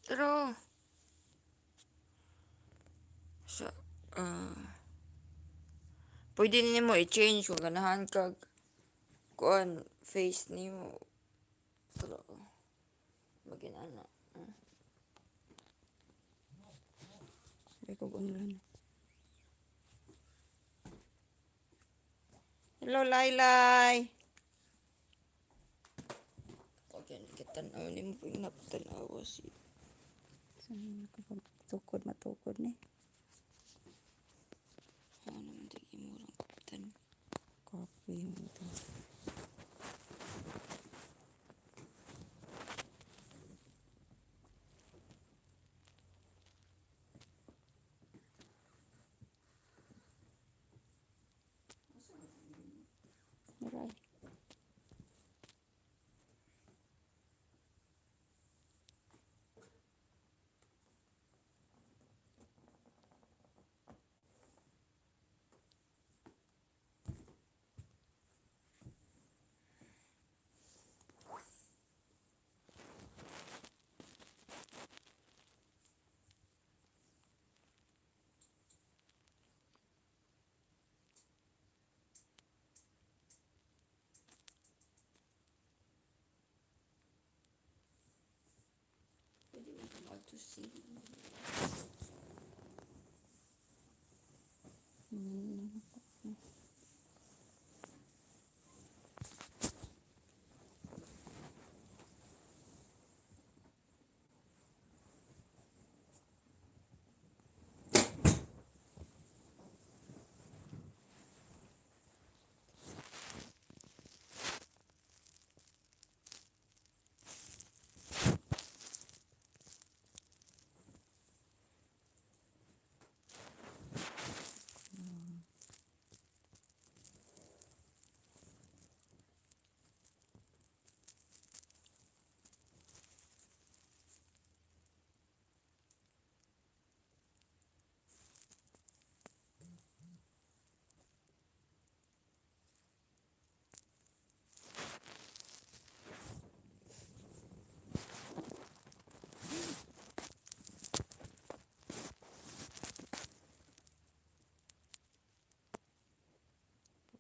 Pero sa pwede nimo i-change kung ganahan kag kuan face nimo. Pero maginana. Ay kog online. Hello, Laylay. Pag yan kitanaw nimo pag naptanawa si Saan ko tukod matukod ni? Ano naman tig imurang kaptan. Copy mo to. Aray. Pwede mo ka to see.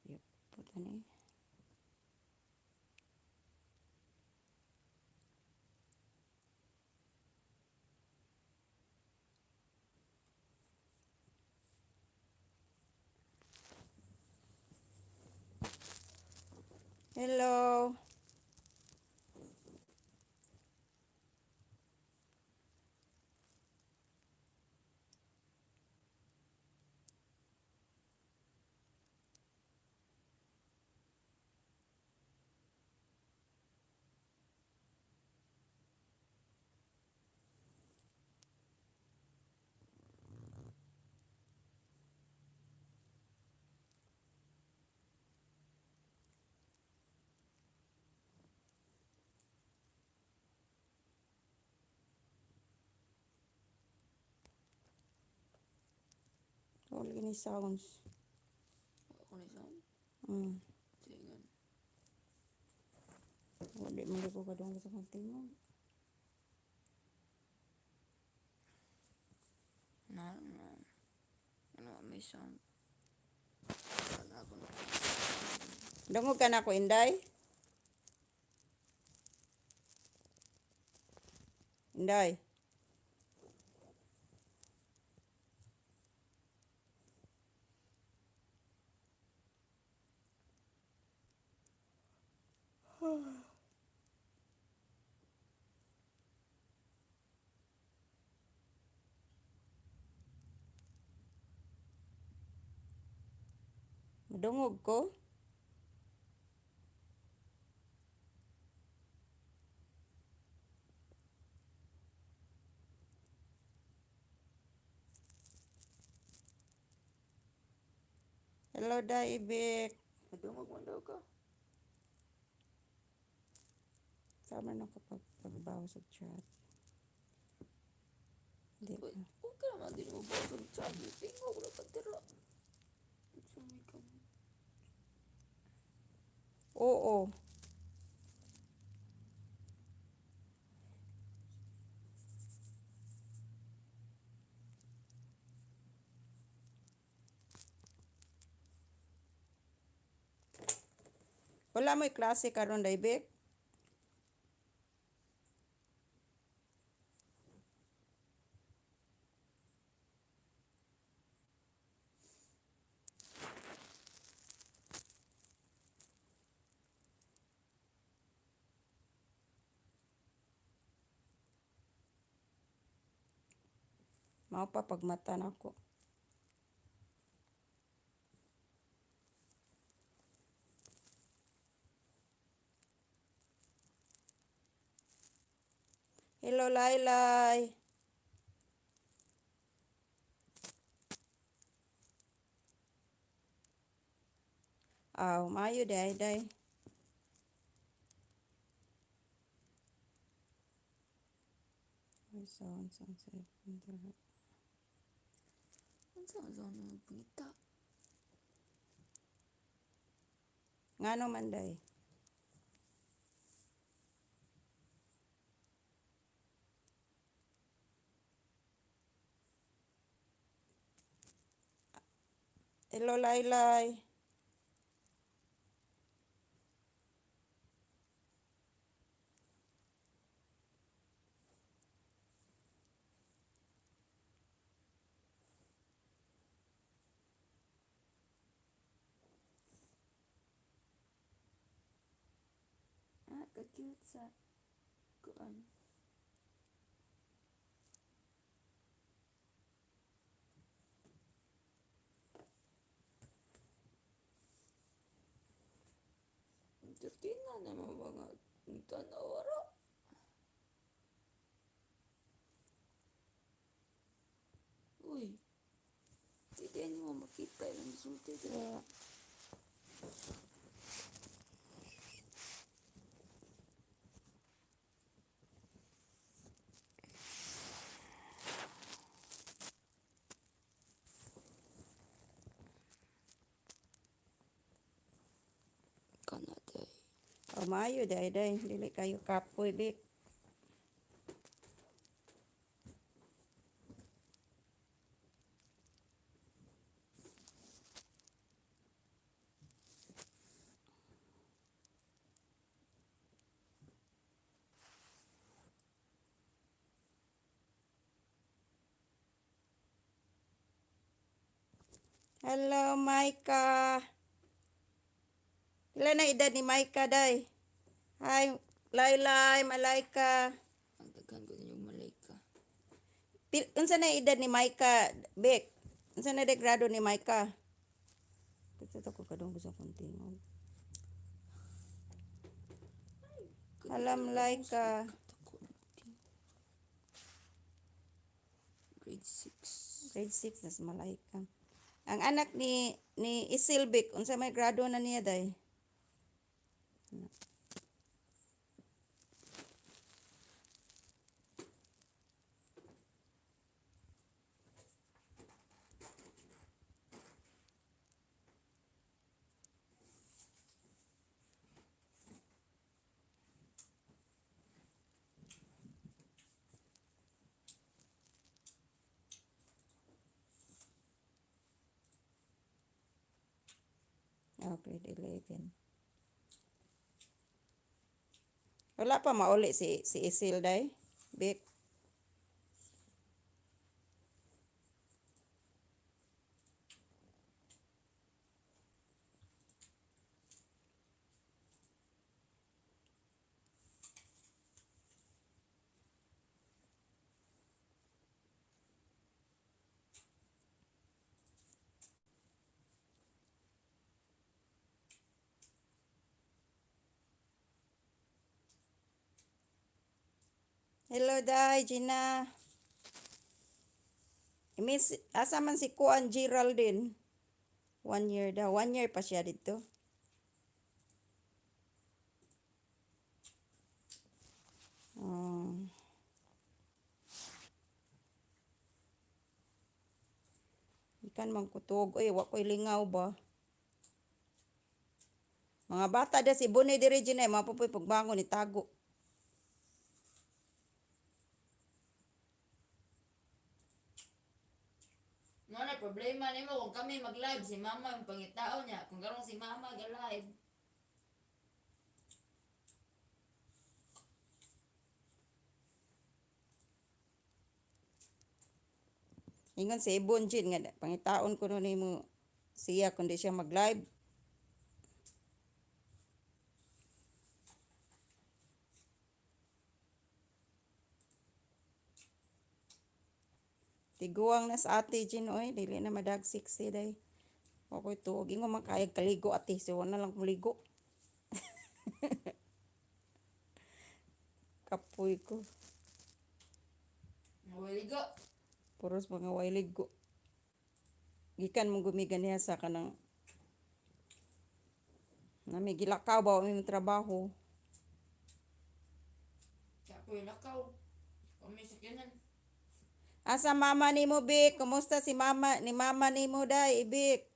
Yep, puta ni. Hello. Wala gini sounds. Ako ni sound. Tingan. Wala man ko kadungog sa akong tingog. Na na. Ano may sound. Wala ako na. Dungog ka na ako, Inday? Inday. Madungog ko? Hello, Day Ibik. Madungog man daw ka. Sama na kapag pagbawas sa chat. Hindi Wait, pa. huwag ka naman din mo ba sa chat. Tingog na patira. Sumi ka mo. Oo. Wala mo'y klase karon, Daibik? Mao pa pagmata nako. Hello, Laylay. Aw, maayo day day. Ay, sound, sound, sound. Unsa man sa nang pangita? Ngano man day? Hello, Laylay. Ah, ka-cute sa kuan. Entertain na naman mga tanaw ra. Uy, di mo makita yung sulti dira. Kana day. Oh, maayo day day. Dili kayo kapoy, Bik. Hello, Maika. Pila na edad ni Maika, day? Hi, Laylay, Malaika. Ang daghan ko ninyong malayka. Unsa na edad ni Maika, Bek? Unsa na de grado ni Maika? Kita ko kadong gusto kong tingog. Alam, Laika. Grade 6. Grade 6 na si Malaika. Ang anak ni Isilbik, unsa may grado na niya, day? Oh, grade 11. Wala pa mauli si Isil, day. Bik. Hello, day, Gina. Miss, asa man si Kuan Geraldine? 1 year daw. 1 year pa siya dito. Oh. Ikan man kutog. Uy, wa ko'y lingaw ba? Mga bata da si Bonnie diri, Gina, mapupoy pagbangon ni tago. Mo na problema nimo kung kami mag-live si mama yung pangitao niya. Kung karong si mama ga-live. Ingon si Ibon Jin nga pangitaon ko no nimo siya kundi siya mag-live. Tiguang na sa ate Jin oy, dili na madagsik si day. Wa ko'y tuog ingon man kayag kaligo ate, so wa na lang ligo. Kapoy ko. Nawaligo. Puros mga way ligo. Gikan mong gumigan niya sa kanang nami gilakaw ba mi trabaho. Kapoy lakaw. Kami sa kinan. Asa mama nimo Bik? Kumusta si mama ni mama nimo day Ibik?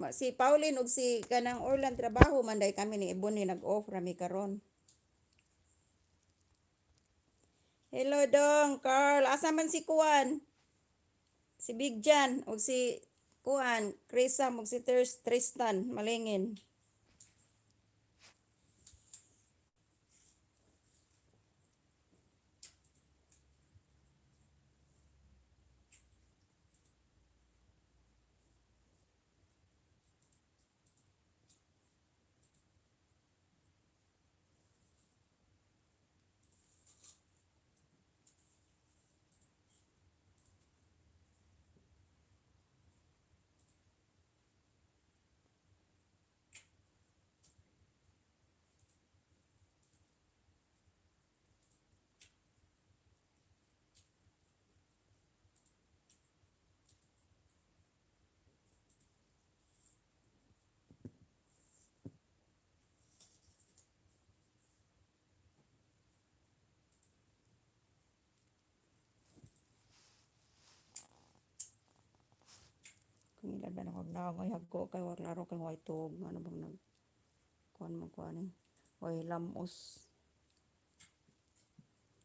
Si Pauline ug si kanang Orlan trabaho man day kami ni Ibon ni nag-off rami karon. Hello dong, Carl. Asa man si Kuan? Si Big Jan ug si Kuan, Chrisam ug si Tristan Malingin. Kung ilan ba na kag ay hagko kay wa klaro kay way tuog ano bang nag kuan mo kuan ni. Way lamos.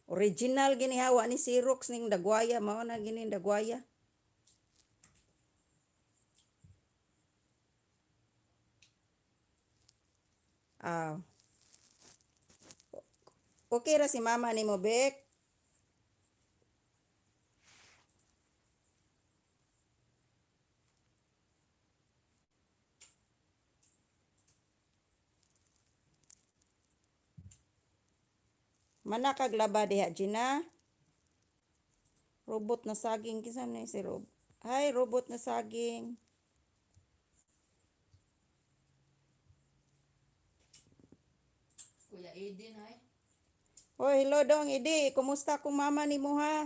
Original gini hawa ni Xerox ning Dagwaya mao na gini Dagwaya. Ah. Okay ra si mama nimo Bek. Mana kag laba diha Gina? Robot na saging kinsa man ni si Rob? Hi robot na saging. Kuya Aiden ay. Hoy, hello dong Idi, kumusta kung mama nimo ha?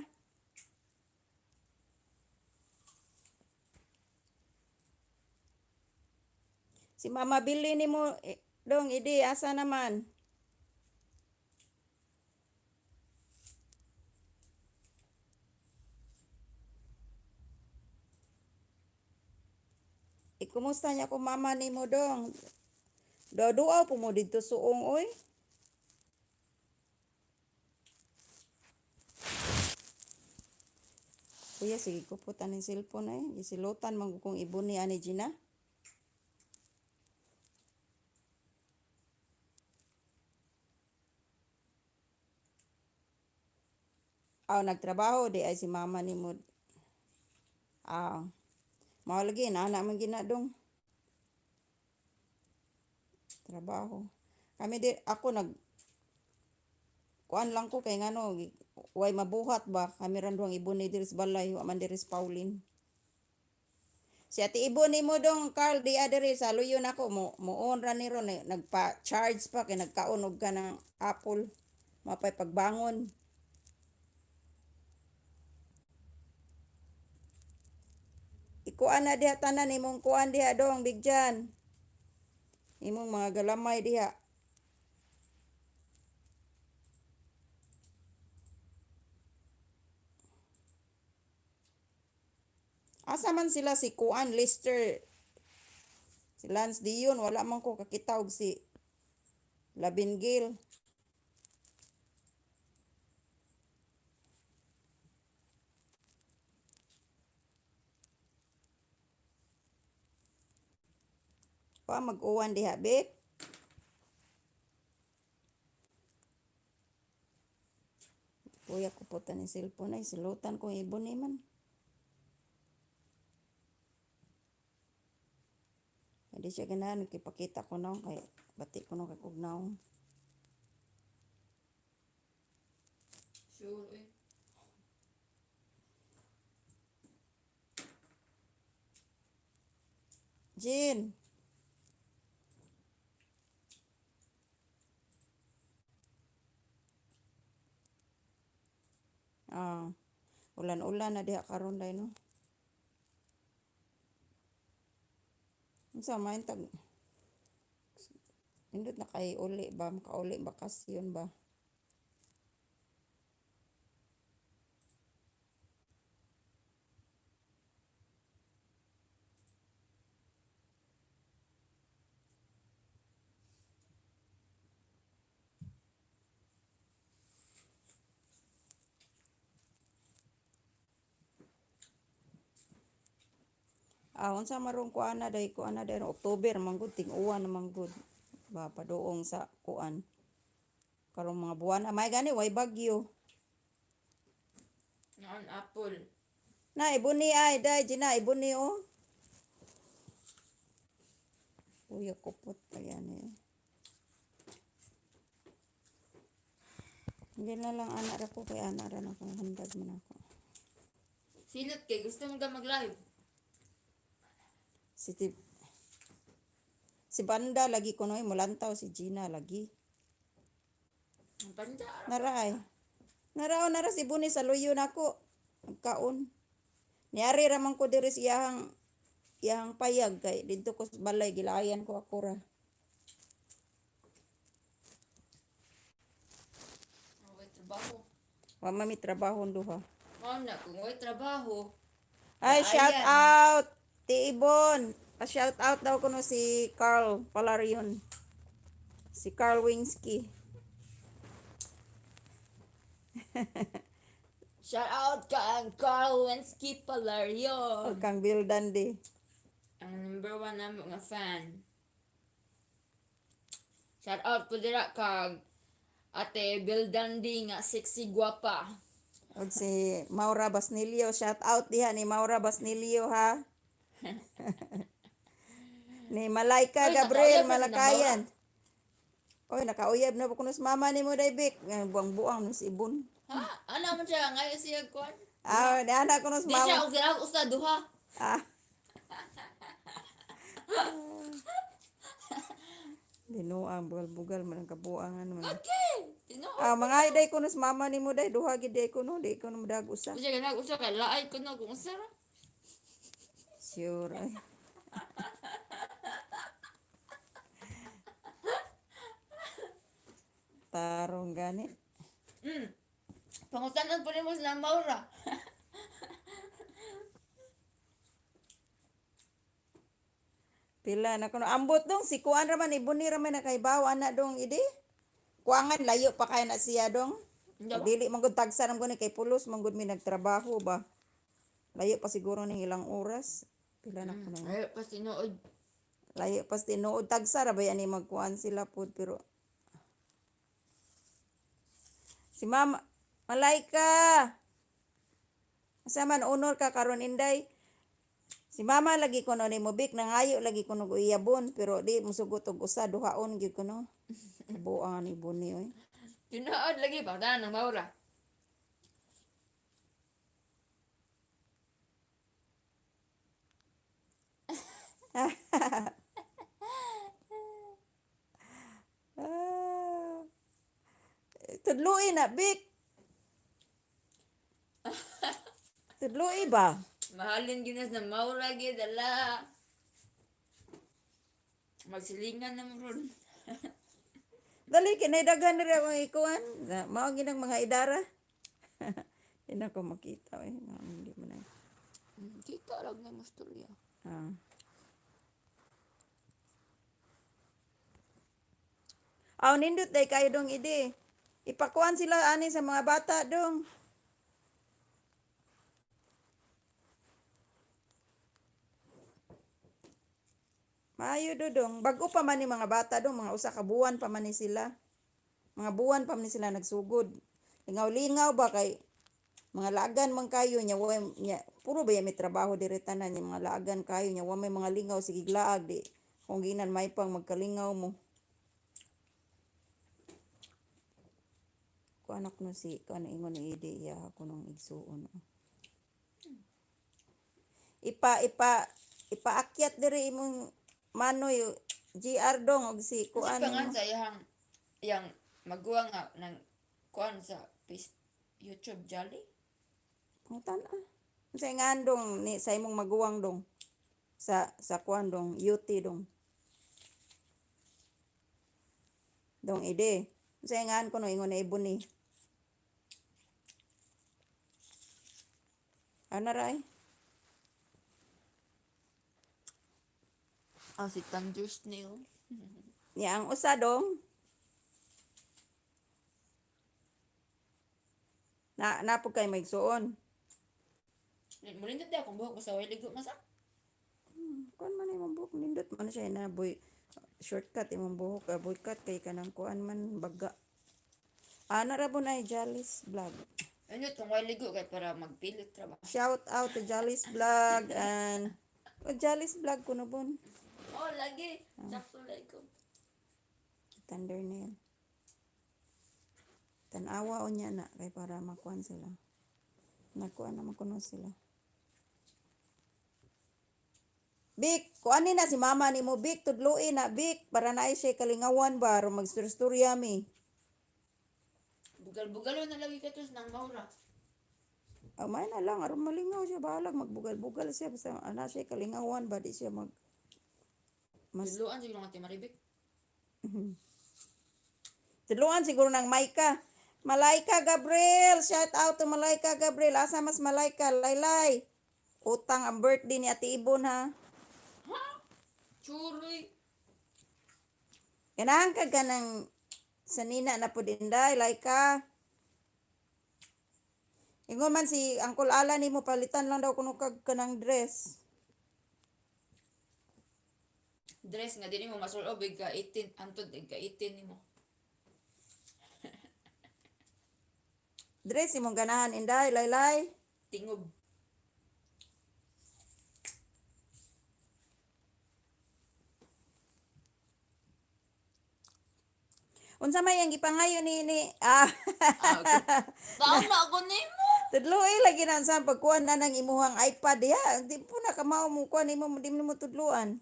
Si Mama Billy nimo eh, dong Idi, asa naman? Eh, kumusta niya kung mama nimo dong? Duaw po mo didto suong oy. Kuya, sige ko po taning cellphone eh. Gisilutan man ko kong ibon ni ani Gina. Aw, nagtrabaho di ay si mama nimo. Aw. Mao lagi nana man gina dong. Trabaho. Kami di ako nag kuan lang ko kay ngano way mabuhat ba kami ran duhang ibon ni diri sa balay wa man diri sa Pauline. Si Ate Ibon nimo dong Carl di adere sa luyo nako mo muon ra ni ron eh, nagpa-charge pa kay nagkaon og kanang apple mapay pagbangon. Ikuan na diha tanan imong kuan diha dong bigjan. Imong mga galamay diha. Asa man sila si Kuan Lister si Lance Dion wala man ko kakita og si Labingil. Pa mag-uwan diha, Bek. Kuya ko po ni cellphone ay silutan ko ibon ni man. Hindi siya ganahan kay pakita ko naong kay bati ko no kay kog naong. Sure eh. Jin. Ah, ulan-ulan na diha karon day no. Unsa man tag nindot na kay uli ba makauli bakasyon ba? Ah, unsa marong kuan na day kuan na day October man gud ting-uwan na man gud. Ba paduong sa kuan. Karong mga buwan ah, may gani way bagyo. Naan apple. Na ibuni ay day Gina ibuni oh. Kuya kupot ayan eh. Hindi na lang anak ra ko kay anak ra na ko handag man ako. Silot kay gusto mo ka mag-live. Si Tip, si Banda lagi ko noy mulantaw si Gina lagi. Ang panda. Nara ay. Nara o nara si Buni sa luyo nako. Nagkaon. Niari ra man ko diri sa iyahang iyahang payag kay didto ko sa balay gilayan ko ako ra. Way trabaho. Wa man mi trabaho duha. Mao na kung way trabaho. Ay, shout Naayan. out! Ti Ibon! Pa-shout out daw kuno si Carl Palarion. Si Carl Winsky. Shout out ka ang Carl Wensky Palario. Ug kang Bill Dandy. Ang number one na mga fan. Shout out po dira kag Ate Bill Dandy nga sexy guwapa. Ug si Maura Basnilio. Shout out diha ni Maura Basnilio ha. Ni Malaika Oy, Gabriel nakauyab na si Malakayan. Oy, nakauyab na ba kuno sa mama nimo Daybik? Nga buang-buang no si Ibon. Ha? Ano man siya ngayon siya kuan? Ah, ni anak kuno sa Di siya mama. og girag usa duha. Ah. Binuang bugal-bugal man ang kabuangan man. Okay. Tinuod. Ah, mga day kuno sa mama nimo day duha gid day kuno, di kuno modag usa. Di siya ganag usa kay laay kuno kung usa ra. Sure. Ay. Tarong gani. Pangutanan po nimo sila Maura. Pila na kuno ambot dong si kuan ra man ibuni ra man nakaibaw ana dong idi. Kuangan layo pa kay na siya dong. Hindi ba? Dili man gud tagsa man gud ni kay pulos man gud mi nagtrabaho ba. Layo pa siguro ning ilang oras. Pila na kuno. Ay, pas tinuod. Layo pa sa tinuod tagsa ra ba yan ni magkuan sila pud pero si Mama Malaika. Asa man unol ka karon inday? Si Mama lagi kuno ni mobik nangayo lagi kuno og iyabon pero di musugot og usa duhaon gyud kuno. Buang ni buni oy. Tinuod lagi pangutanan ng Maura. Ah. Tudloi na bik. Tudloi ba? Mahalin gyud na Maura gyud ala. Magsilingan na mo ron. Dali kinay daghan diri akong ikuan. Mao ginang mga idara. Hindi na ko makita eh. Hindi mo na. Kita lang na mo storya. Ah. Aw nindot day kayo dong idi. Ipakuan sila ani sa mga bata dong. Maayo do dong. Bag-o pa man ni mga bata dong, mga usa ka buwan pa man ni sila. Mga buwan pa man ni sila nagsugod. Lingaw-lingaw ba kay mga laagan man kayo nya wa nya puro ba may trabaho diri tanan nya mga laagan kayo nya wa may mga lingaw, sige laag di kung ginan may pang magkalingaw mo. Ko anak no si ko ano ingon ni Ide iya ako nung igsuon. Oh. Ipa ipaakyat diri imong manoy GR dong og si Kasi kuan pangan nimo. sa iyang iyang maguwang nga ng kuan sa face, YouTube Jolly. Pangutan ah. Unsay ngan dong ni sa imong maguwang dong sa kuan dong UT dong. Dong ide. Unsay ngan kuno ingon na ibon ni. Ana ray. Ah, si Thunder Snail. Niya ang usa dong. Na napog kay maigsuon. Mulindot di akong buhok basta way ligo masa. Kuan man imong buhok nindot man siya na boy shortcut imong buhok, ah, boy cut kay kanang kuan man baga. Ana ra po na Jolly's Vlog. Indot kung way ligo kay para magpilit ra ba. Shout out to Jolly's Vlog and oh, Jolly's Vlog kuno bon. Oh, lagi. Sakto lagi ko. Thunder nail. Tanawa o niya na kay para makuan sila. Nakuan na makuno sila. Bik, kuan ni na si mama ni mo Bik, tudluin na Bik para naay siya kalingawan ba aron magstorya mi. Bugal-bugalo na lagi katos nang maura. Amay na lang aron malingaw siya bahalag magbugal-bugal siya basta ana siya kalingawan ba di siya mag mas Tudloan siguro nga timaribik. Tudluan siguro ng Maika. Malaika Gabriel, shout out to Malaika Gabriel. Asa mas Malaika? Laylay. Utang ang birthday ni Ate Ibon ha. Ha? Churoy. Ganahan ka ganang sanina na po dinday, Laika. Ingon man si Uncle Alan nimo palitan lang daw kuno kag kanang dress. Dress nga dili mo masulob ka 18 antod ka 18 nimo. Dress imong ganahan inday, laylay. Tingob. Unsa may ang gipangayo ni ah Ah, okay. Taon na ako nimo. Tudloy lagi na sa pagkuan na ng imuhang iPad diha. Di po na kamao mo kuan nimo di mo tudloan.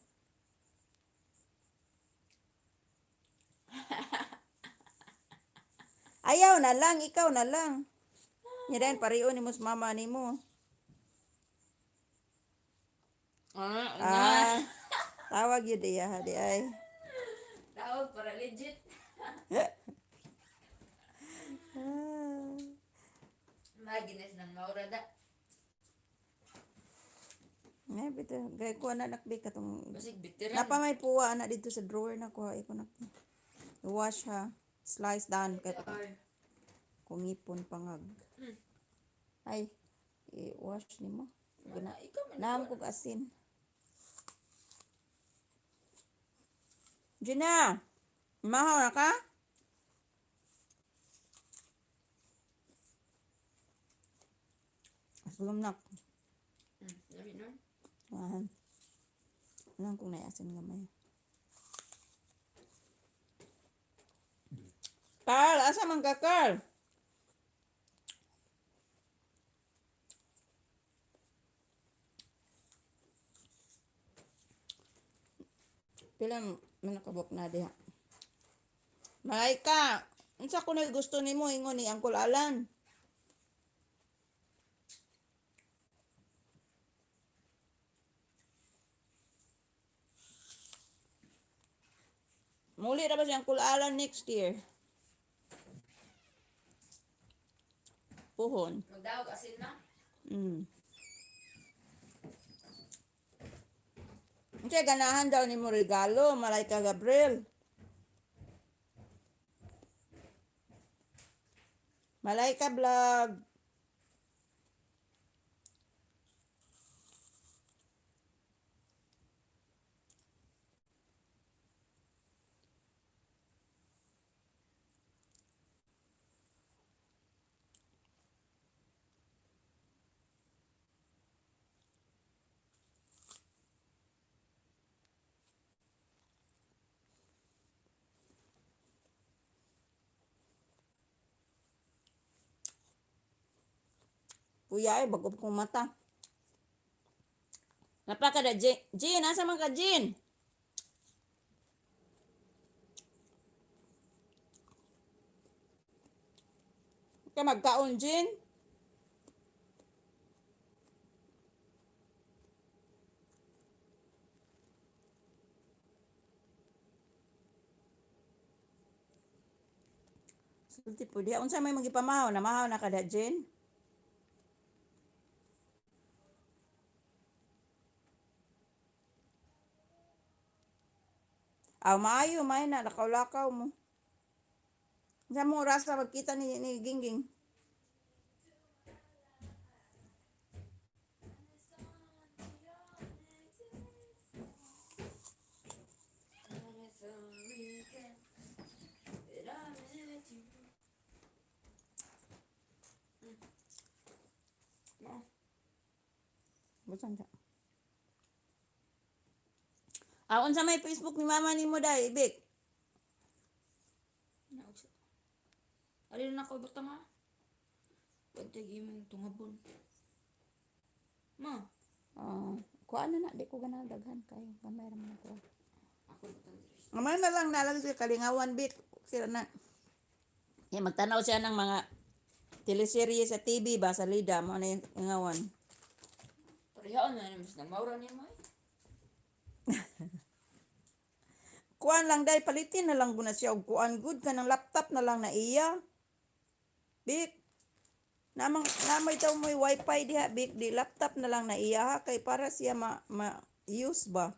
Ayaw na lang, ikaw na lang. Nya dayon pareho nimo sa mama nimo. Ah, Ah, tawag yun diya di ay. Tawag para legit. Ah. Maginis ng maura da. Ngay bitaw, gay kuan na nakbi katong Basig bitiran. Napa may puwa ana dito sa drawer na kuha ko na. Wash ha. Slice down kay Ay. kungipon pangag. Ay, i-wash nimo. Wala, ikaw man. Naam kog asin. Gina, mahaw na ka? Asulom na. Dami nun. Ahan. Alam kung naiasin gamay. Carl, asa man ka, Carl? Pila man nakabok na diha. Malaika, unsa kuno'y gusto nimo ingon ni Uncle Alan? Muli ra ba si Uncle Alan next year? Puhon. Magdawag asin na. Unsay ganahan daw nimo regalo, Malaika Gabriel? Malaika Vlog. Kuya ay bago kong mata. Napaka da Jin, Jin, asa man ka, Jin? Ka magkaon, Jin? Sulti po diha unsa may magipamahaw, namahaw na kada, Jin? Aw maayo, maayo na lakaw-lakaw mo. Unsa mo orasa magkita ni Gingging? And it's a weekend that I met you. Ma, Busan siya. Ah, unsa may Facebook ni mama nimo dai, Ibik? naog siya. Alin na ako butang ha? Pantay imong tungabon. Ma, Ah, kuan na na di ko ganahan daghan kayo. Gamay ra man ako. ako butang diri. Gamay na lang nalang siya kalingawan, Bik. Sila na. Ya, magtanaw siya ng mga teleserye sa TV ba sa Lida mo na yung lingawan. Parehaan na naman na maura ni mo. Kuan lang dai palitin na lang guna siya og kuan good ka ng laptop na lang na iya. Bik. Namang namay taw mo'y wifi diha, Bik, di laptop na lang na iya ha kay para siya ma, ma use ba.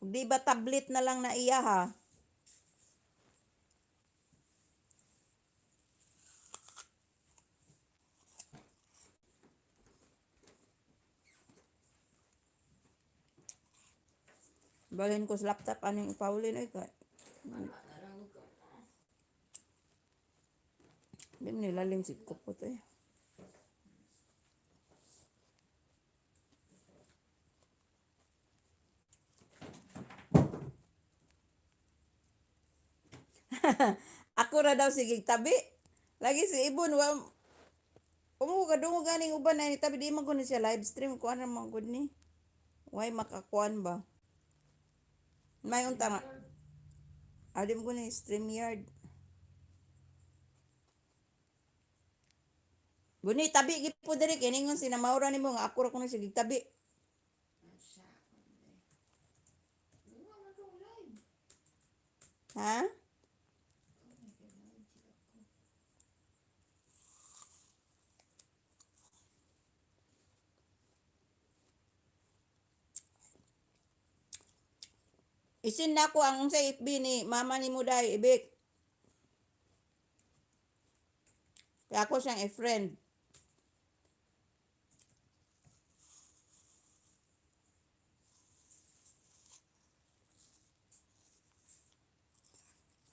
Ug di ba tablet na lang na iya ha? Balhin ko sa laptop aning Pauline oy kay Ana na lang ka. di man nilalim si kupot eh. Ako ra daw sige tabi. Lagi si Ibon wa umo ka dungo ganing uban na ni tabi di man ko ni siya live stream kuan ra man gud ni. Way makakuan ba? May unta nga. Adi mo ko ni stream yard. Guni tabi gid po diri kay ningon si Maura nimo nga ako ra kuno sige tabi. Unsa ko ni? Wa man dong live. Ha? Isin na ko ang unsa FB ni mama ni Muday ibik. Kaya ako siyang i-friend.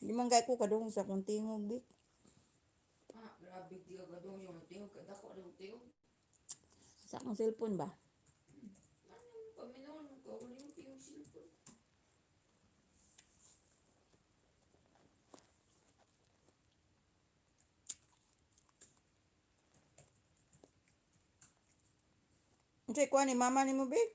Di man kay ko kadung sa akong tingog, bik. Ah, grabe di ka gadong yung tingog ka dako ang tingog. Sa akong cellphone ba? Ano paminaw ko uli yung cellphone. Unsay kuha ni mama nimo, bik?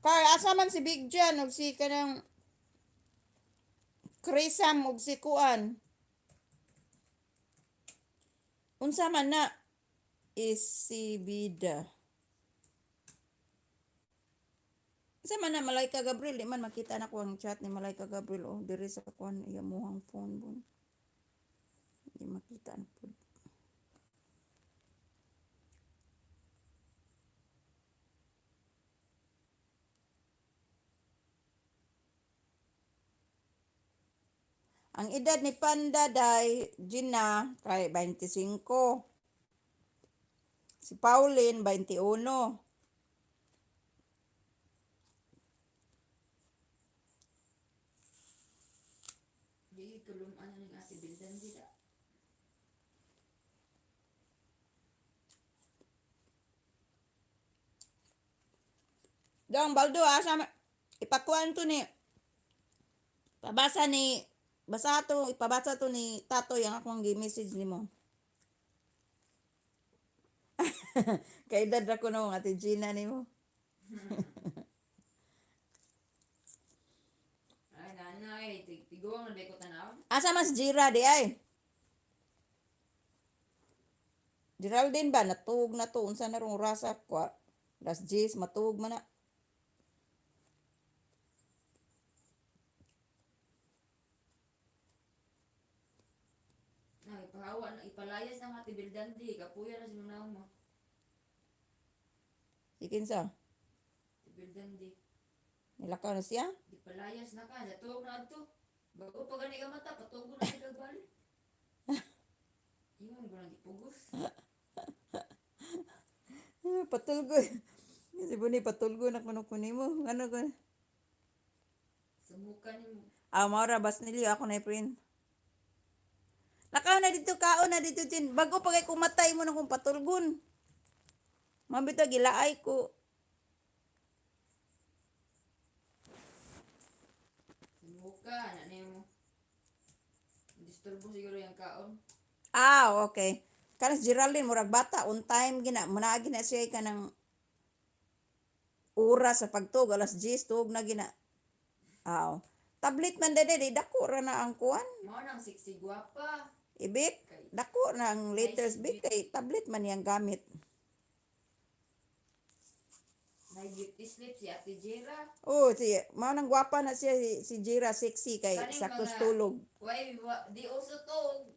Kay asa man si Big John ug si kanang Chrisam ug si Kuan. Unsa man na is si Bida. Unsa man na Malaika Gabriel, di man makita na ko ang chat ni Malaika Gabriel oh diri sa kuan iya muhang phone bun. Di makita na pud. Ang edad ni Panda day Gina kay 25. Si Pauline 21. Di kuluman na ning ate Bildan dira. Dong Baldo, asa ipakuan to ni pabasa ni basa to, ipabasa to ni Tatoy ang akong gi-message nimo. Kay edad ra ko no, Ate Gina nimo. Ay, nanay, tiguang na ko tanaw. Asa mas Jira di ay? Geraldine ba natuog na to, unsa na rong rasa kwa? Las 10 matuog man na. Na, ipahawa na, ipalayas na nga tibildandi, kapuya na sinunaw mo. Si kinsa? Tibildandi. Nilakaw na siya? Ipalayas na ka, natuog na adto. Bago pa gani ka mata, patugo na siya bali. Ingon ko nang gipugos. Ah, patulgo. Si Buni patulgo na kuno kuno mo. Ano ko? Sumuka nimo. Ah, maura bas nilyo ako na print. Lakaw na dito, kaon na dito din. Bago pa kay kumatay mo na kung patulgon. Mabito gilaay ko. Sumuka na nimo. Disturbo siguro yung kaon. Ah, okay. Kanas Geraldine murag bata on time gina munaagi na siya kanang oras sa pagtug alas 10 tuog na gina. Aw. Tablet man dede di dako ra na ang kuan. Mao nang sexy gwapa. Ibik dako na ang letters big kay tablet man iyang gamit. May beauty sleep si Ate Jera. Oh, si mao nang gwapa na siya si Jira sexy kay Kaning sakto mga- tulog. Why, wa, di uso to.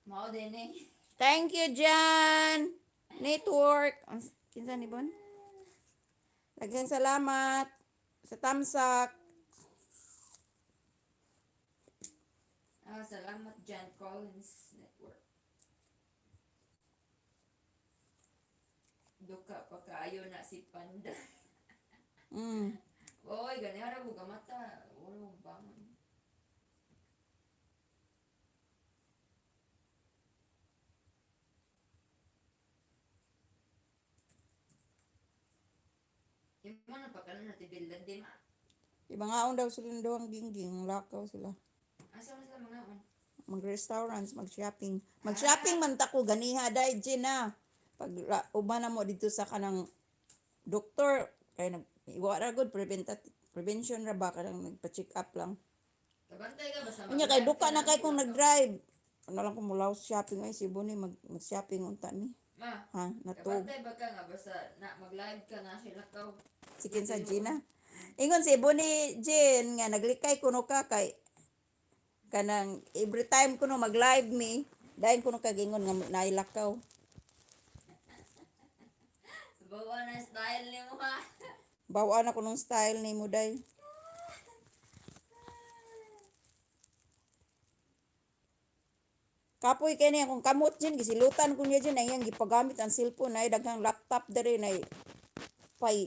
Mao din eh. Thank you, Jan. Network. Ang- Kinsa ni Bon? Daghang salamat sa tamsak. Ah, salamat Jan Collins Network. Duka pa kaayo na si Panda. Oy, ganihara ko gamata. Wala mo bangon. Yung mga napakalan na tibilan di ma. Ibangaon daw sila ng duhang gingging, lakaw sila. Asa man sila mga on? Mag-restaurants, mag-shopping. Mag-shopping man ta ko ganiha dai Jen na. Pag uban na mo dito sa kanang doktor kay nag wa ra good prevention ra ba kanang nagpa-check up lang. Kabantay ka basta Unya kay mag-drive duka ka na kay kung sila. nag-drive. Ano lang kung mulaw shopping ay si Bonnie mag-shopping unta mi. Ma, Ha, natug. kabantay ba ka nga basta na mag-live ka na sila ka. Si kinsa Gina. Ingon si Bonnie Jen nga naglikay kuno ka kay kanang every time kuno mag-live mi, dayon kuno kag ingon nga nailakaw. Bawa na style nimo ha. Bawa na kunong style nimo day. Kapoy kay niya kung kamot Jen gisilutan ko niya Jen ang iyang gipagamit ang cellphone ay daghang laptop diri nay pay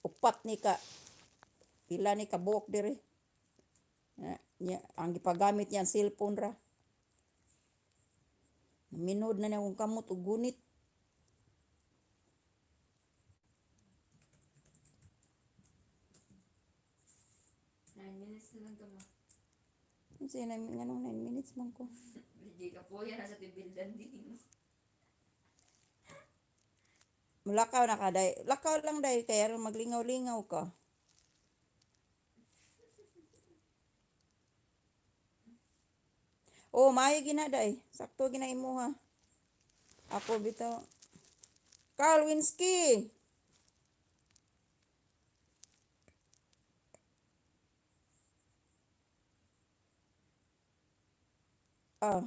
upat ni ka pila ni kabuok diri. Na, niya, ang gipagamit niya ang cellphone ra. Minod na niya akong kamot og gunit. 9 minutes na lang ka ma. Unsa na nganong 9 minutes man ko. Hindi ka po yan nasa tibildan din mo. Mulakaw na ka day. Lakaw lang day kay aron maglingaw-lingaw ka. Oh, maayo gina day. Sakto gina imuha. Ako bitaw. Carl Winsky. Ah.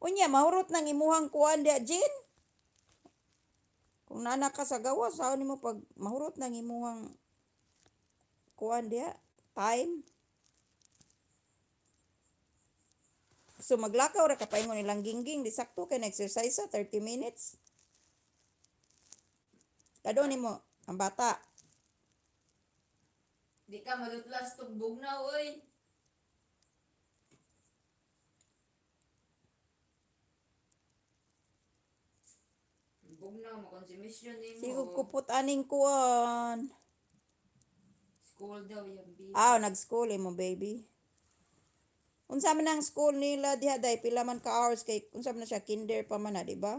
Unya, mahurot nang imuhang kuan diya, Jin. Kung nana ka sa gawas, sao nimo pag mahurot nang imuhang kuan diya, time. So maglakaw ra ka paingon ilang gingging, di sakto kay na-exercise sa 30 minutes. Kado nimo ang bata. Di ka madutlas tugbog na oy. Bugnaw makonsumisyon nimo. Sige kupot aning kuan. School daw yung Ah, baby. nag-school imo baby. Unsa man ang school nila diha day pila man ka hours kay unsa man na siya kinder pa man na, di ba?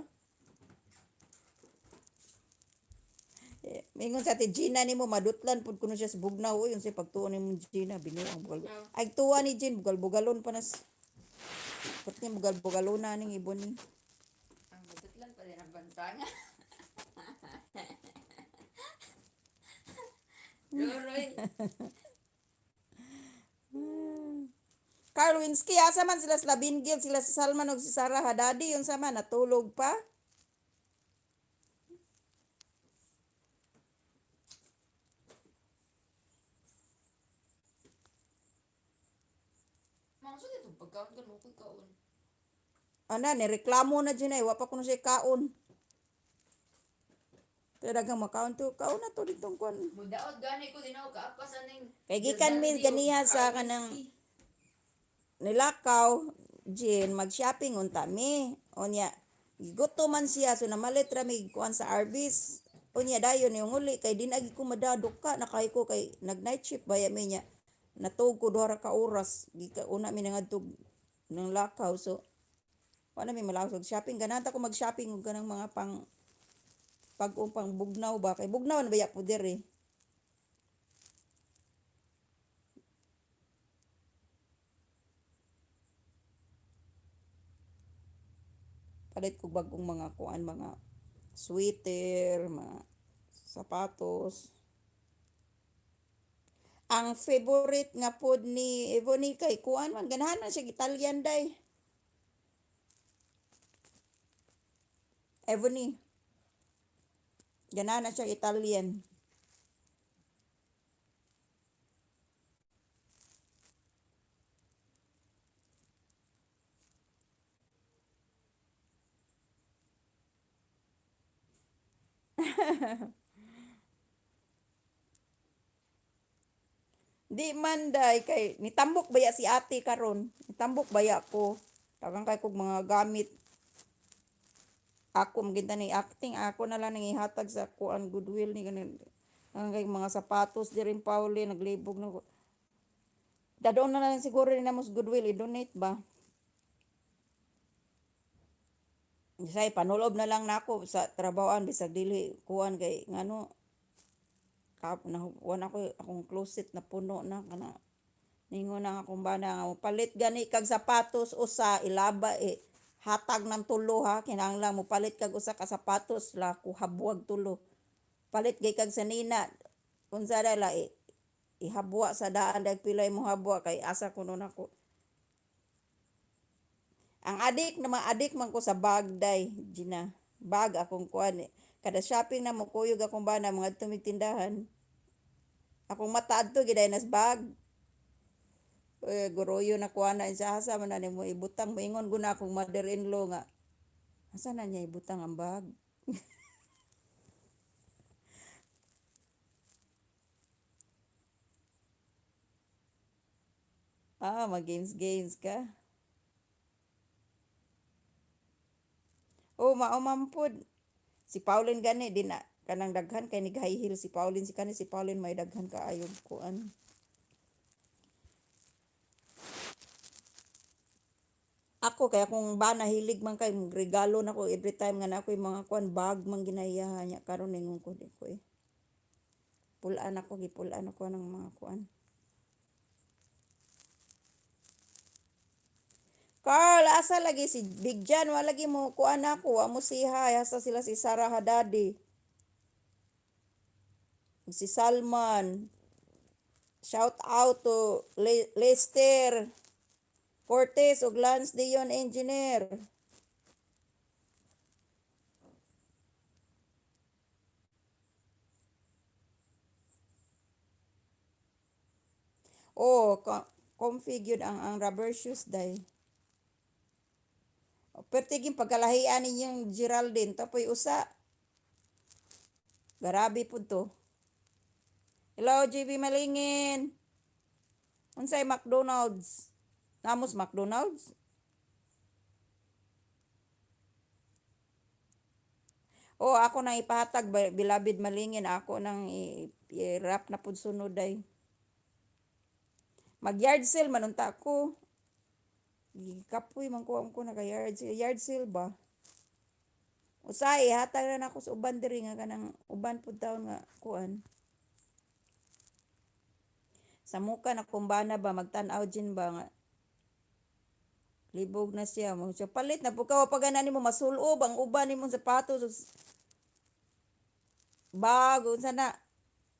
Eh, mingon sa ati Gina nimo madutlan pud kuno siya sa bugnaw uy unsay pagtuon nimo Gina binuang bugal. Oh. Ay tuwa ni Jean bugal-bugalon pa nas. Put niya bugal-bugalon na ning ibon ni. Ang madutlan pa din ang bantanga. Roroy. Carl Winsky, asa man sila sa Labingil, sila si Salman ug si Sarah Hadadi, unsa man natulog pa? Mga sa dito pagkaon ka nukoy kaon. Ana, nireklamo na dyan ay, wa pa kuno siya kaon. Pero daghang makaon to, kaon na to ditong kuan. Mudaot gani ko din ako kaapas aning Kay gikan mi Gildardi og ganiha sa Carl kanang Winsky. nilakaw, Jean, mag-shopping unta mi. Unya, giguto man siya, so namalit ra mi kuan sa Arby's. Unya dayon yung uli kay di na gyud ko madadok ka nakay ko kay nag night shift baya mi niya. Natug ko duha ra ka oras, gika una mi nangadto ng lakaw, so wala mi malaos og shopping. Ganahan ta ko mag-shopping og kanang mga pang pag-upang bugnaw ba kay bugnaw na baya po diri. Palit kog bagong mga kuan, mga sweater, mga sapatos. Ang favorite nga food ni Ebony kay kuan man ganahan man siya Italian day. Ebony, ganahan na siya Italian. Di man day kay nitambok baya si ate karon. Nitambok baya ko. Tagang kay kog mga gamit. Ako maginta ni acting ako na lang nang ihatag sa kuan goodwill ni kanin. Ang kay mga sapatos di rin Pauli naglibog na ko. Dadoon na lang siguro ni namo sa goodwill i-donate ba. Say panulob na lang nako sa trabahoan bisag dili kuan kay ngano kap na kuan ako akong closet na puno na kana ningon na akong bana nga palit gani kag sapatos usa ilaba eh hatag ng tulo ha kinahanglan mo palit kag usa ka sapatos la ko habwag tulo palit gay kag sanina unsa dala eh ihabwa sa daan dag pilay mo habwa kay asa kuno nako ang adik na mga adik man ko sa bag day Gina bag akong kuan eh. Kada shopping na mo kuyog akong bana mga tumig tindahan akong mata adto giday nas bag. Eh, guroyo na kuha na sa asa man na nimo ibutang moingon guna akong mother-in-law nga asa na niya ibutang ang bag. Ah, mag games games ka. Oh, mao man pod si Pauline gani di na kanang daghan kay ni high heel si Pauline si kani si Pauline may daghan kaayog kuan. Ako kay akong bana hilig man kay regalo nako every time nga na ako'y mga kuan bag man ginaiyahan niya karon ningon ko di ko eh. Pulaan ako gipulaan ako ng mga kuan. Carl, asa lagi si Big John? Wala lagi mo kuan ako, wa mo siya. Asa sila si Sarah Hadadi, si Salman. Shout out to Lester Cortez ug Lance Dion Engineer. Oh, comfy gyud ang rubber shoes day. Pertiging pagkalahian ninyong Geraldine, tapoy usa. Garabi pud to. Hello, GB Malingin. Unsay McDonald's? Namos McDonald's? Oh, ako nang ipahatag bilabid malingin ako nang i-wrap na pud sunod ay. Mag yard sale man unta ko. Gikapoy man ko ang ko naka yard sale, yard sale ba. Usahay ihatag na nako sa uban diri nga kanang uban pud taon nga kuan. Sa muka na kumbana ba magtan-aw jin ba nga libog na siya mo siya palit na pud ka wa pa gana nimo masulob ang uban nimong sapatos ug bag unsa na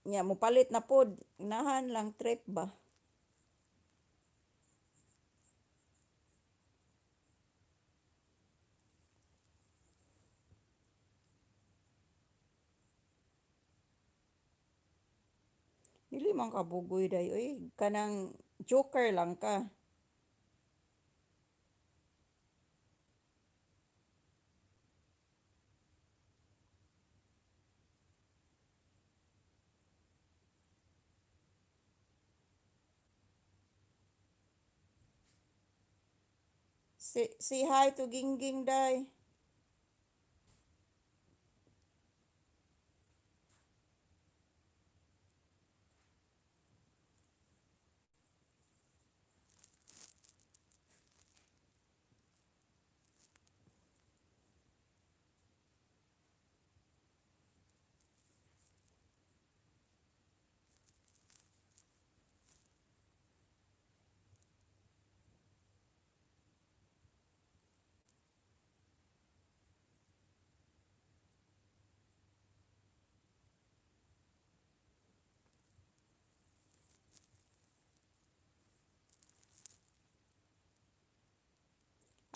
nya mopalit na pod unahan lang trip ba. Dili man ka bugoy day oy, kanang joker lang ka. Say hi to Gingging day.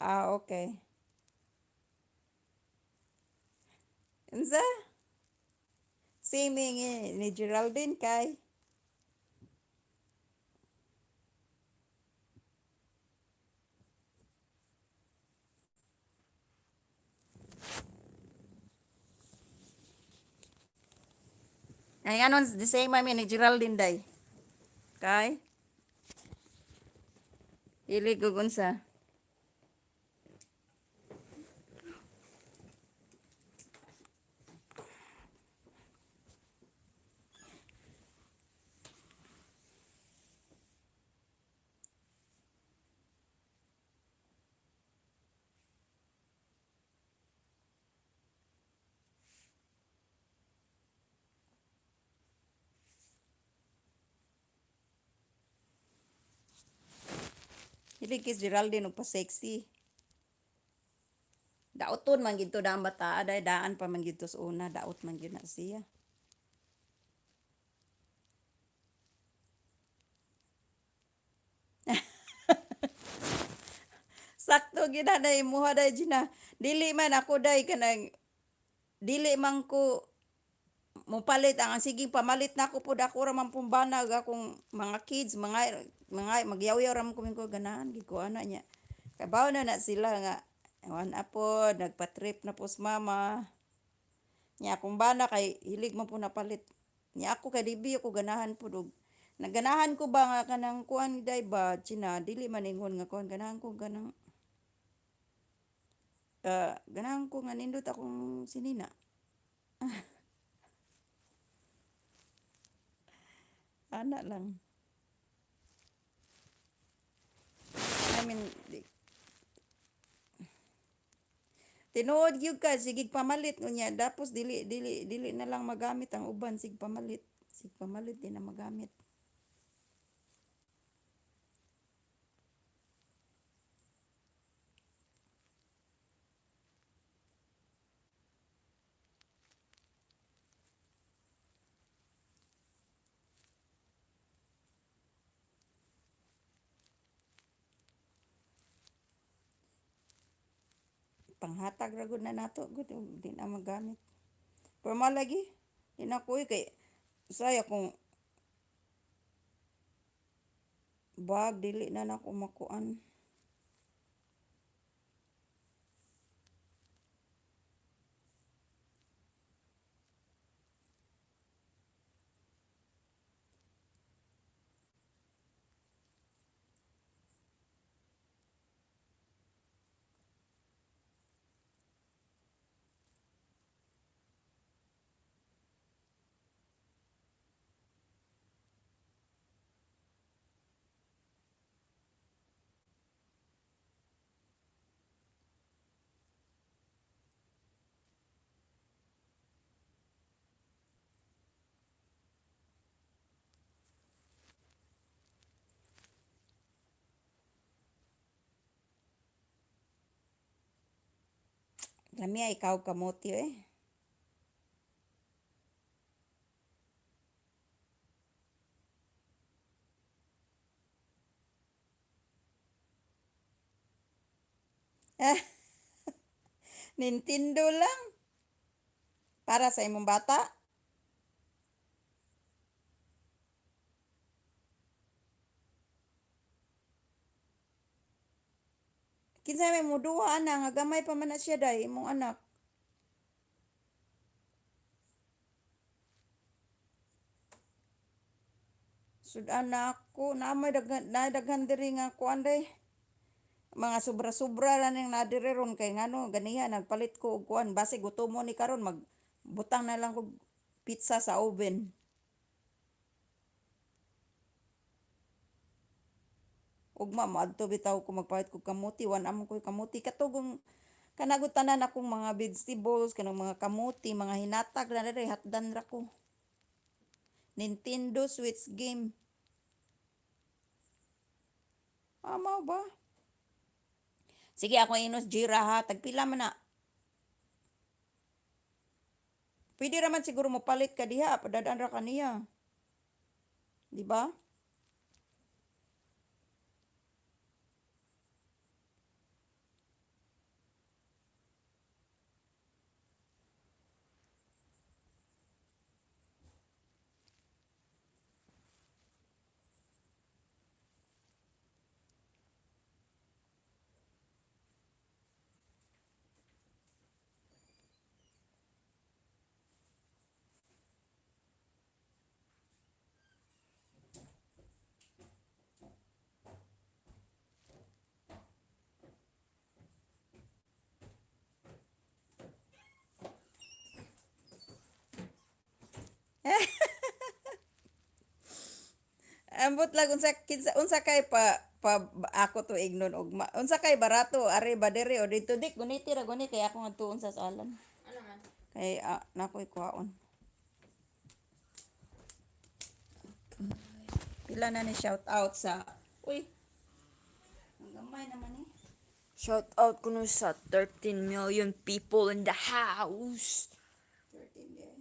Ah, okay. Unsa? Same ni Geraldine kay. Ay anon the same man ni Geraldine day. Kay dili gud unsa. Dili kay Geraldine og pa-sexy. Daoton man gid to daan bataa day daan pa man gid to sa una daot man gyud na siya. Sakto gyud na day imuha day Gina. Dili man ako day kanang dili man ko mopalit ang sige pamalit na ako pud ako ra man pong banag akong mga kids mga magyawyaw ra man ko ko ganahan gid ko ana niya. Kabaw na na sila nga wan apo nagpa-trip na po sa mama. Nya akong bana kay hilig man po napalit. Nya ako kay dibi ako ganahan pud og naganahan ko ba nga kanang kuan day ba Gina dili man ingon nga kuan ganahan ko ganang ganahan ko nga nindot akong sinina. Ana lang. I mean, tinuod gyud ka sige pamalit unya tapos dili dili dili na lang magamit ang uban sig pamalit. Sig pamalit di na magamit. Panghatag ra gud na nato gud og di na magamit. Pero mao lagi di na ko kay say akong bag dili na nako makuan. Lamia ikaw kamote eh. Nintendo lang para sa imong bata. Kinsa may moduha ana nga gamay pa man na siya day imong anak. Sud-an na ako naa may daghan na daghan diri nga kuan day. Mga sobra-sobra ra ning naa diri ron kay ngano ganiha nagpalit ko og kuan basi gutomon ni karon magbutang na lang kog pizza sa oven. Ugma moadto bitaw ko magpalit kog kamuti, wan among koy kamuti katugong kanagod tanan akong mga vegetables kanang mga kamuti, mga hinatag na diri hatdan ra ko. Nintendo Switch game. Amaw ba? Sige ako inos Jira ha, tagpila man na. Pwede ra man siguro mopalit ka diha, padadaan ra kaniya. Di ba? Ambot lang unsa kinsa unsa kay pa pa ako to ignon og unsa kay barato ari ba diri o dito dik guniti ra guni kay ako ngadtuon sa salan. Ano man? Kay nakoy kuhaon. Pila na ni shout out sa Uy. Ang gamay naman eh. Shout out kuno sa 13 million people in the house. 13 day.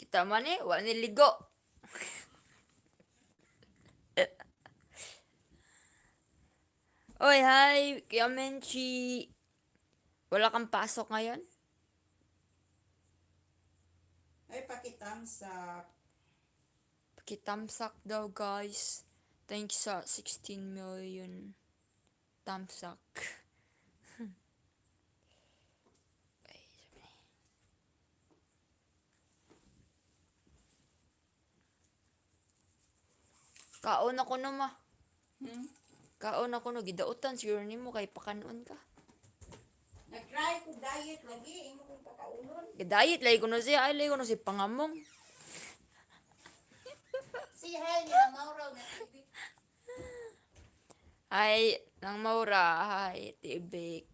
Kita man eh, wa niligo. Oy, hi, Kuya Menchi. Wala kang pasok ngayon? Ay pakitamsak. Pakitamsak daw, guys. Thanks sa 16 million tamsak. Ay, sabi ni. Kaon ako no, ma. Hmm? Kaon ako no. Gidautan siguro nimo kay pakanon ka. Nag-try ko diet lagi imo kong pakaunon. Gidayet lagi ko no siya. Ay, lagi ko no si pangamong. Si hi nila Mauro nga TV. Ay, nang Maura. Ay, tibik.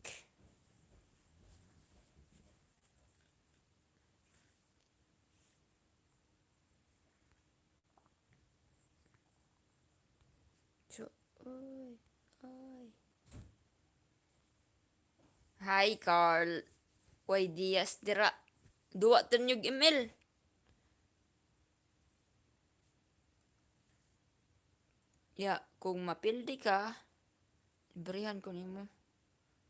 So, oy, oy. Hi, Carl. Way Diaz dira. Duwa tanyog email. Ya, kung mapildi ka, librihan ko nimo.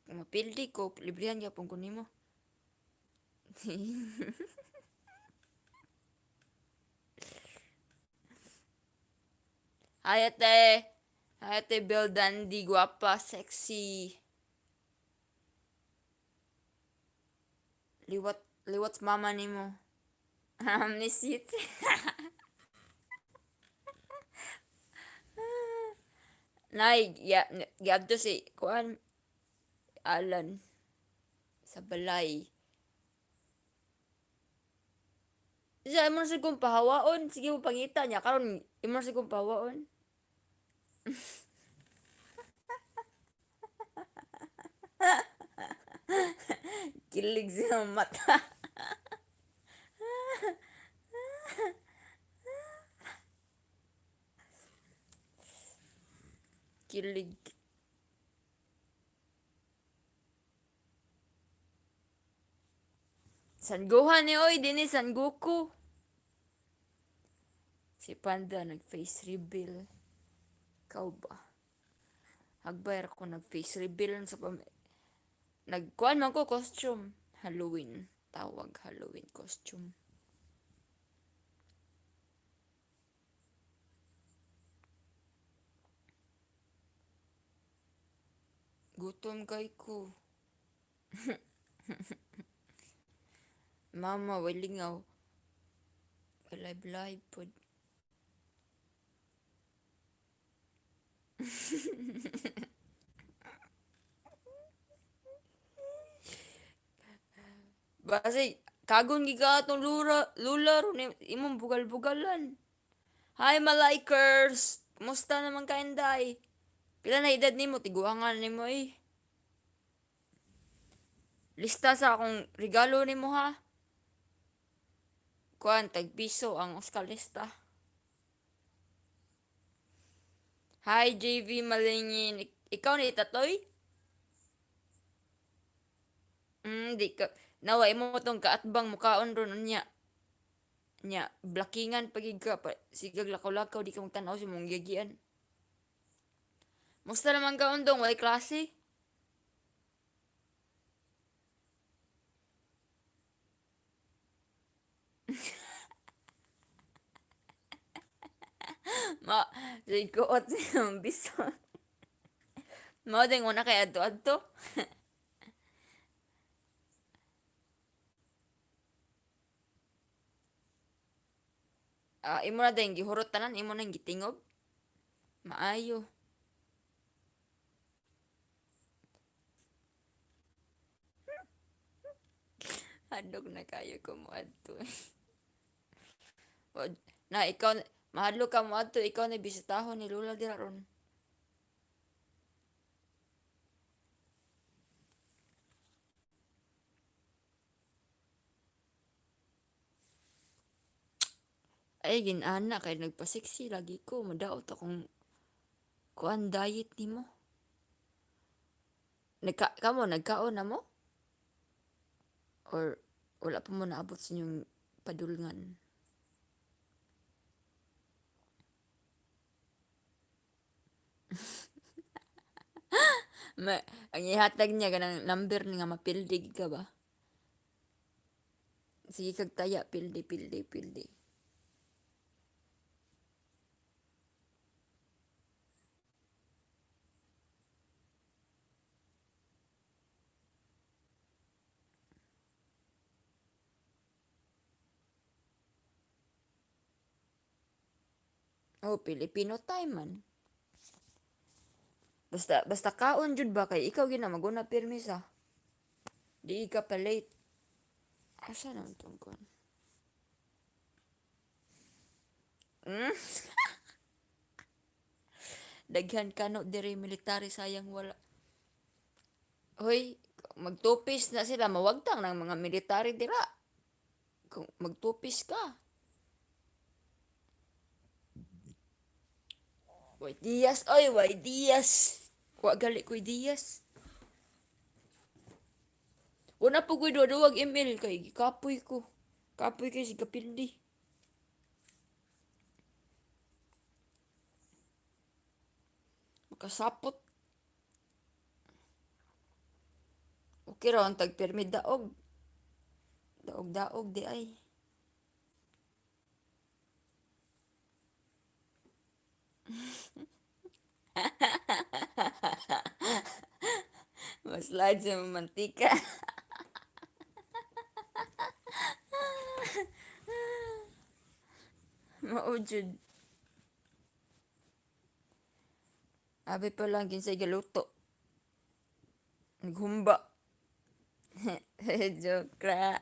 Kung mapildi ko, librihan gyapon ko nimo. Hi, ate. Hi, ate Bel Dandy. Guwapa, sexy. Liwat, liwat mama nimo. Miss you too. Nay, ya, giadto si kuan Alan sa balay. Siya, imo na siya kong pahawaon. Sige mo pangita niya. Karon, imo na siya kong pahawaon. Kilig siya ang mata. Kilig. San Gohan ni oy, dinhi San Goku. Si Panda nag-face reveal. Ikaw ba? Hagbay ra ko nag-face reveal sa pam. Nagkuan man ko costume. Halloween. Tawag Halloween costume. Gutom kay ko. Mama, way lingaw. Live live pod. Basi kagon giga atong lura lula ron imong bugal-bugalan. Hi Malikers! Kumusta naman ka, Inday? Pila na edad nimo? Tiguangan nimo eh. Lista sa akong regalo nimo ha. Kuan tag piso ang Oscar lista. Hi JV Malingin. Ikaw ni Tatoy? Di ka nawa imo tong kaatbang mukaon ron unya. Nya blockingan pagid ka pa, sigag lakaw-lakaw di ka magtan-aw sa imong giyagian. Musta naman ka undong way klase? Ma sigkuot siyang bison. Mao din una kay adto-adto. Ah, imo na din gihurot tanan, imo nang gitingob. Maayo. Hadlok na kayo ko moadto. Na ikaw mahadlok ka moadto, ikaw na bisitahon ni Lola dira ron. Ay ginana kay nagpa-sexy lagi ko, madaot akong kuan diet nimo. Nagka kamo nagkaon na mo? Or wala pa mo naabot sa inyong padulngan? Ma, ang ihatag niya kanang number ni nga mapildi ka ba? Sige kag taya, pildi, pildi, pildi. Oh, Filipino time man. Basta basta kaon jud ba kay ikaw gina maguna pirmi sa. Di ka pa late. Asa naman tong kuan? Daghan kano diri military sayang wala. Hoy, magtupis na sila mawagtang ng mga military dira. Kung magtupis ka. Way Diaz, oy, way Diaz. Wa gali ko'y Diaz. Wala po ko'y duwa-duwag email kay gikapoy ko. Kapoy kay si Kapildi. Makasapot. Okay ra ang tagpirmi daog. Daog-daog di ay. Maslide sa mantika. Mao jud. Abi pa lang kinsay galuto. Naghumba. Joke ra.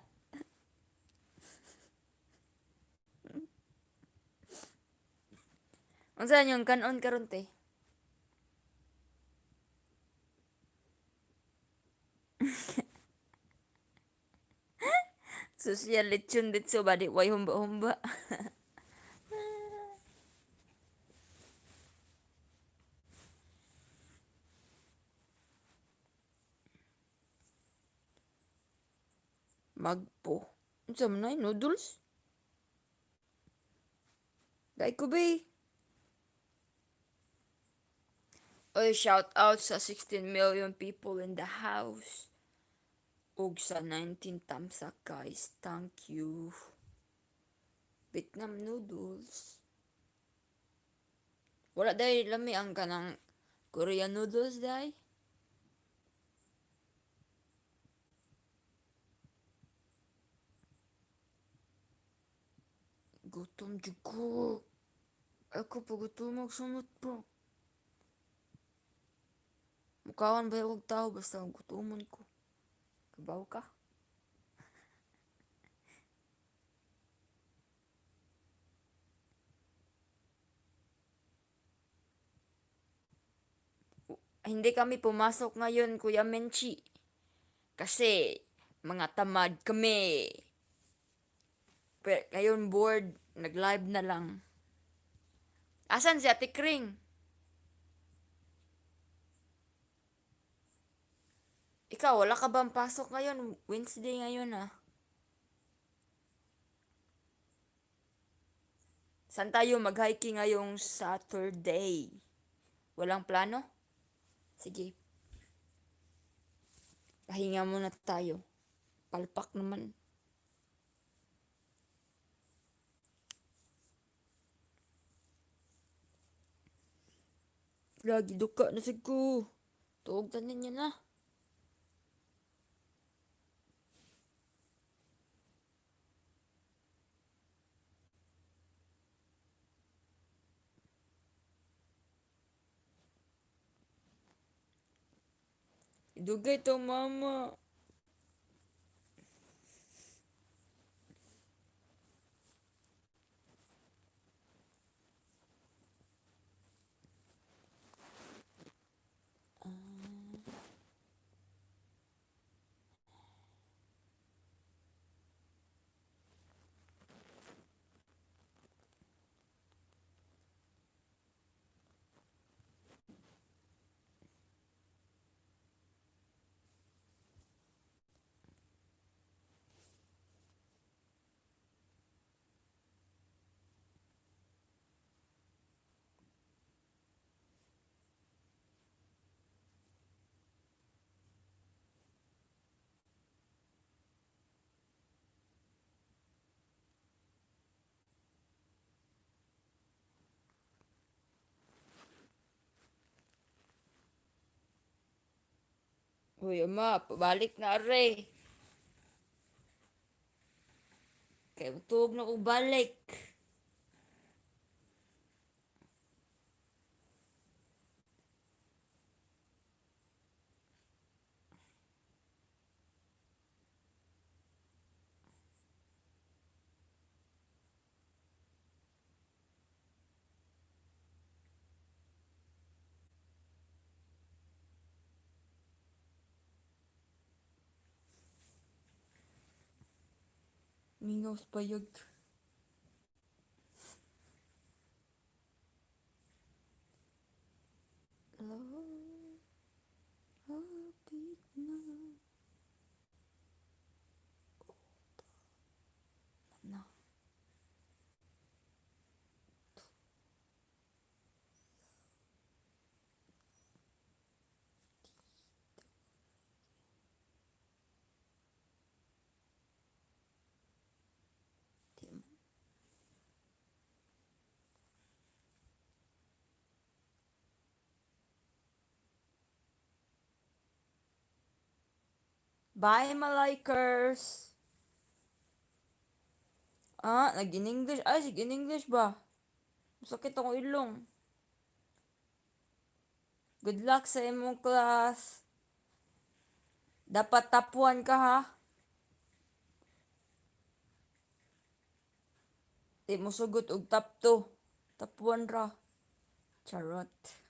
Unsa inyong kanon karon te? Social lechon ditso ba di way humba-humba. Magpo. Unsa man ay noodles? Dai ko be. Oy, shout out sa 16 million people in the house. Ug sa 19 thumbs up, guys. Thank you. Vietnam noodles. Wala day lami ang kanang Korean noodles day. Gutom jud ko. Ako pagutom og sumot pa. Mukaon ba og tao basta gutomon ko. Kabaw ka? Hindi kami pumasok ngayon, Kuya Menchi. Kasi mga tamad kami. Pero ngayon bored, nag-live na lang. Asan si Ate Kring? Ikaw, wala ka bang pasok ngayon? Wednesday ngayon ah. Saan tayo mag-hiking ngayong Saturday? Walang plano? Sige. Pahinga muna tayo. Palpak naman. Lagi duka na sad ko. Tuog tanin niya na. Dugay to, mama. Uy, ama, pabalik na are. Kay tuog na kong balik. Mingaw sa payag. Love, hapit na. Na. Di man. Bye, Malikers! Ah, nag-in-English. Ay, sige, in-English ba? Masakit akong ilong. Good luck sa imong class. Dapat top 1 ka ha. Di mo sugot og top 2. Top 1 ra. Charot.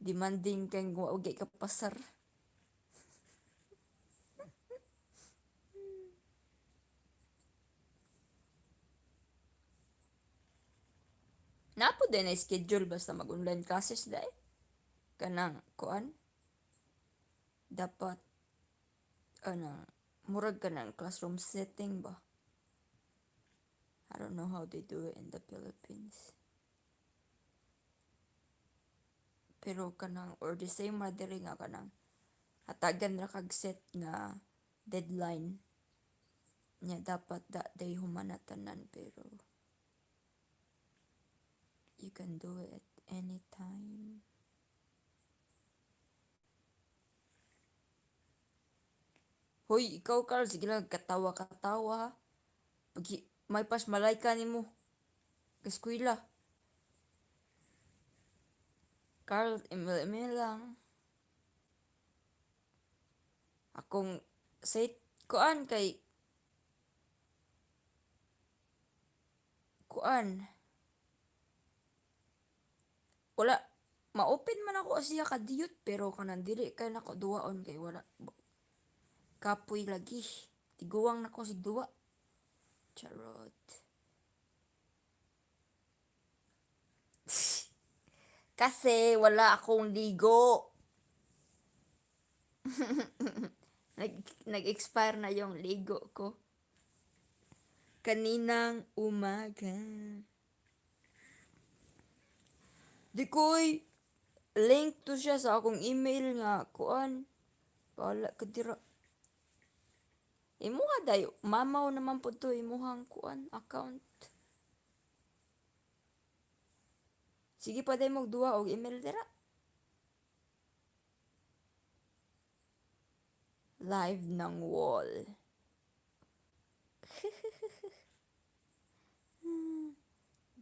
Demanding kay wa ka pasar. Naa po din na schedule basta mag-online classes dai. Kanang kuan. Dapat Ano, murag ka ng classroom setting ba? I don't know how they do it in the Philippines. Pero kanang or the same ra diri nga kanang hatagan ra kag set nga deadline nya dapat that day human na tanan, pero you can do it at any time. Hoy, ikaw Carl, sige lang katawa katawa ha. Pag may pas malayka nimo. Eskwela. Carl, email email lang. Akong say kuan kay kuan. Wala ma-open man ako siya kadiyot, pero kanang dili kay nako duwaon kay wala kapoy lagi. Tiguang nako sig duwa. Charot. Kasi wala akong ligo. Nag-expire na yung ligo ko. Kaninang umaga. Di ko'y link to siya sa akong email nga kuan. Wala ka dira. Imuha dayo. Mamaw naman po to imuhang kuan account. Sige pa day mo duwa og email dira. Live ng wall.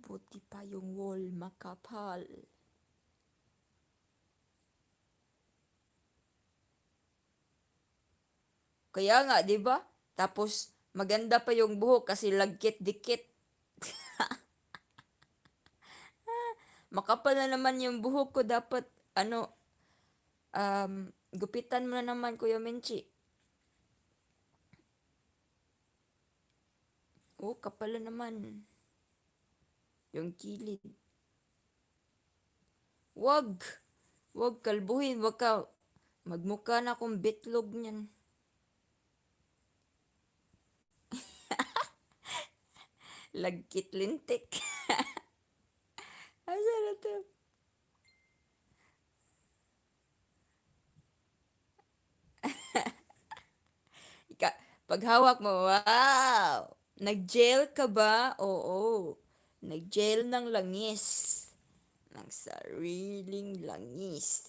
Buti pa yung wall makapal. Kaya nga, 'di ba? Tapos maganda pa yung buhok kasi lagkit dikit. Makapal na naman yung buhok ko, dapat ano gupitan mo na naman, Kuya Menchi. Oh, kapal na naman. Yung kilid. Wag. Wag kalbuhin, wag ka magmukha na akong bitlog niyan. Lagkit lintik. Asa na to? Ika, paghawak mo, wow! Nag-gel ka ba? Oo. Nag-gel ng langis. Ng sariling langis.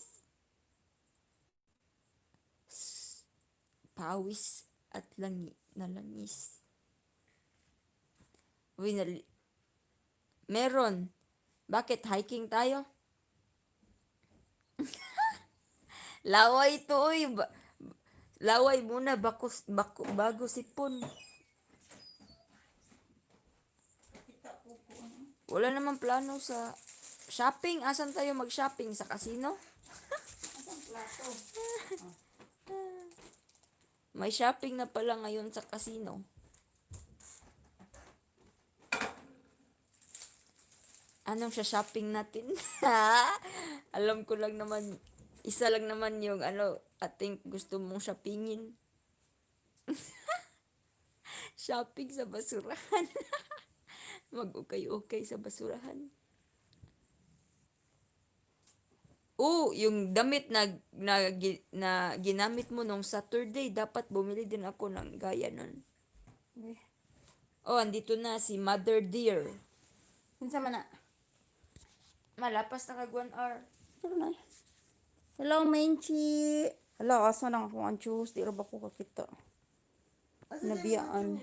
Pawis at langi na langis. Uy, meron. Bakit? Hiking tayo? Laway ito, uy. Laway muna, bakus, bako, bago sipon. Wala namang plano sa shopping. Asan tayo mag-shopping? Sa casino? Asan plato? May shopping na pala ngayon sa casino. Anong siya shopping natin? Alam ko lang naman, isa lang naman yung ano, I think gusto mong shoppingin. Shopping sa basurahan. Mag-ukay-ukay sa basurahan. Oh, yung damit na ginamit mo nung Saturday, dapat bumili din ako ng gaya nun. Okay. Oh, andito na si Mother Dear. Kinsa man na? Malapas na kag 1 hour. Pero na. Hello, Menchi. Hala, asa na ako ang juice? Di ra ba ko kakita? Nabiyaan.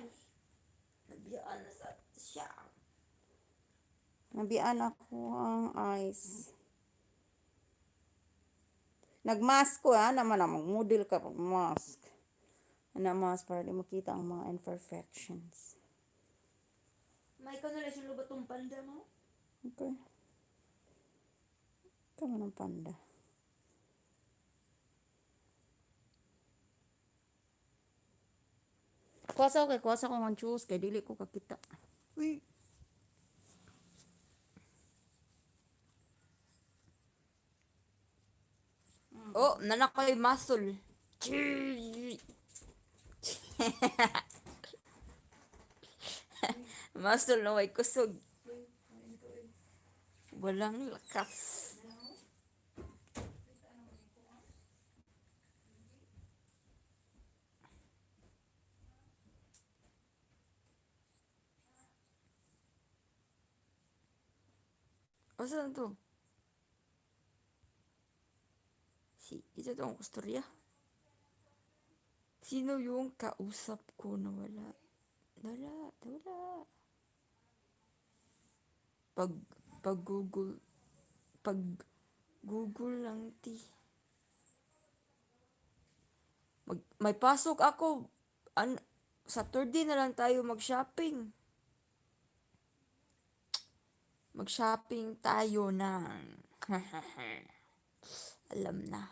Nabiyaan na sa siya. Nabiyaan ako ang ice. Nagmask ko ha, naman na mag-model ka pag mask. Ana mask para di makita ang mga imperfections. May ikaw na lang siya tong panda mo? Okay. Ikaw ng panda. Kuwasa ko kay kuwasa ko ang juice kay dili ko kakita. Uy. Oh, nanakoy muscle. Chii. Muscle na way kusog. Walang lakas. Asa na to? Si, isa to ang kustorya. Sino yung kausap ko na wala? Wala, wala. Pag Google lang ti. May pasok ako. Saturday na lang tayo mag-shopping. Mag-shopping tayo ng alam na.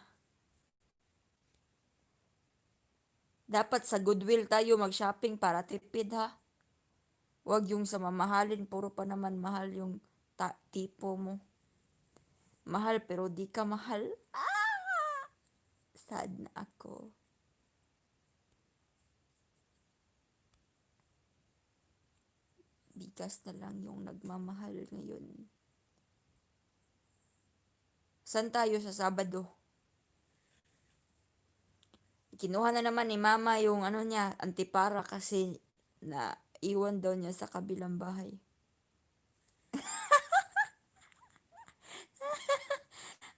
Dapat sa Goodwill tayo mag-shopping para tipid, ha. Huwag yung sa mamahalin, puro pa naman mahal yung tipo mo. Mahal pero di ka mahal. Ah! Sad na ako. Bigas na lang yung nagmamahal ngayon. San tayo sa Sabado? Kinuha na naman ni Mama yung ano niya, antipara, kasi na iwan daw niya sa kabilang bahay.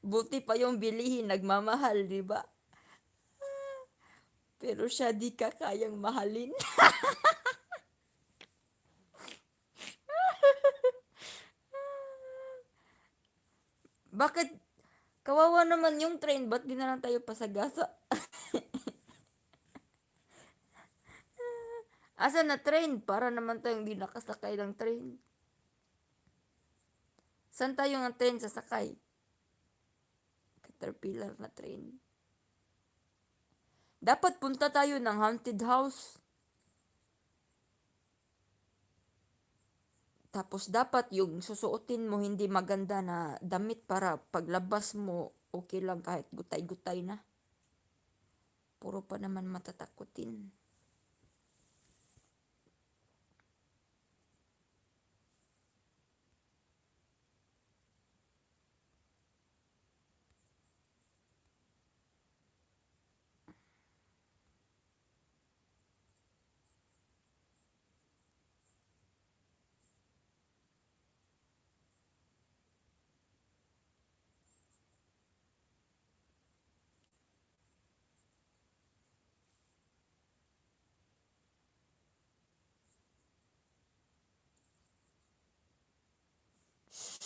Buti pa yung bilihin, nagmamahal, di ba? Pero siya, di ka kayang mahalin. Bakit? Kawawa naman yung train. Ba't di na lang tayo pasagasa? Asa na train? Para naman tayong di nakasakay ng train. Saan tayo ng train sasakay? Caterpillar na train. Dapat punta tayo ng haunted house. Tapos dapat yung susuotin mo, hindi maganda na damit, para paglabas mo okay lang kahit gutay-gutay na. Puro pa naman matatakutin.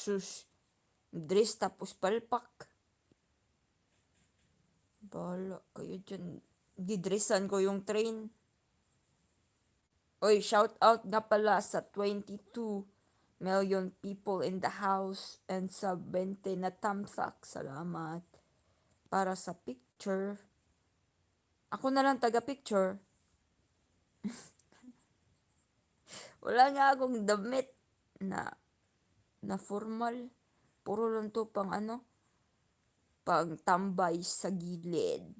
Sus. Dress tapos palpak. Bahala kayo dyan. Didressan ko yung train. Oy, shout out nga pala sa 22 million people in the house and sa 20 na thumbs up. Salamat. Para sa picture. Ako na lang taga-picture. Wala nga akong damit na formal. Puro lang to pang ano, pang tambay sa gilid.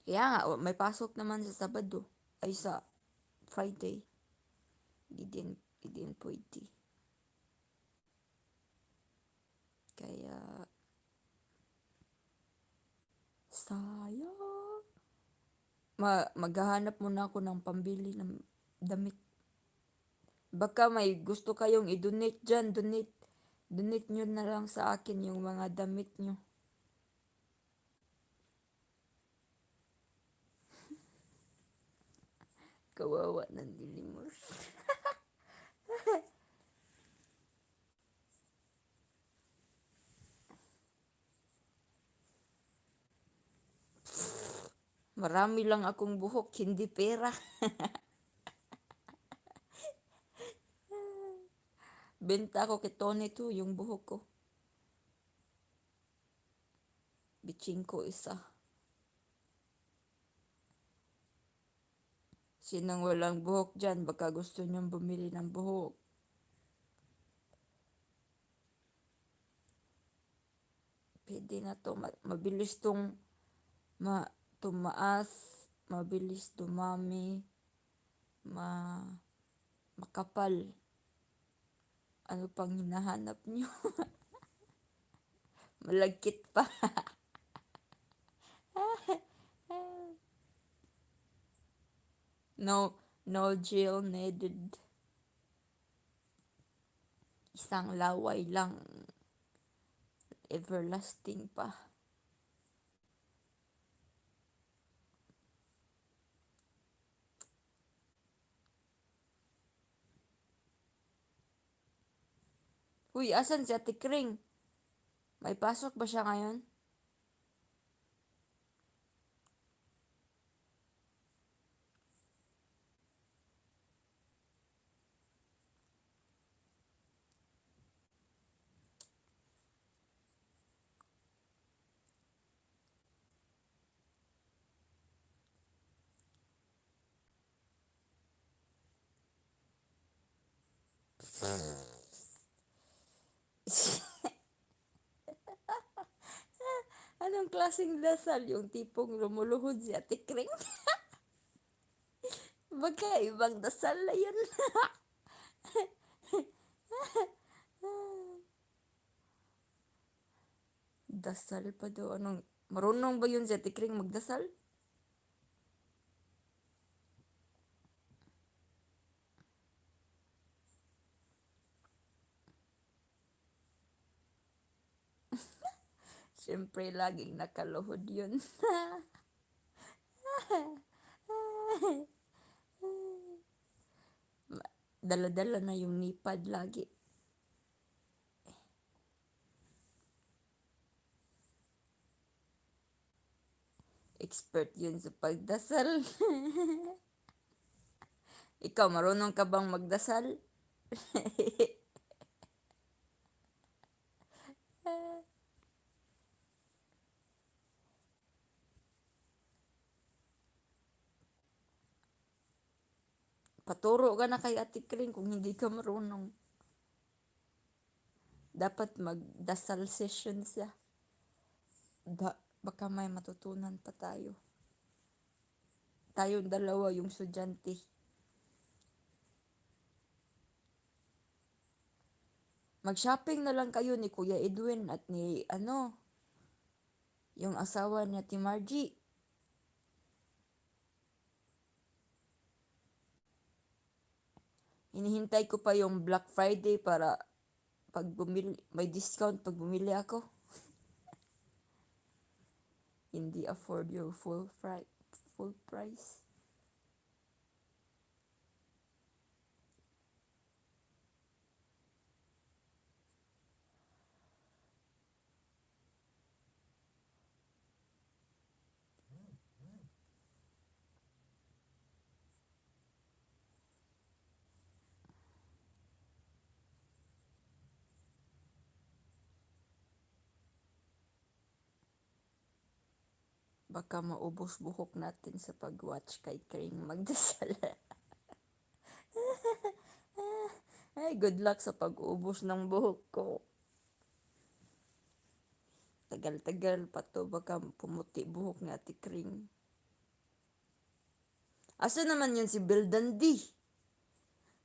Kaya nga, oh, may pasok naman sa Sabado. Ay, sa Friday. Di din pwede. Kaya, sayang. Maghahanap muna ako ng pambili ng damit. Baka may gusto kayong i-donate dyan, donate. Donate nyo na lang sa akin yung mga damit nyo. Kawawa ng dilimos. Marami lang akong buhok, hindi pera. Benta ko kay Tony to, yung buhok ko. Bitching ko isa. Sinong walang buhok dyan, baka gusto niyong bumili ng buhok. Pwede na to. Mabilis tong tumaas, mabilis dumami, makapal. Ano pang hinahanap nyo? Malagkit pa. No, no gel needed. Isang laway lang. Everlasting pa. Uy, asan si Ate Kring? May pasok ba siya ngayon? Anong klaseng dasal? Yung tipong lumuluhod si Ate Kring? Baka ibang dasal na yun. Dasal pa daw. Anong, marunong ba yun si Ate Kring magdasal? Siyempre, laging nakaluhod yun. Dala-dala na yung knee pad lagi. Expert yun sa pagdasal. Ikaw, marunong ka bang magdasal? Paturo ka na kay Ate Kring kung hindi ka marunong. Dapat magdasal session siya. Baka may matutunan pa tayo. Tayong dalawa yung estudyante. Mag-shopping na lang kayo ni Kuya Edwin at ni ano, yung asawa ni Ate Margie. Hinihintay ko pa yung Black Friday para pag bumili, may discount pag bumili ako. Hindi afford yung full price. Baka maubos buhok natin sa pag-watch kay Kring magdasal. Ay, good luck sa pag-ubos ng buhok ko. Tagal-tagal pa to. Baka pumuti buhok ni Ate Kring. Asa naman yun si Bill Dundee?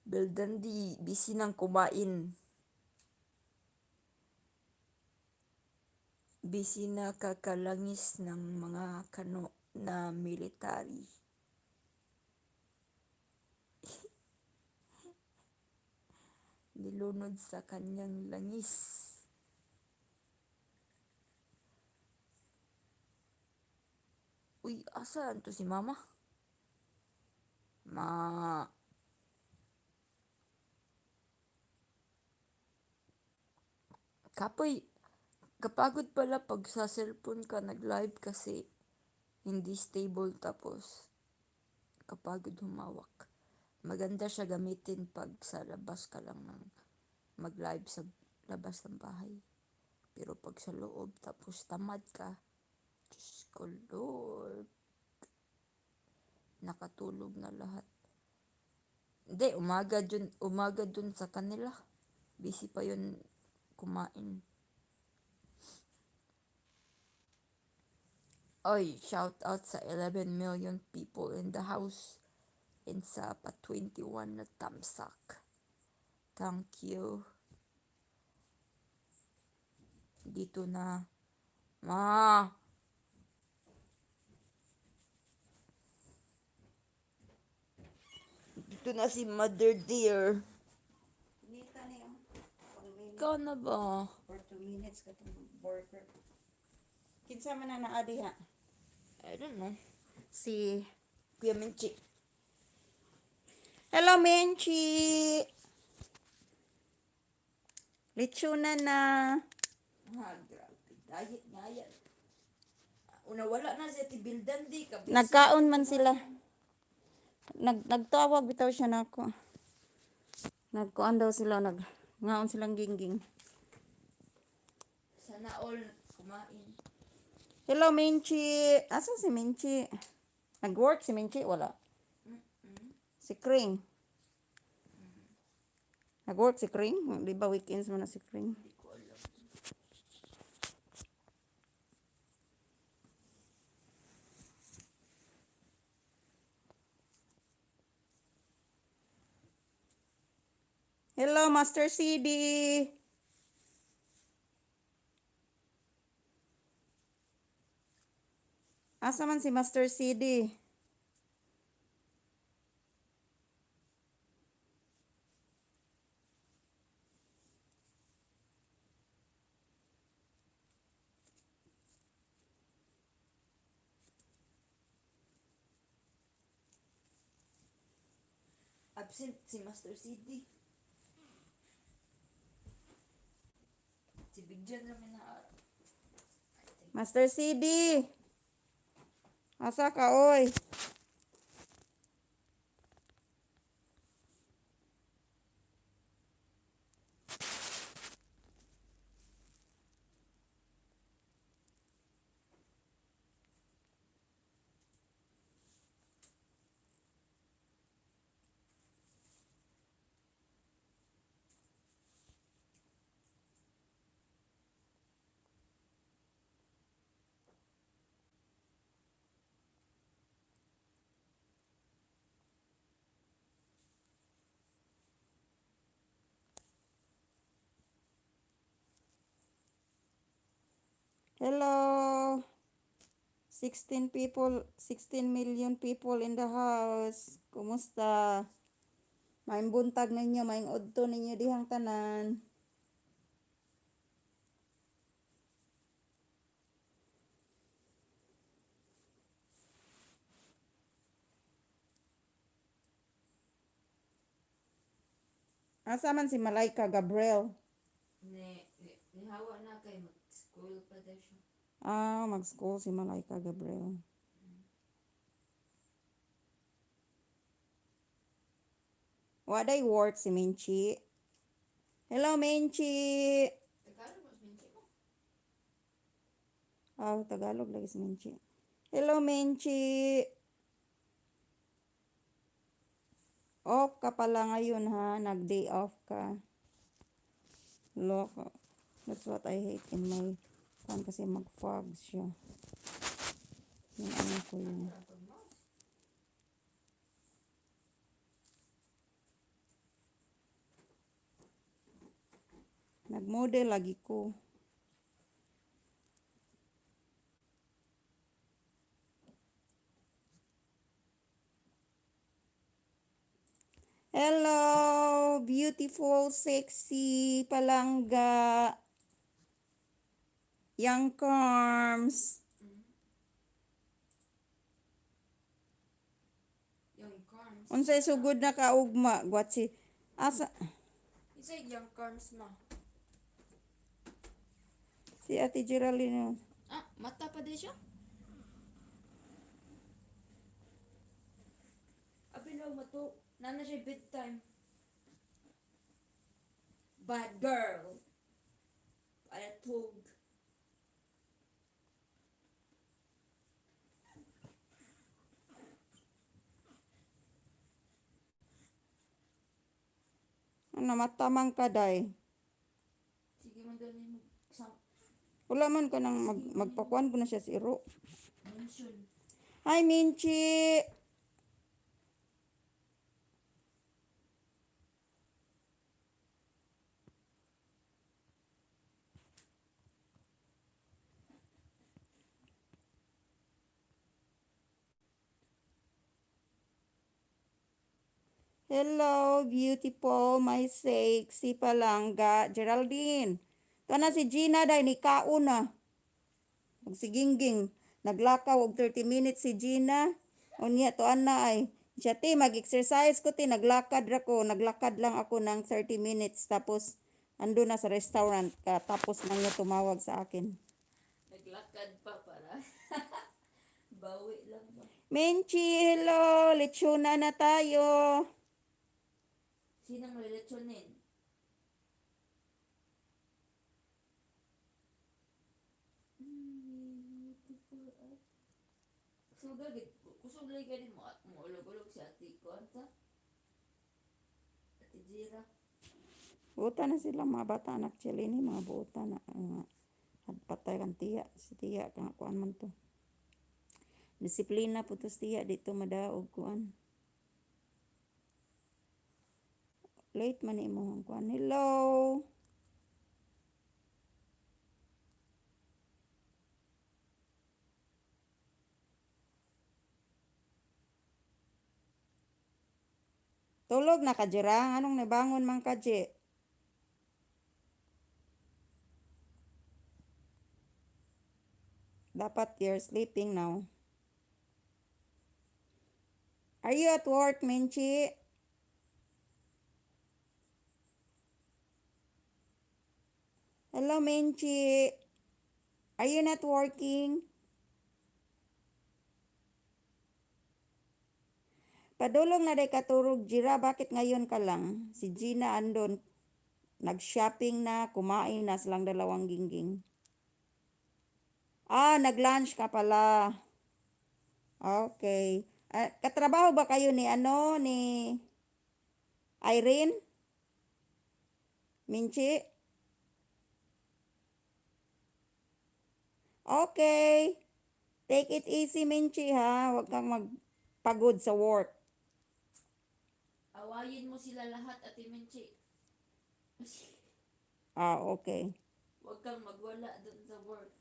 Bill Dundee, busy nang kumain. Busy na kakalangis ng mga kano na military. Nilunod sa kanyang langis. Uy, asan to si Mama? Ma. Kapoy, kapagod pala pag sa cellphone ka nag-live kasi hindi stable tapos kapagod humawak. Maganda siya gamitin pag sa labas ka lang ng mag-live sa labas ng bahay. Pero pag sa loob tapos tamad ka, Diyos ko Lord, nakatulog na lahat. Hindi, umaga dun sa kanila. Busy pa yun kumain. Oy, shout out sa 11 million people in the house and sa pa 21 na tamsak. Thank you. Dito na. Ma! Dito na si Mother Dear. Nita ni oh. 1 minute Ikaw na ba? or 2 minutes katong burger. Kinsa man na naa diha? I don't know. Si Kuya Menchi. Hello, Menchi. Lechona na. Ah, grabe. Diet na yan. Una wala na siya tibildan di ka. Nagkaon man sila. Nagtawag bitaw siya nako. Nagkuan daw sila, nag ngaon silang gingging. Sana all kumain. Hello, Menchi. Asa si Menchi? Nag-work si Menchi? Wala. Si Kring. Nag-work si Kring? Di ba weekends mo na si Kring? Hindi ko alam. Hello, Master CD. Asa man si Master CD? Absent si Master CD. Si Big John namin na araw. Master CD. Asa ka, oy? Hello. 16 people, 16 million people in the house. Kumusta? Maayong buntag ninyo, maayong udto ninyo dihang tanan. Asa man si Malaika Gabriel? Ni, ni, nihawa na kay mag-school pa daw siya. Ah, mag-school si Malaika Gabriel. Waday work si Menchi. Hello, Menchi. Tagalog mas Menchi mo. Ah, Tagalog lagi si Menchi. Hello, Menchi. Off ka pala ngayon ha. Nag-day off ka. Loko. That's what I hate in my phone kasi mag-fog siya. Yung ano ko yun. Nag-model lagi ko. Hello, beautiful, sexy, palangga, young Carms. Young Carms. Unsay sugod na kaugma, gwatsi. Asa Isa Young Carms ma. si Ate Geraldine. Oh. Ah, mata pa din siya? Abi na mato. Nana siya bedtime. Bad girl. Palatog. Ano matamang ka day? Sige man dali mo. Sam. Wala man ka nang magpakuan ko na siya si Iro. Mention. Hi, Minchi! Hello, beautiful, my sexy palangga, Geraldine. Ito na si Gina dahil ni kauna. Ug si Gingging, naglakaw og 30 minutes si Gina. Unya to na ay. Siya ti, mag-exercise ko ti, naglakad ra ko. Naglakad lang ako ng 30 minutes. Tapos, ando na sa restaurant ka. Tapos lang niya tumawag sa akin. Naglakad pa para. Bawi lang ba? Menchi, hello! Lechona na tayo. Sinang relasyonin? Beautiful. Kusog gid kusog lagi gani mo mo ulog-ulog si Ate kuan sa Ate Jira. Buta na sila mga bata anak Chelini, mga buta na mga at patay kang tiya si tiya kang kuan man to. Disiplina po to si tiya dito madaog kuan. Late man imo ang kuan. Hello. Tulog na ka Jira? Anong nabangon man ka, Ji? Dapat you're sleeping now. Are you at work, Menchi? Hello, Menchi. Are you not working? Padulong na day katurog, Jira. Bakit ngayon ka lang? Si Gina andon. Nag-shopping na, kumain na silang dalawang gingging. Ah, nag-lunch ka pala. Okay. Ah, katrabaho ba kayo ni ano, ni Irene? Minchi? Okay. Take it easy, Minchi, ha? Huwag kang magpagod sa work. Awayin mo sila lahat, Ate Menchi. Ah, okay. Huwag kang magwala dun sa work.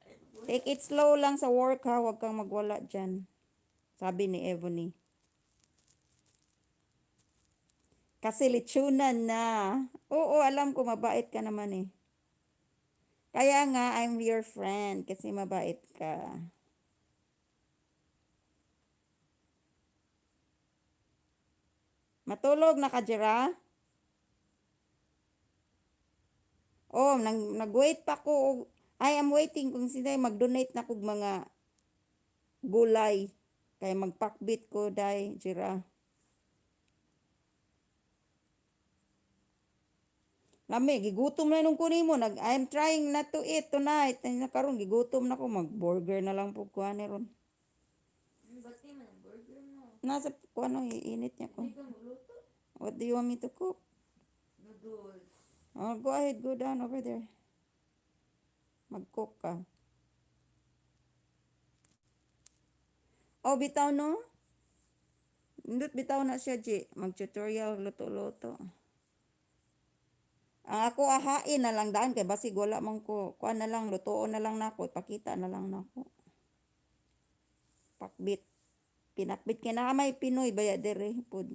Ay, magwala. Take it slow lang sa work, ha? Huwag kang magwala dyan. Sabi ni Ebony. Kasi lechonan na. Oo, alam ko, mabait ka naman eh. Kaya nga, I'm your friend kasi mabait ka. Matulog na ka, Jera? Oh, nag-wait pa ko. I am waiting kung sino mag-donate na kog mga gulay. Kay magpakbit ko, day, Jera. Lami, gigutom na nung kunin mo. I'm trying not to eat tonight. Ay, karon gigutom na ko. Mag-burger na lang po kuha ni ron. Ba't di man ang burger mo? Nasa kuha no, iinit niya ko. Hindi ka magluto? What do you want me to cook? Noodles. Oh, go ahead, go down over there. Mag-cook ka. Oh, bitaw no? Indot bitaw na siya, G. Mag-tutorial, luto-luto. Ang ako ahain na lang daan kay basig wala man ko. Kuan na lang, lutoon na lang nako, ipakita na lang nako. Pakbit. Pinakbit kay na may Pinoy baya dere pod.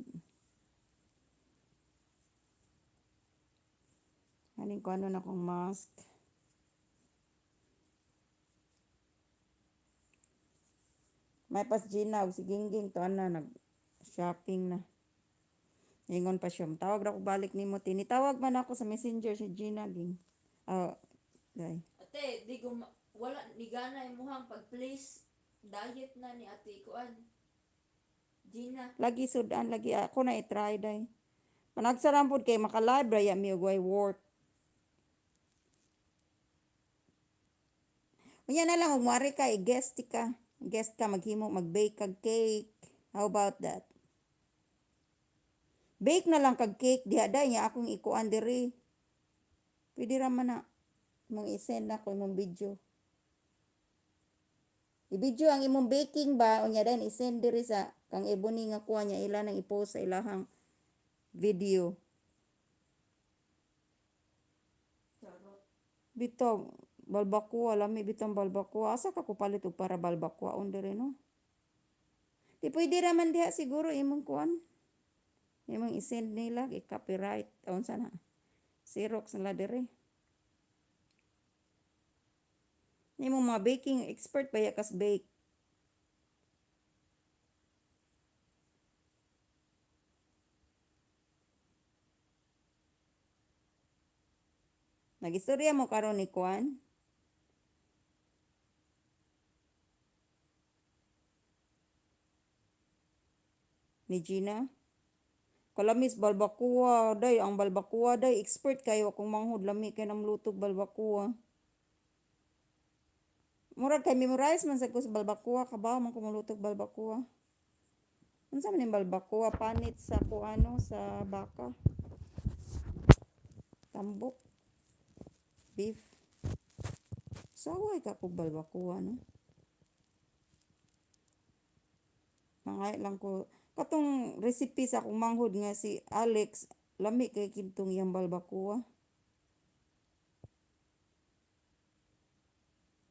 Aning ko ano na akong mask. May pas Gina og si Gingging to ana nag shopping na. Ingon pa siya, tawag ra ko balik nimo tinitawag man ako sa Messenger si Gina ging. Oh, day. Ate, di ko wala ni gana imuhang pag-please diet na ni Ate kuan. Gina. Lagi sudan lagi ako na i-try day. Panagsaram pod kay maka-live ra ya mi og way work. Unya na lang og moari ka i-guest ka. Guest ka maghimo mag-bake kag cake. How about that? Bake na lang kag cake diha day nya akong ikuan diri. Pwede ra man na. Imong i-send nako imong video. I-video ang imong baking ba unya dayon i-send diri sa kang Ebony nga kuha niya ila nang i-post sa ilahang video. Charot. Bitaw balbakuwa lami bitang balbakuwa. Asa ka ko palit og para balbakuwaon diri no? Di pwede ra man diha siguro imong kuan. Imong i-send nila i-copyright unsa na. Xerox nila diri. Imong mga baking expert ba ya kas bake? Nagistorya mo karon ni kuan? Ni Gina? Kalamis balbakuwa day ang balbakuwa day expert kayo akong manghod lami kay nang lutog balbakuwa. Murag kay memorize man sad ko sa balbakuwa kabaw man ko molutog balbakuwa. Unsa man ning balbakuwa panit sa kuano sa baka? Tambok beef. Saway ka kog balbakuwa no. Mangay lang ko katong recipe sa akong manghod nga si Alex lami kay kidtong iyang balbakuwa.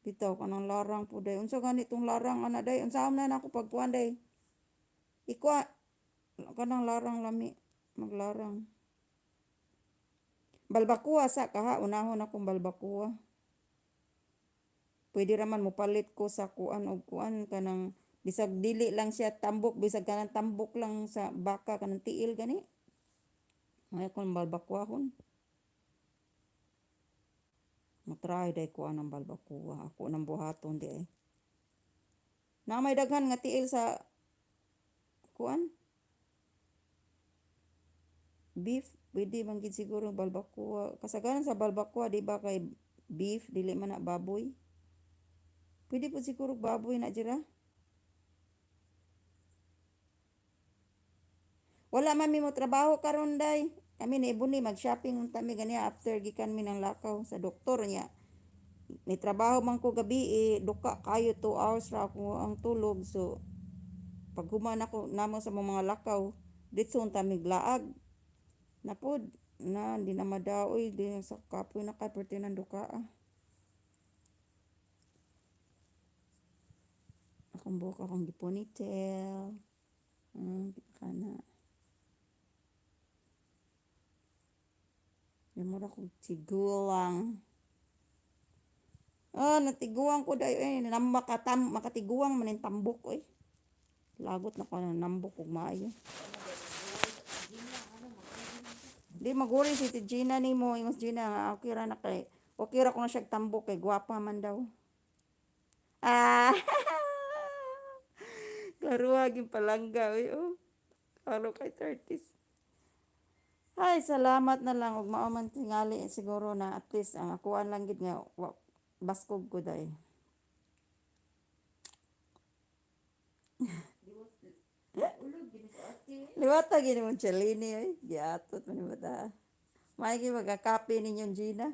Bitaw kanang larang po day. Unsa gani tong larang ana day? Unsaon na nako pagkuan day? Ikuha kanang larang lami maglarang. Balbakuwa sa kaha unahon akong balbakuwa. Pwede ra man mopalit ko sa kuan og kuan kanang bisag dili lang siya tambok bisag kanang tambok lang sa baka kanang tiil gani. May akong balbakuwahon. Mo-try day ko anang balbakuwa. Ako nang buhaton di ay. Na may daghan nga tiil sa kuan beef pwede man gid siguro balbakuwa. Kasagaran sa balbakuwa di ba kay beef dili man na baboy. Pwede po siguro baboy na dira. Wala man mi mo trabaho karon day. Kami ni Ebony mag-shopping unta mi ganiya after gikan mi ng lakaw sa doktor niya. Ni trabaho man ko gabi eh, duka kayo 2 hours ra ako ang tulog so pag human ako namo sa mga lakaw ditso unta mi laag. Na pod na di na madaoy di sa kapoy na kay perti ng duka ah. Akong buhok akong giponytail. Kana. Mura kog tigulang. Ah, natiguang ko dayo eh. Makatam, makatiguang man yung tambok eh. Lagot na ko na nambok og maayo. Ano gani? Gina ano magkano na siya. Di maguri si Tita Gina nimo, ingos Gina nga okay ra na kay okay ra ko na siya tambok kay gwapa man daw. Ah. Klaruha gyud palangga oy oh. Klaro kay 30s. Ay, salamat na lang ug mao man tingali siguro na at least ang akuan lang gid nga wa, baskog ko day. Liwat ulog gini ko ate. Liwata gid mo Chelini oy, giatot man ni bata. May gi magkakape ninyong Gina.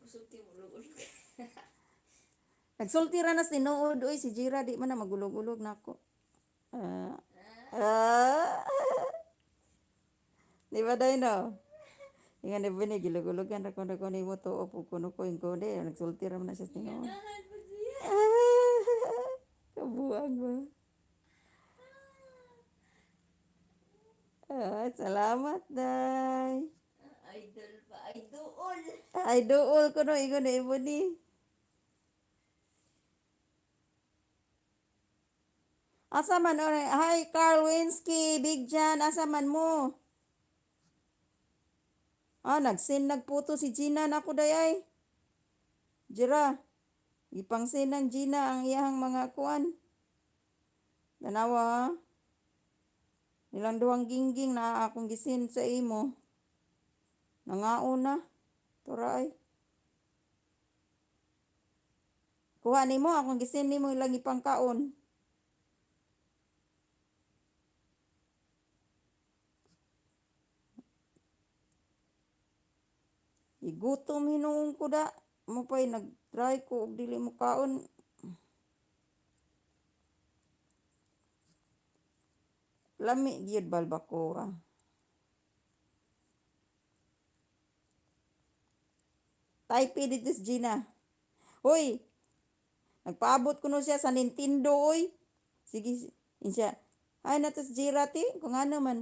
Kusulti mo ulog ulog. Nagsulti ra nas tinuod oy si Jira di man na magulog-ulog nako. Ah. Ah. Di ba day no? Ingan ni Bini gilugulugan ra ko nimo tuo pug kuno ko ingko di nagsulti ra man na siya sa tinuod. Ganahan po siya. Kabuang ba? Ah, salamat day. Idol pa. Idol. Ay duol ko no ingon ni Ebony. Asa man oray? Hi Carl Winsky, Big John, asa man mo? Ah, nagsin nagputo si Gina nako day ay. Jira, gipangsin ng Gina ang iyahang mga kuan. Tanawa ha. Nilang duhang gingging na akong gisin sa imo. Nangaon na. Tura ay. Kuha nimo akong gisin nimo ilang ipangkaon. Gigutom hinuon ko da. Mo pa'y nag-try ko og dili mo kaon. Lami gyud balbacoa. Taipei dito si Gina. Hoy, nagpaabot kuno siya sa Nintendo oy. Sige, siya. Ay na to si Jira ti, kung ano man.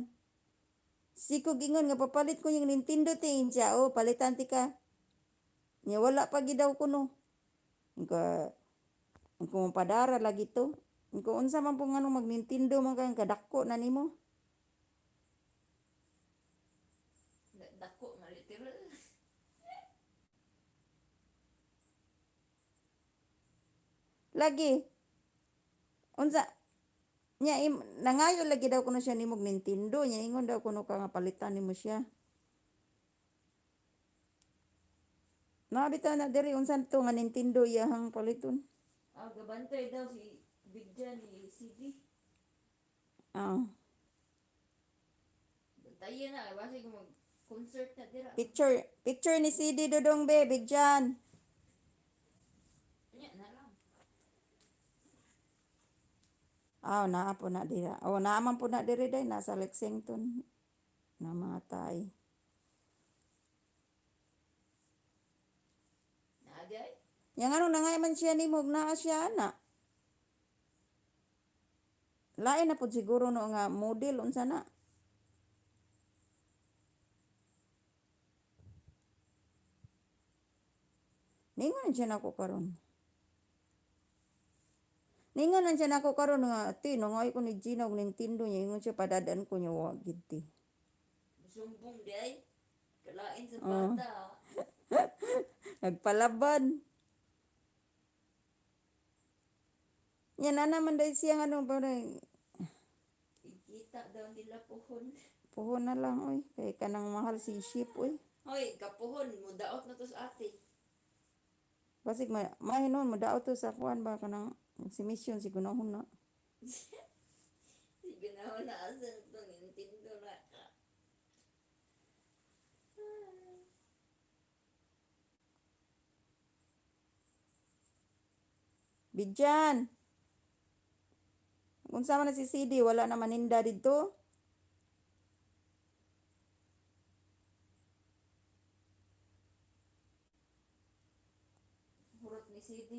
Siko gingon nga papalit ko yung Nintendo ti siya. Oh, palitan ti ka. Nya wala pa gid daw kuno. Inko kung padara lagi to. Inko unsa man po nganong mag Nintendo man kang kadako na nimo. Dako nga literal. Lagi unsa nya im, nangayo lagi daw kuno siya nimog Nintendo nya ingon daw kuno ka nga palitan nimo siya. Naa bitaw na diri unsa to nga Nintendo iyahang paliton. Ah, gabantay daw si Big John ni CD. Ah. Bantayan na, basi kung mag-concert na dira. Picture picture ni CD Dodong be bigyan. Nya na lang. Ah, naa po na dira. Oh, naa man po na diri day nasa Lexington na mga tay. Naa di ay. Yang ano nangay man siya nimo naa siya ana. Lain na pud siguro no nga model unsa na. Ningon siya nako karon. Ningon man siya nako karon nga ate nangay ko ni Gina og Nintendo niya ingon siya padadan ko niya wa gid ti. Sumbong di ay. Kalain sa Oh, bata. nagpalaban. Nya na naman dahil siya nga ano parang Ikita daw nila puhon. puhon na lang oy kay kanang mahal si ship oy. Hoy, kapuhon, mudaot na to sa ate. Basig ma mahinon mo daot to sa kuan ba kanang si mission si gunahon na. Sige na wala asa itong Nintendo na. Bidyan. Unsa man na si CD wala na maninda didto. Hurot ni CD.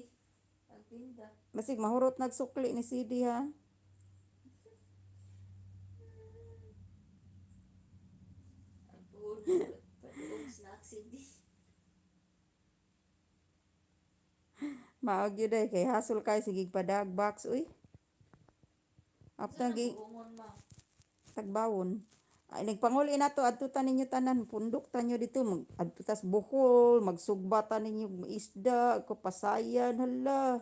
Ang tinda. Basig mahurot nagsukli ni CD ha. Ang puhon, paduog snack CD. Maog gyud ay kay hasol kay sige padag box uy. Unsa After nang gi buhongon ma? tagbawon. Ay nagpanguli na to adto ta ninyo tanan pundok ta nyo dito mag adto tas Bohol magsugba ta ninyo isda ko pasayan hala.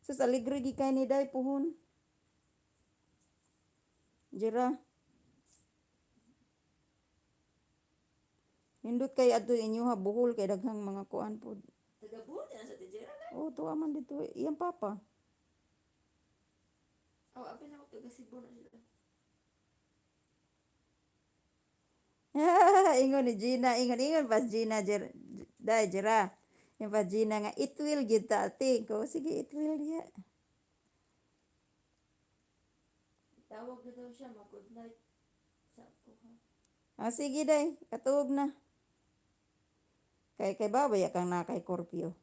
Sus aligre gi kay ni day puhon. Jira nindot kay adto inyo ha Bohol kay daghang mga kuan pod. Taga buhon na sa tijera na. Oh, tuwa man dito iyang papa. Oh, apin ako taga Cebu na sila. Ingon ni Gina, ingon ingon pas Gina Jer, dai Jira. Yung pas Gina nga it will gyud ta ate ko sige it will ya. Tawag na daw siya, ma good night. Sa ako ha. Ah, sige day, katuog na. Kay kay babaya kang na kay Corpio.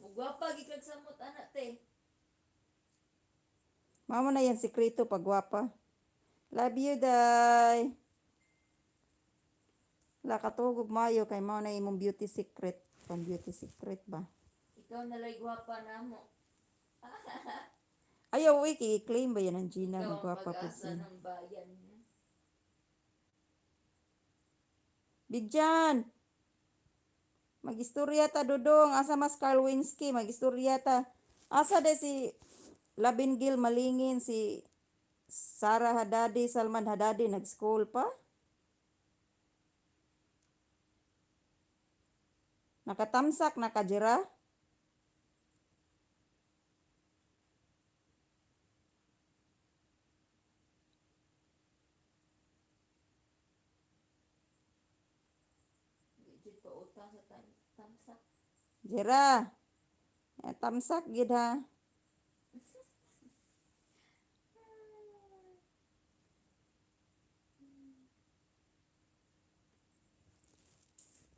Mugwapa gikag samot anak te. Mamo na yan sikreto pagwapa. Love you, day. La katugog mayo kay mao na imong beauty secret. Pang beauty secret ba? Ikaw na lay gwapa na mo. Ayaw, uy, ki-claim ba yan ang Gina? Ikaw ang Nagwapa po pag-asa siya. ng bayan. Bigyan! Magistorya ta, Dudong. Asa mas Carl Winsky? Magistorya ta. Asa de si Labin Gil Malingin, si Sarah Hadadi, Salman Hadadi, nag-school pa? Nakatamsak, nakajira? Jud pautang sa tamsak. Jera. Eh, tamsak gid ha.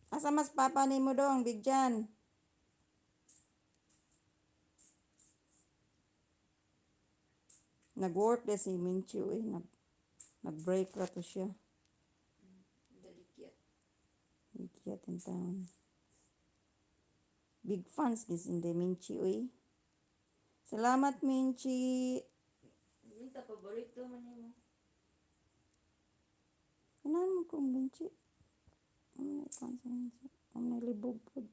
Asa mas papa nimo dong, Bigjan? Nag-work na si Minchu eh. Nag-break ra to siya. Dalikyat. Ikyat in town. Big fans gis hindi Minchi uy. Salamat, Minchi. Hindi ta paborito man nimo. Kailangan mo kong Minchi. Ano na ikuan sa Minchi? Ano na libog pod.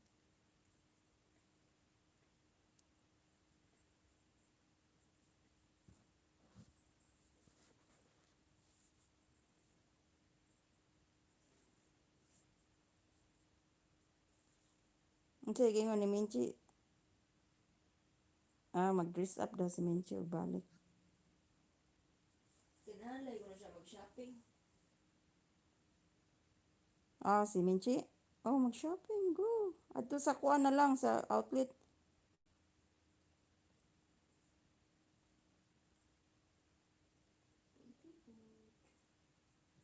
Ang sige ingon ni Minchi. Ah, mag-dress up daw si Minchi og balik. Kinalay ko na siya mag-shopping. Ah, si Minchi. Oh, mag-shopping. Go. Adto sa kuan na lang sa outlet.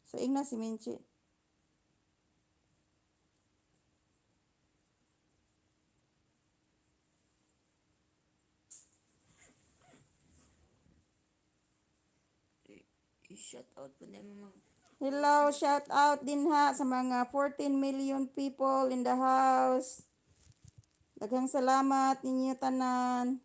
Sa ingna si Minchi. I-shout out po na mo mag Hello, shout out din ha sa mga 14 million people in the house. Daghang salamat ninyo tanan.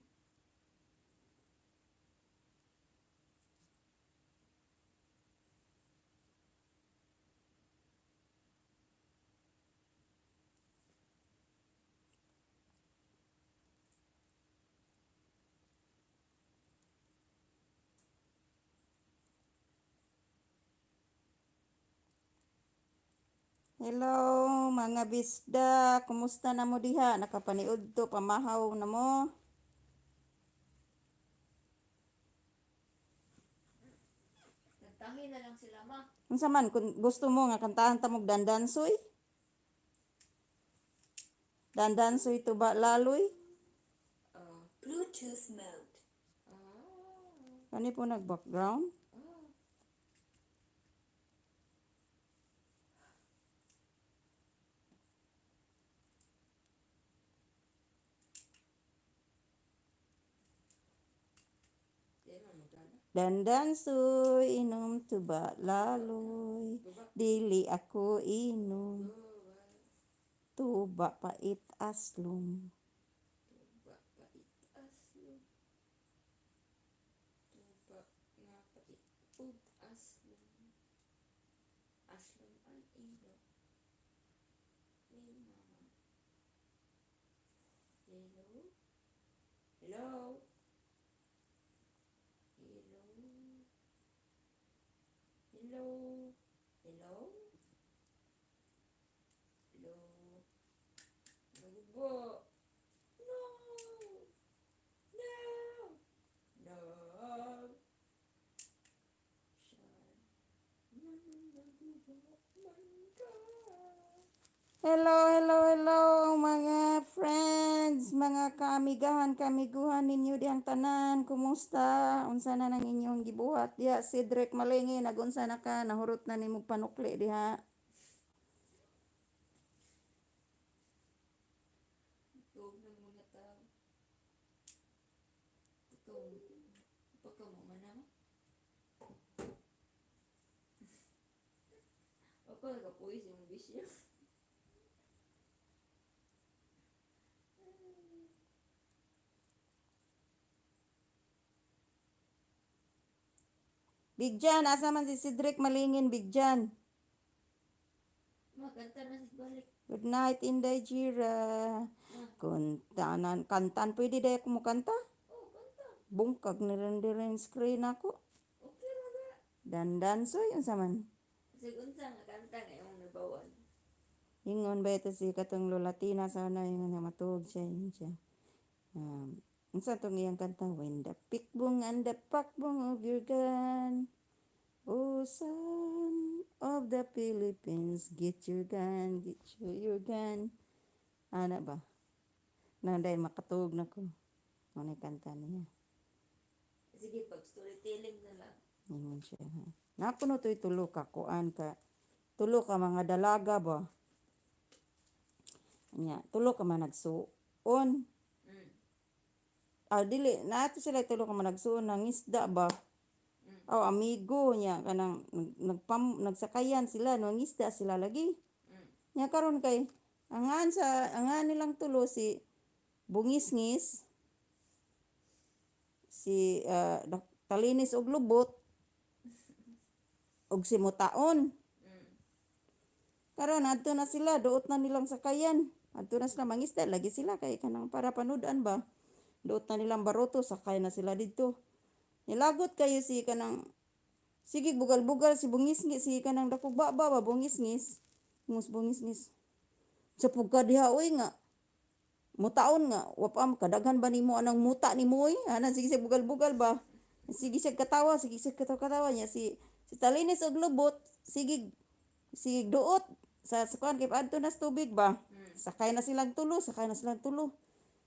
Hello mga bisda, kumusta na mo diha? Nakapaniudto pamahaw na mo? Kantahin na lang sila ma. Unsa man kung gusto mo nga kantahan ta mog dandansoy? Dandansoy tuba laloy? Bluetooth mode. Ah. Kani po nag background? Ah. Di man magana. Dandansoy inom tuba laloy. Dili ako inom. Tuba pait aslom. Tuba pait aslom. Tuba nga pait ug aslom. Aslom ang ilo. Ni mama. Hello? Hello? Hello? Hello? Hello? Hello? Nagubo. No! No! No! Siya. Nagubo man ka. Hello, hello, hello mga friends, mga kaamigahan, kamiguhan ninyo dihang tanan. Kumusta? Unsa na nang inyong gibuhat diha? Cedric Malingi, nagunsa na ka? Nahurot na nimo panukli diha. Huwag ng mga tao. Ikaw, baka mo man naman. Baka nakapuwis yung bisyo. Bigjan, asa man si Cedric Malingin, Bigjan? Makanta na si balik. Good night, Inday Jira. Kuntanan, kantan, pwede dahil kumukanta? Oh, kanta. Bungkag ni rin screen ako. Okay ra ba? Dandansoy, unsa man? Sig unsa nga kanta nga imong nabawan? Ingon ba ito si katong Lolatina sa una ingon nga matuog siya yun siya. Unsa tong iyang kanta? When the pikbong and the pakbong of your gun. Oh son of the Philippines. Get your gun, get your gun. Ana ba? Na dahil makatug na ko. Ano kanta niya? Sige, pag storytelling na lang. Ingon siya. Ha? Nakuno to'y tulo ka kuan ka. Tulo ka mga dalaga ba? Nya, tulo ka man nagsuon. Ah, dili nato sila tulo ka man nagsuon ng isda ba? Aw, amigo niya kanang nagpam nagsakayan sila no isda sila lagi. Nya karon kay angan sa angan nilang tulo si Bungisngis, si Talinis og Lubot og si Mutaon. Karon adto na sila, duot na nilang sakayan. Adto na sila mangisda lagi sila kay kanang para panud-an ba. Duot na nilang baroto, sakay na sila didto. Nilagot kayo si kanang sige bugal-bugal si Bungisngis, si kanang dakog baba ba Bungisngis. Ngus Bungisngis. Sa pugka diha oy nga mutaon nga wa pa kadaghan ba nimo anang muta nimo oy? Ana sige siya bugal-bugal ba. Sige siya katawa, sige siya katawa-katawa niya si si Talinis og Lubot, sige sige duot sa kuan kay paadto na sa tubig ba. Sakay na silang tulo, sakay na silang tulo.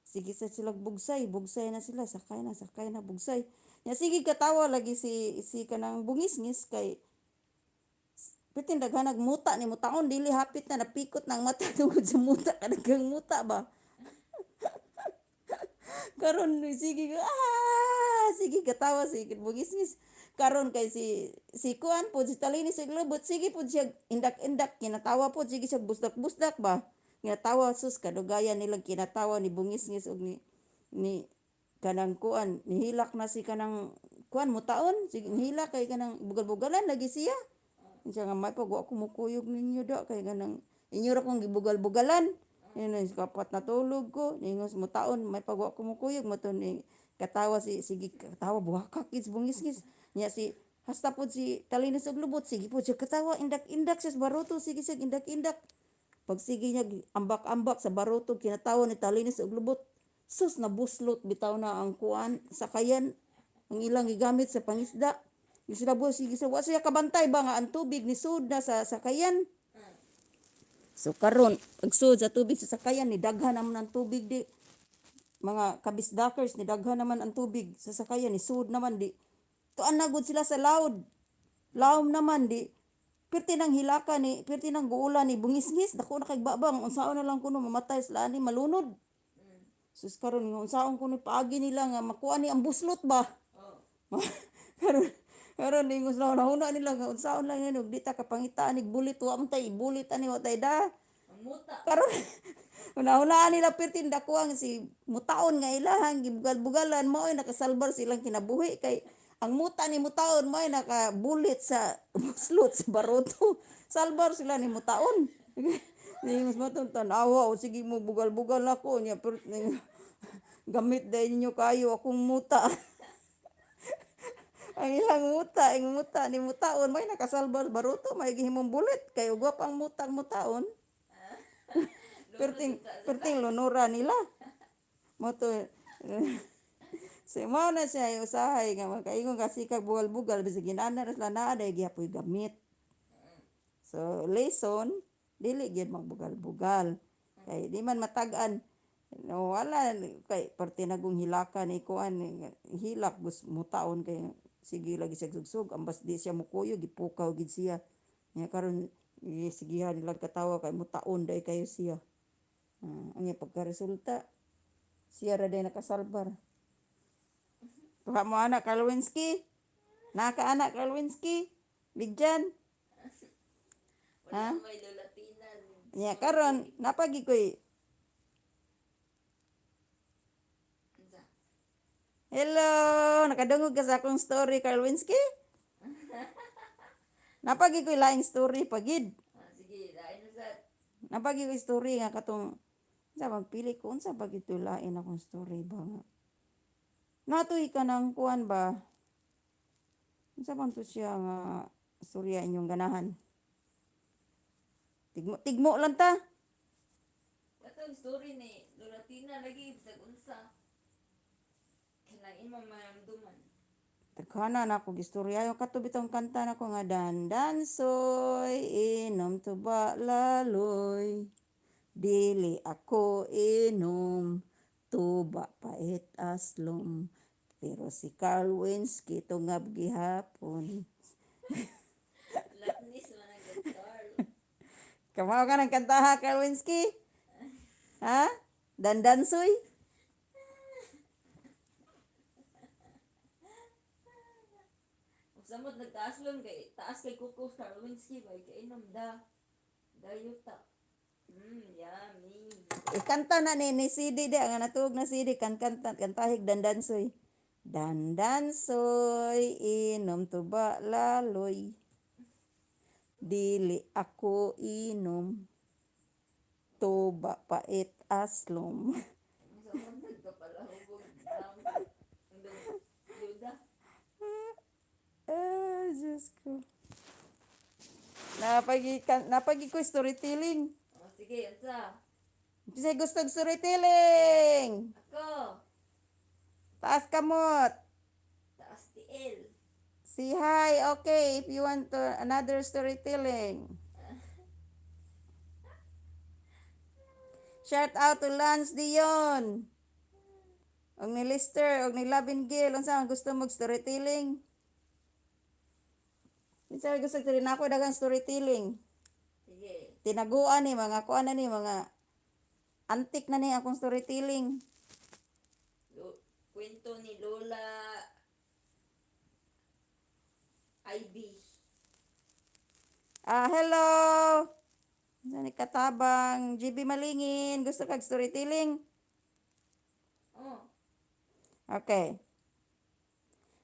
Sige sa silang bugsay, bugsay na sila, sakay na bugsay. Nya sige katawa lagi si si kanang Bungisngis kay pitin daghanag muta ni mutaon dili hapit na napikot na ang mata tungod sa muta kadaghang muta ba. Karon sige ah sige katawa si Bungisngis. Karon kay si si kuan pod si Talinis og Lubot sige pod siya indak-indak kinatawa pod sige siya busdak-busdak ba. Kinatawa sus kadugayan nilang kinatawa ni Bungisngis og ni ni kanang kuan nihilak na si kanang kuan mutaon sige nihilak kay kanang bugal-bugalan lagi siya. Siya nga may pag wa ko mukuyog ninyo da kay kanang inyo ra kong gibugal-bugalan. Yun ay kapat natulog ko, ningos mo taon, may pag wa ko mukuyog mo to ni katawa si sige katawa buhakak gid si Bungisngis. Nya si hasta pod si Talinis og Lubot sige pod siya katawa indak-indak siya sa baroto sige siya indak-indak. Pag sige niya ambak-ambak sa baroto kinatawa ni Talinis og Lubot. Sus nabuslot bitaw na ang kuan sakayan ang ilang gigamit sa pangisda. Di sila buhay sige sa wa siya kabantay ba nga ang tubig ni sud na sa sakayan. So karon pagsud sa tubig sa sakayan ni daghan naman ang tubig di mga kabisdakers ni daghan naman ang tubig sa sakayan ni sud naman di tuan na gud sila sa laod. Lawom naman di pirti nang hilaka ni pirti nang guula ni Bungisngis dako na kay babang unsaon na lang kuno mamatay sila ani malunod. Sus karon nga unsaon kuno paagi nila nga makuha ni ang buslot ba. Oh. Karon karon ningos na nahuna nila nga unsaon lang yun di ta kapangitaan nig bulit wa man tay bulit ani wa tay da. Ang muta. Karon hunahunaan nila pirtin dakuang si mutaon nga ilahang gibugal-bugalan mao'y nakasalbar silang kinabuhi kay ang muta ni mutaon mao'y nakabulit sa buslot sa baroto. Salbar sila ni mutaon. Ningos mo tan-awa o sige mo bugal-bugal ako niya pero gamit dahil ninyo kayo akong muta. Ang ilang muta, ang muta ni mutaon may nakasalbar baroto may gihimong bulit kay ugwa pang mutang mutaon. Perting perting lunura nila. Mo to si mao na siya usahay nga makaingon kasi kag bugal-bugal bisag ginana ra sila naa day gihapoy gamit. So lesson dili gyud magbugal-bugal kay di man matag-an. No, wala kay parte nagong hilaka ni kuan hilak gus mutaon kay sige lagi siya sugsug ambas di siya mukuyog gipukaw gid siya. Nya karon sigihan nila katawa kay mutaon day kayo siya. Ang pagka-resulta siya ra day nakasalbar. Tuha mo anak Kalwinski. Naka anak Kalwinski. Bigyan. Wala may lulatina. Nya karon napagi koy Unsa? Hello, nakadungog ka sa akong story Kalwinski? Napagi koy laing story pagid. Ah, sige, lain na sa Napagi koy story nga katong sa magpili ko unsa ba gid to lain akong story ba nga. Natoy ka ng kuan ba? Unsa man to siya nga storya inyong ganahan? Tigmo tigmo lang ta. Katong story ni Lolatina lagi bisag unsa. Kanang imo maramduman. Taghana na ako gistorya yung kato bitong kanta nako nga dandansoy inom tuba laloy dili ako inom tuba pait aslom pero si Carl Winsky tungab gihapon. Lapnis man ang good Carl. Kamao ka ng kanta ha, Carl Winsky? Ha? Dandansoy? Ug samot nagtaaslon kay taas kay kuko Carl Winsky bay kainom da. Dayuta. Yummy. Ikanta na ni CD di nga natuog na CD kan kanta kantahig dandansoy. Dandansoy inom tuba laloy dili ako inom tuba pait aslom. Samot nagkapalahubog ang Yuda. Ah, Diyos ko. Napagi ko storytelling. Oh, sige, unsa? Kasi gusto og storytelling. Ako, Taas kamot. taas tiil. Say hi, okay, if you want to another storytelling. Shout out to Lance Dion. Og ni Lister, og ni Lavin Gill, unsa ang gusto mag storytelling? Unsa ang gusto rin ako daghang storytelling. Sige. Tinaguan ni mga kuan na ni mga antik na ni akong storytelling. Kwento ni Lola Ivy. Ah, hello. Unsa ni katabang GB Malingin, gusto kag storytelling? Oh, Okay.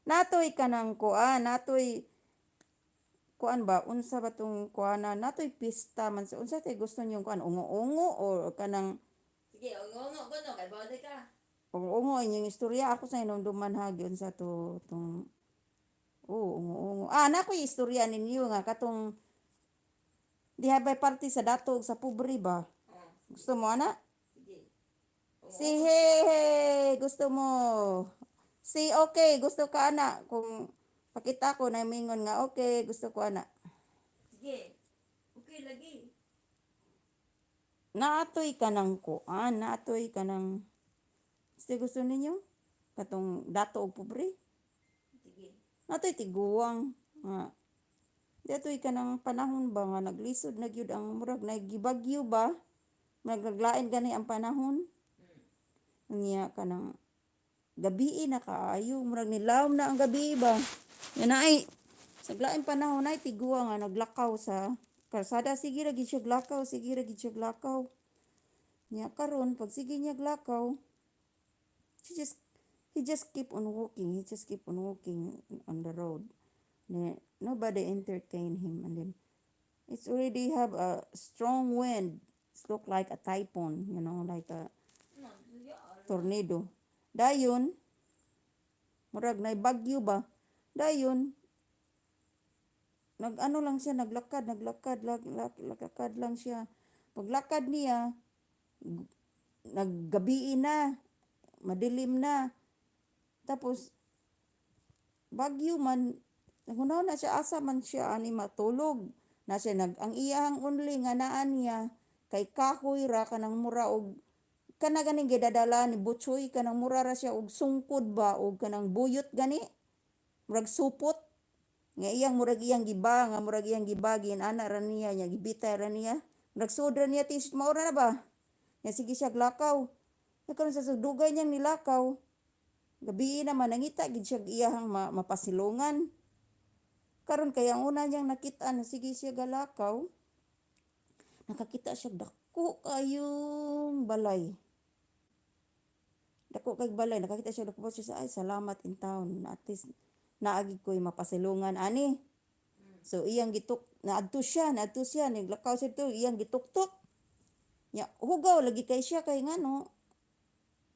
Natoy kanang kuan, natoy kuan ba unsa ba tong kuana natoy pista man sa unsa tay gusto niyong kuan ungo-ungo or kanang sige, ungo-ungo ko no, kay bawde ka. Ungo-ungo inyong istorya ako sa hinumduman ha gyud sa to tong oh ungo-ungo ah na ko'y istorya ninyo nga katong diha bay parte sa dato ug sa pobre ba Oh, gusto mo ana sige. si Ungo-ungo. hey, hey gusto mo si okay gusto ka ana kung pakita ko na mingon nga okay gusto ko ana. Sige. Okay lagi. Naatoy ka ng kuan, naatoy ka ng gusto gusto ninyo katong dato og pobre. Sige. Naatoy tiguang nga datoy kanang panahon ba nga naglisod na gyud ang murag nagibagyo ba naglain gani ang panahon niya kanang gabii na kaayo murag nilawom na ang gabi ba yan ay sa laing panahon ay tiguang nga naglakaw sa kalsada sige ra gid siya glakaw sige ra gid siya glakaw niya karon pag sige niya glakaw she just he just keep on walking he just keep on walking on the road. Nobody entertain him, and then it's already have a strong wind. It's look like a typhoon, like a No, sige. Tornado. Dayon murag nay bagyo ba dayon nag-ano lang siya naglakad naglakad lag, lag, lakad lang siya paglakad niya naggabii na madilim na tapos bagyo man naghuna na siya asa man siya ani matulog na siya nag ang iyang only nga naa niya kay kahoy ra kanang mura og kana ganing gidadala ni Butchoy kanang mura ra siya og sungkod ba og kanang buyot gani murag supot nga iyang murag iyang giba nga murag iyang giba ana ra niya nya gibitay ra niya murag sud ra niya t-shirt mao ra na ba nya sige siya glakaw nya karon sa dugay niyang nilakaw gabii naman nangita gid siya iyahang mapasilungan karon kay ang una niyang nakit-an sige siya galakaw nakakita siya dako kayong balay dako kay balay nakakita siya dako siya sa ay salamat in town at least naagi ko'y mapasilungan ani. So iyang gituk naadto siya naglakaw siya to iyang gituktok nya hugaw lagi kay siya kay ngano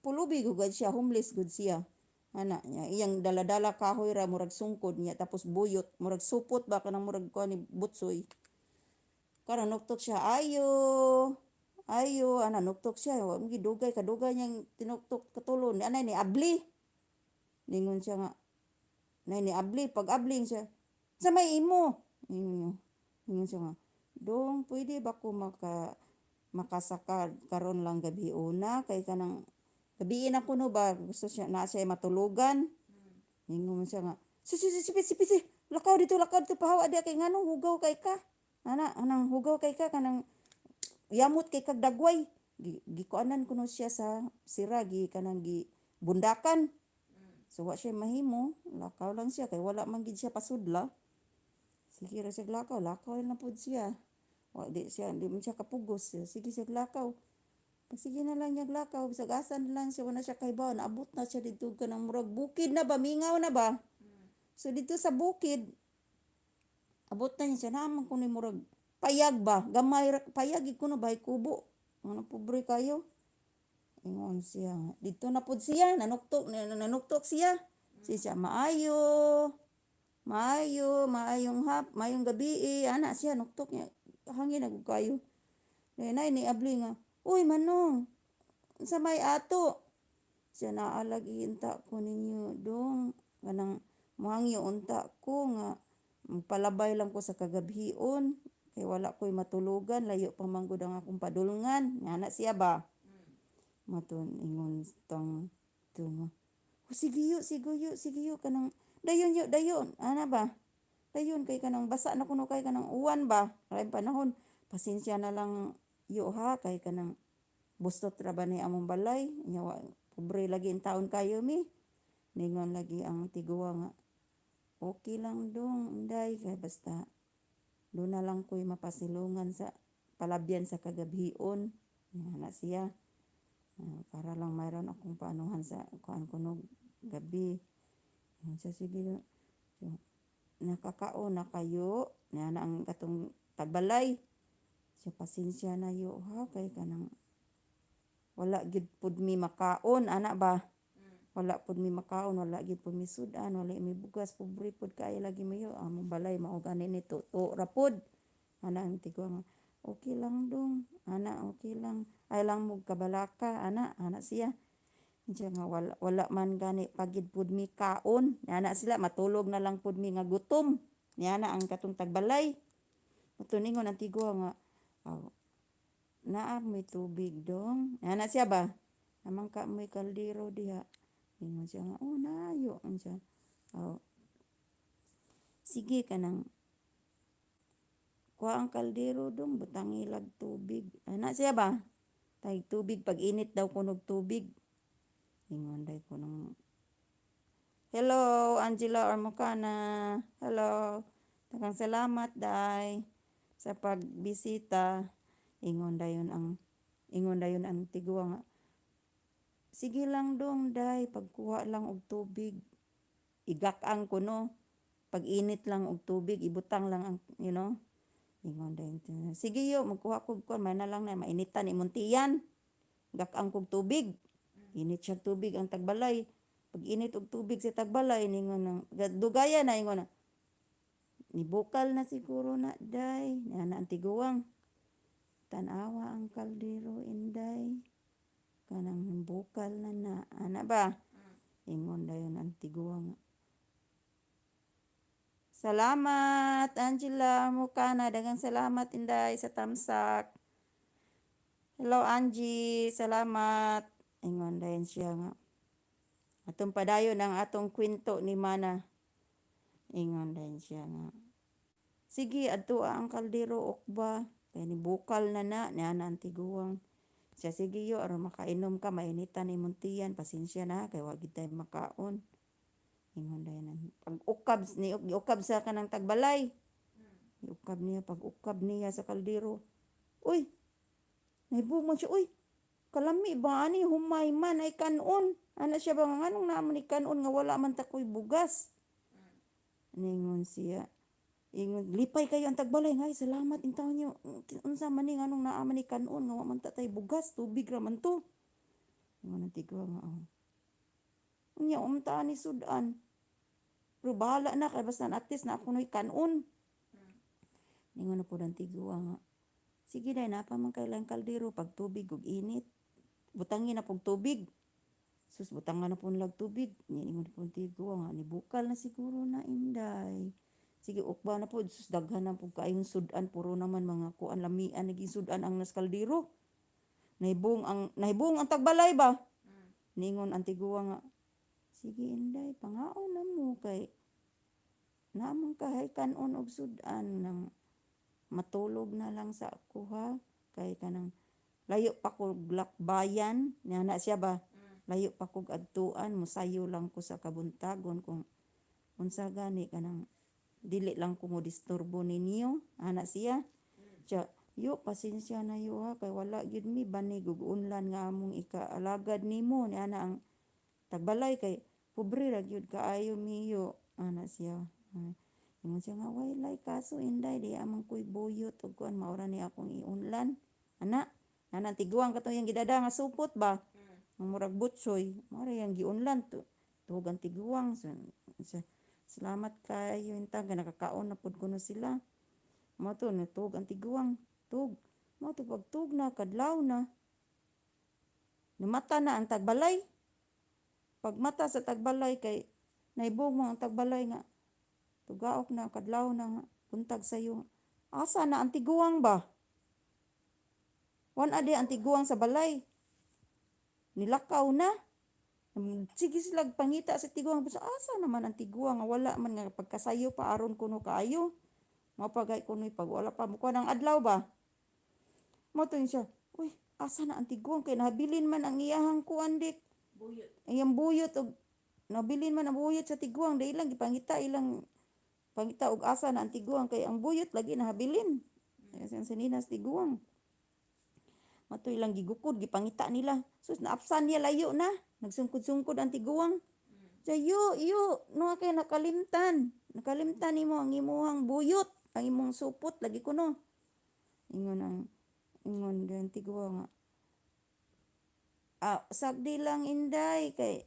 pulubi gud siya homeless gud siya ana nya iyang dala-dala kahoy ra murag sungkod niya tapos buyot murag supot ba kanang murag kuan ni butsoy karon nuktok siya ayo ayo ana nuktok siya wa mo gidugay kadugay niyang tinuktok katulon anay ni abli ningon siya nga Nay ni abli, pag abli siya, "Sa may imo?" Ingon ingon siya nga, "Dong, pwede ba ko makasaka karon lang gabi una kay kanang gabiin ako no ba gusto siya na siya matulugan." Ingon siya nga, "Si si si si si lakaw dito, pahawa diha kay nganong hugaw kay ka. Ana, anang hugaw kay ka, kanang yamot kay kag dagway." Gikuanan kuno siya sa sira, gi kanang gi bundakan. So wa siya mahimo, lakaw lang siya kay wala man gid siya pasudla. Sige ra siya lakaw, lakaw na pud siya. Wa di siya, di man siya kapugos. Sige siya lakaw. Pag sige na lang niya lakaw, bisag asa na lang siya, wala siya kahibaw, naabot na siya dito kanang murag bukid na ba, mingaw na ba? So dito sa bukid, abot na niya siya, naman kuno murag payag ba, gamay ra payag gid kuno bahay kubo. Ano, pobre kayo. Ingon siya, dito na pud siya, nanuktok, nanuktok siya. Siya, "Maayo, maayo, maayong hap, maayong gabi," ana siya, nuktok niya. Hangin na kayo. Nay ni abli nga, "Uy manong, unsa may ato?" Siya, "Naalagi unta ko ninyo dong, kanang mohangyo unta ko nga magpalabay lang ko sa kagabhion kay wala ko'y matulugan, layo pa man gud ang akong padulngan." Ngana siya ba? Maton ingon tang tunga, "Oh, sige yo, sige yo, sige yo, kanang dayon yo, dayon." Ana ba? "Dayon kay kanang basa na kuno kay kanang uwan ba? Kay panahon, pasensya na lang yo ha kay kanang bustot ra ba ni among balay. Nya wa, pobre lagi in taon kayo mi." Ningon lagi ang tiguwa nga, "Okay lang dong, inday, kay basta doon na lang ko'y mapasilungan sa palabyan sa kagabhion." Nga siya. "Para lang mayroon akong paanuhan sa kuan kuno gabi." Ingon siya, "Sige." So, "Nakakaon na kayo?" Nga na ang katong tagbalay. Siya, "Pasensya na yo ha kay kanang wala gid pud mi makaon," ana ba? "Wala pud mi makaon, wala gid pud mi sudan, wala mi bugas, pobre pud kaayo lagi mi yo. Among balay mao gani ni tuto ra pud." Ana ang tigwa nga, "Okay lang dong, ana, okay lang. Ay lang mo kabalaka," ana, ana siya. Siya nga, "Wala, wala man gani pagid pud mi kaon." Ana sila, "Matulog na lang pud mi nga gutom." Niana ang katong tagbalay. Matuningon ang tigwa nga, "Aw, naa may tubig dong?" Ana siya ba? "Amang ka may kaldero diha." Ingon siya nga, "Oh, naayo." Ingon siya, "Aw, sige kanang kuha ang kaldero dong, butangi lag tubig." Ana siya ba? Tay tubig, pag init daw kunog tubig. Ingon day ko nung. Hello, Angela Ormocana. Hello. Daghang salamat day sa pagbisita. Ingon dayon ang tigwa nga, "Sige lang dong day, pagkuha lang og tubig. Igak-ang kuno. Pag init lang og tubig, ibutang lang ang." Ingon dayon, "Sige yo, magkuha kog kuan, may na lang na mainitan imong tiyan. Gak-ang kog tubig." Init siya tubig ang tagbalay. Pag init og tubig sa tagbalay, ningon ng dugaya na, ingon na, "Nibukal na siguro na day." Ana ang tiguang. "Tan-awa ang kaldero, inday. Kanang bukal na na." Ana ba? Ingon dayon ang tiguang. Salamat, Angela Mukana. Daghang salamat, inday, sa tamsak. Hello, Angie. Salamat. Ingon dayon siya nga, atong padayon ang atong kwento ni Mana. Ingon dayon siya nga, "Sige, adto ang kaldero ukba. Kay ni bukal na na." Niana ang tiguang. Siya, "Sige yo, aron makainom ka, mainitan imong tiyan, pasensya na kay wa gid tay makaon." Ingon dayon ang pag-ukab ni giukab sa kanang tagbalay. Giukab niya, pag-ukab niya sa kaldero. Uy, nahibong siya, "Uy, kalami ba ani, humay man ay kanon." Ana siya ba nga, "Nganong naa man ni kanon nga wala man ta koy bugas?" Ningon siya. Ingon, lipay kayo ang tagbalay nga, "Ay, salamat intawon niyo. Unsa man ni, nganong naa man ni kanon nga wa man ta tay bugas, tubig ra man to?" Ingon ang tigwa nga, "Oh. Unya unta ni sudan. Pero bahala na kay basta at least na ako no'y kanon." Ningon na po ang tigwa nga, "Sige day, naa pa man kay lang kaldero, pag tubig ug init. Butangin na pug tubig." Sus, butangan na pud lag tubig. Niingon pud tiguang nga nibukal na siguro na, Inday. Sige, ukba na pud. Sus, daghan na pud kaayong sudan, puro naman mga kuan, lamian naging sudan ang nas kaldero. Nahibong ang tagbalay ba? Ningon ang tiguang nga, "Sige Inday, pangaon na mo kay naman kahay kanon og sudan nang matulog na lang sa ako ha, kay kanang layo pa ko lakbayan," niana siya ba, "layo pa kog adtuan, mosayo lang ko sa kabuntagon kung unsa gani, kanang dili lang ko mo disturbo ninyo," ana siya. Siya, "Yo, pasensya na yo ha, kay wala gyud mi banig ug unlan nga among ikaalagad nimo," niana ang tagbalay, "kay pobre ra gyud kaayo mi yo," ana siya. Ay, ingon siya nga, "Way lay kaso Inday, di man ko'y buyot ug kuan, mao ra ni akong iunlan," ana. Ana tiguang katong iyang gidada nga supot ba? Ang murag butsoy, mao ra iyang giunlan to. Tuhog ang tiguang. So, siya, "Salamat kaayo intang kay nakakaon na pud kuno sila." Mao to natuog ang tiguang. Tug. Mao to pagtug na kadlaw na. Namata na ang tagbalay. Pagmata sa tagbalay kay naibog mo ang tagbalay nga tugaok na kadlaw na nga buntag sayo. Asa na ang tiguang ba? Wan adi ang tiguang sa balay. Nilakaw na. Sige sila pangita sa tiguang. Basta asa naman ang tiguang nga wala man nga pagkasayo pa aron kuno kaayo. Mao pa gay kuno'y pag wala pa mo ang adlaw ba. Mao to siya. "Uy, asa na ang tiguang kay nabilin man ang iyahang kuan dik." Buyot. Iyang buyot og nabilin man ang buyot sa tiguang, dahil lang gipangita, ilang pangita og asa na ang tiguang kay ang buyot lagi nahabilin. Kasi ang sininas tiguang. Mato ilang gigukod, gipangita nila. Sus, naapsan niya layo na. Nagsungkod-sungkod ang tiguang. Siya, "Yo, yo, no kay nakalimtan. Nakalimtan nimo ang imuhang buyot, ang imong supot lagi kuno." Ingon ang tiguang nga, "Ah, sagdi lang Inday kay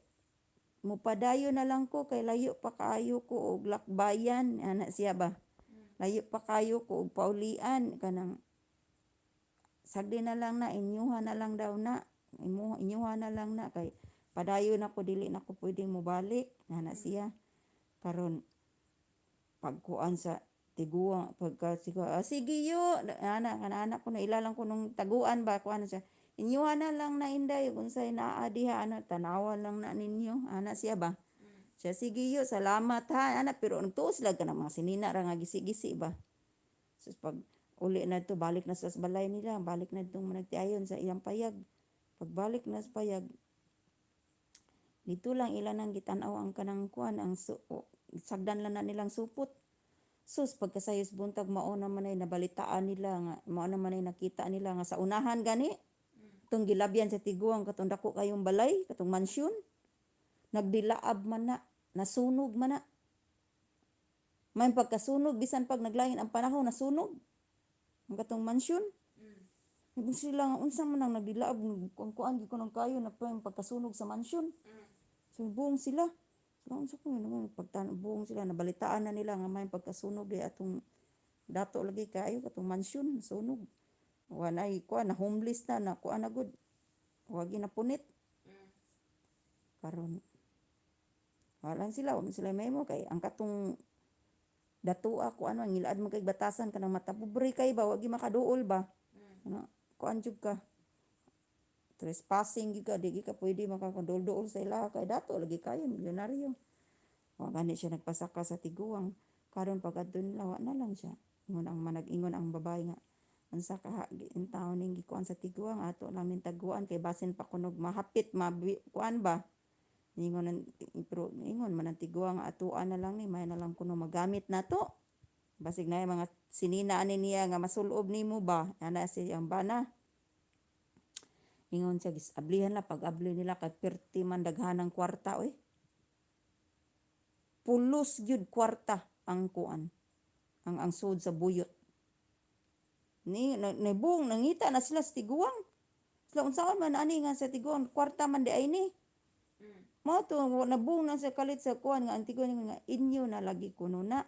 mupadayo na lang ko kay layo pa kaayo ko og lakbayan," ana siya ba. "Layo pa kayo ko og paulian, kanang sagdi na lang na, inyuha na lang daw na, imo inyuha na lang na kay padayo na ko, dili na ko pwedeng mobalik," ana siya. Karon pagkuan sa tiguang pagka sigo, "Ah, sige yo," ana kana ana ko na ila lang ko nung taguan ba, kuan siya, "Inyuha na lang na Inday kung unsay naa diha ana, tanawa lang na ninyo," ana siya ba. Siya, "Sige yo, salamat ha," ana, pero nagtuo sila ka mga sinina ra nga gisi-gisi ba. So pag uli na to, balik na sa balay nila, balik na itong managtiayon sa iyang payag. Pagbalik na sa payag, dito lang ila nang gitan-aw ang kanang kuan, ang sagdan lang na nilang supot. Sus, pagkasayos buntag, mao naman ay nabalitaan nila nga mao naman ay nakita nila nga sa unahan gani itong gilabyan sa tiguang katong dako kayong balay, katong mansyon, nagdilaab man na, nasunog man na. May pagkasunog, bisan pag naglain ang panahon, nasunog ang katong mansyon. Ibig sila nga unsa man ang nagdilaab, kuan kuan gi ko nang kayo na pa yung pagkasunog sa mansyon. So buong sila. So unsa ko naman pagtan buong sila, nabalitaan na nila nga may pagkasunog di atong dato lagi kaayo katong mansyon sunog. Wa na kuan na, homeless na na kuan na gud. Wa gi napunit. Karon wala sila, wa man sila mahimo kay ang katong datua ko ano, ang ngilad man kay batasan kanang mata pobre kay ba, wa gi makaduol ba. Ano, kuan jud ka, trespassing gyud ka, di gyud ka pwede makakadul-duol sa ilaha kay dato lagi kayo, milyonaryo. Wa gani siya nagpasaka sa tiguang. Karon pag adto nila, wa na lang siya. Ingon ang manag-ingon ang babae nga, "Unsa ka intawon ning gikuan sa tiguang, ato lang ning taguan kay basin pa kunog mahapit mabi kuan ba." Ingon ang pero ingon man ang tiguang nga atoa na lang ni, may na lang kuno magamit nato. Basig na mga sinina ani niya nga masulob nimo ba, ana siyang bana. Ingon siya, gisablihan la, pag abli nila kay perti man daghanang kwarta oy. Pulos gyud kwarta ang kuan. Ang sud sa buyot. Ni na, nibung nangita na sila sa tiguang. Sila, "Unsaon man ani nga sa tiguang kwarta man di ay ni?" Mao to nabung na sa kalit sa kuan nga ang tiguang nga, "Inyo na lagi kuno na.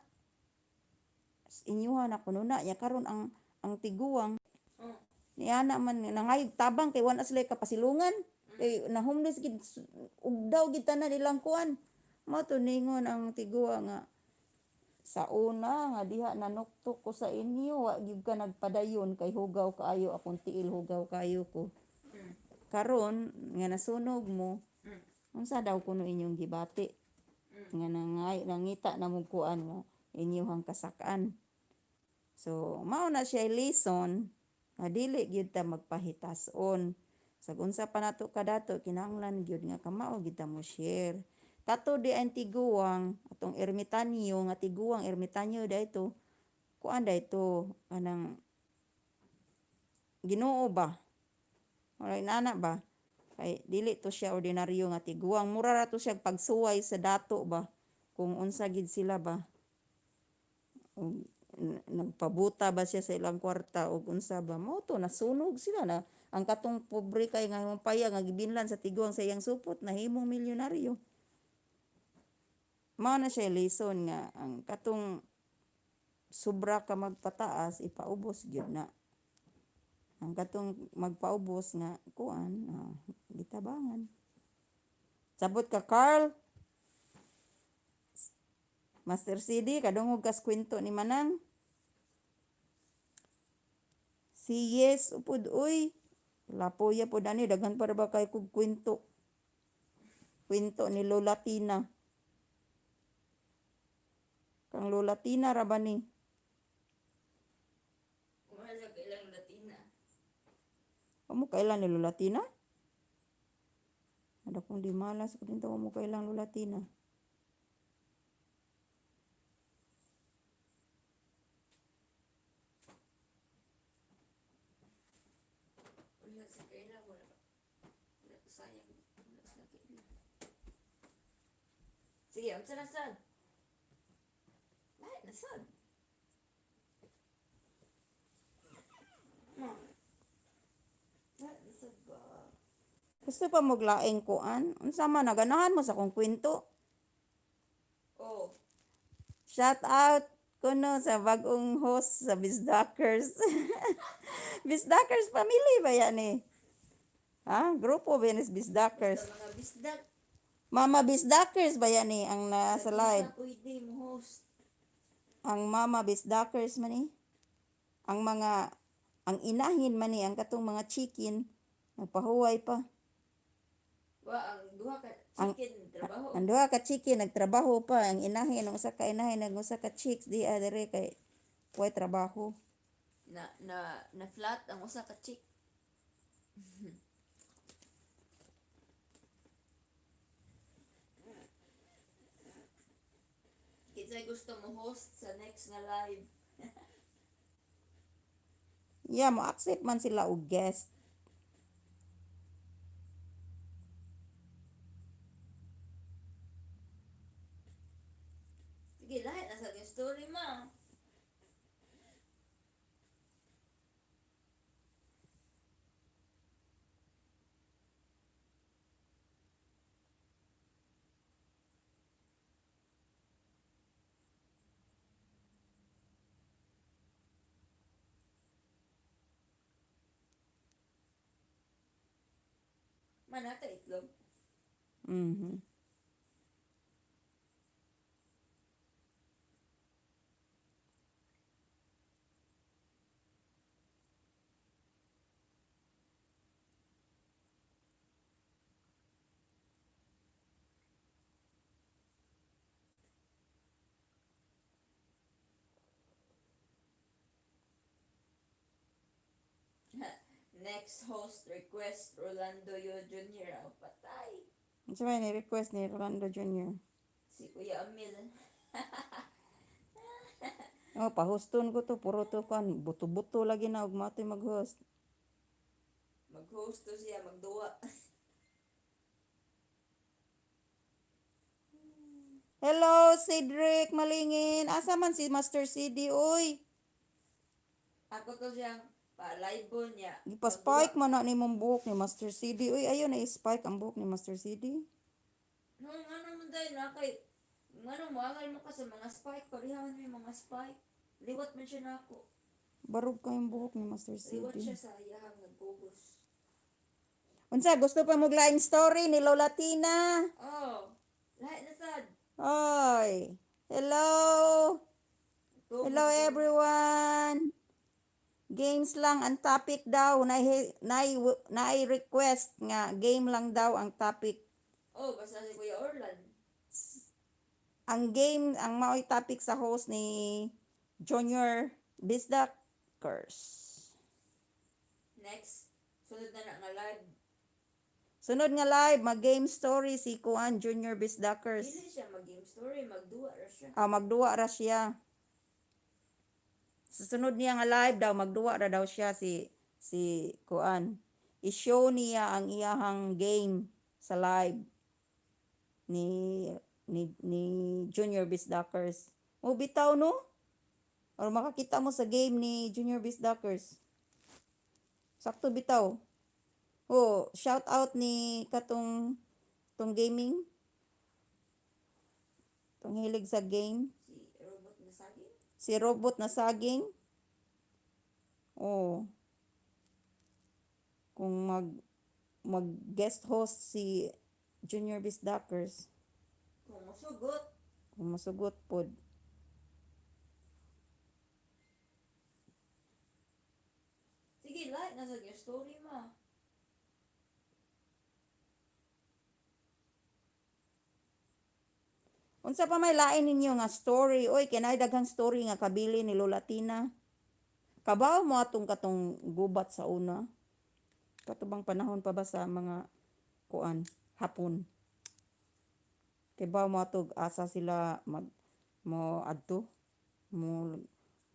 Inyuha na kuno na." Ya karon ang tiguang niana man nangayog tabang kay wala sila kapasilungan. Kay na homeless gid ug daw gid tanan ilang kuan. Mao to ningon ang tiguang nga sa una nga diha nanuktok ko sa inyo, wa gyud ka nagpadayon kay hugaw kaayo akong tiil, hugaw kaayo ko. Karon nga nasunog mo, unsa daw kuno inyong gibati? Nga nangita na mo kuan nga inyuhang kasak-an. So mao na siya lesson nga dili gyud ta magpahitason. Sa unsa pa nato kadato, kinahanglan gyud nga kamao gyud ta mo share. Kato di ang tiguang atong ermitanyo nga tiguang ermitanyo dayto, kuan dayto kanang Ginoo ba? Wala inana ba? Kay dili to siya ordinaryo nga tiguang. Mura ra to siya pagsuway sa dato ba? Kung unsa gid sila ba? Og nagpabuta ba siya sa ilang kwarta og unsa ba? Mao to nasunog sila na ang katong pobre kay nga imong paya nga gibinlan sa tiguang sa iyang supot nahimong milyonaryo. Mao na siya lesson nga ang katong sobra ka magpataas ipaubos gyud na. Ang katong magpaubos nga kuan, gitabangan. Sabot ka, Carl. Master CD, kadungog kas kwento ni Manang. Si Yes upod uy. Lapoya pod ani, daghan para ba kay kog kwento. Kwento ni Lola Tina. Kang Lola Tina ra ba ni? Kumahal sa kailang Latina. Amo kailan ni Lola Tina? Ada kong di malas ko din mo kailang Lola Tina. Wala sa kailang, wala. Wala, sayang. Wala sa kailang. Sige, unsa na sad? Lahat na sad. Ma. Lahat na sad ba? Gusto pa mo laing kuan? Unsa man naganahan mo sa akong kwento? Oh. Shout out kuno sa bagong host sa Bisdakers. Bisdakers family ba yan eh? Ha? Grupo ba yan is Bisdakers? Sa mga bisdak. Mama Bisdakers ba yan eh? Ang nasa Sa live. kinsa pwede mo host. Ang Mama Bisdakers man eh. Ang mga, ang inahin man eh, ang katong mga chicken. Nagpahuway pa. Wa ang duha ka Ang- chicken trabaho. Ang duha ka chicken nagtrabaho pa. Ang inahin, ang usa ka inahin, ang usa ka chicks di adere kay way trabaho. Na na flat ang usa ka chick. Kinsay gusto mo host sa next nga live? Yeah, mo accept man sila og guest. Sige, lahat na sa yung story ma. Manata itlog. Next host request, Rolando Yo Jr. Ang patay. Unsa may ni request ni Rolando Jr.? Si Kuya Amil. Oh, pahuston ko to, puro to kan buto-buto lagi na og matoy mag-host. Mag-host to siya, magduwa. Hello, Cedric Malingin. Asa man si Master CD oy? Ako to siyang pa-live niya. Gipa-spike man na ni mong buhok ni Master CD. Uy, ayo na i-spike ang buhok ni Master CD. No, ano mo dahil na kay ngano moangal mo ka sa mga spike, parehaman mo yung mga spike. Liwat man siya nako. Barog kayong buhok ni Master Liwat CD. siya sa iyahang nagkugos. Unsa gusto pa mo laing story ni Lola Tina? Oh, lahat na sad. Hoy. Hello. Hello everyone. Games lang ang topic daw. Nai request nga game lang daw ang topic. Oh, basta si Kuya Orlan. Ang game ang mao'y topic sa host ni Junior Bisdak Curse. Next, sunod na na nga live. Sunod nga live mag game story si Kuan Junior Bisdakers. Dili siya mag-game story, magduwa ra siya. Ah, magduwa ra siya. Sa sunod niya nga live daw magduwa ra daw siya si Kuan. I-show niya ang iyahang game sa live ni ni Junior Bisdakers. Mo bitaw no? Or makakita mo sa game ni Junior Bisdakers. Sakto bitaw. Oh, shout out ni katong tong gaming. Tong hilig sa game. Si robot na saging. Si robot na saging. Oh. Kung mag guest host si Junior Bisdakers, Kung musugot, kung masugot pod. Sige, lahat na sad yung story ma. Unsa pa may lain ninyo nga story? Oy, kinay daghang story nga kabili ni Lola Tina. Kabaw mo atong katong gubat sa una. Katubang panahon pa ba sa mga kuan hapon. Kay baw mo atog asa sila mag mo adto mo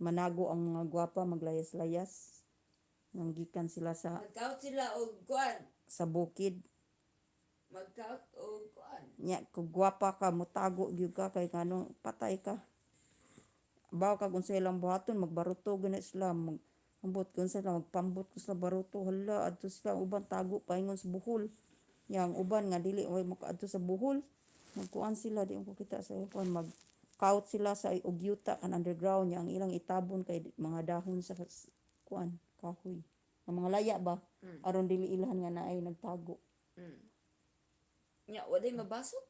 manago ang mga gwapa maglayas-layas. Nanggikan sila sa Magkaut sila og kuan. sa bukid. Magkaut og kuan. Nya kung gwapa ka motago gyud ka kay ngano patay ka. Baw ka kung sa ilang buhaton magbaruto gani sila mag ambot kung sila magpambot ko sila baruto, hala, adto sila uban tago paingon sa buhol. Nya ang uban nga dili way makaadto sa buhol, magkuan sila, di ko kita sa kuan, mag kaut sila sa og yuta kan underground. Nya ang ilang itabon kay mga dahon sa kuan kahoy, ang mga laya ba, aron dili ilhan nga naay nagtago. Nya, wala day mabasok.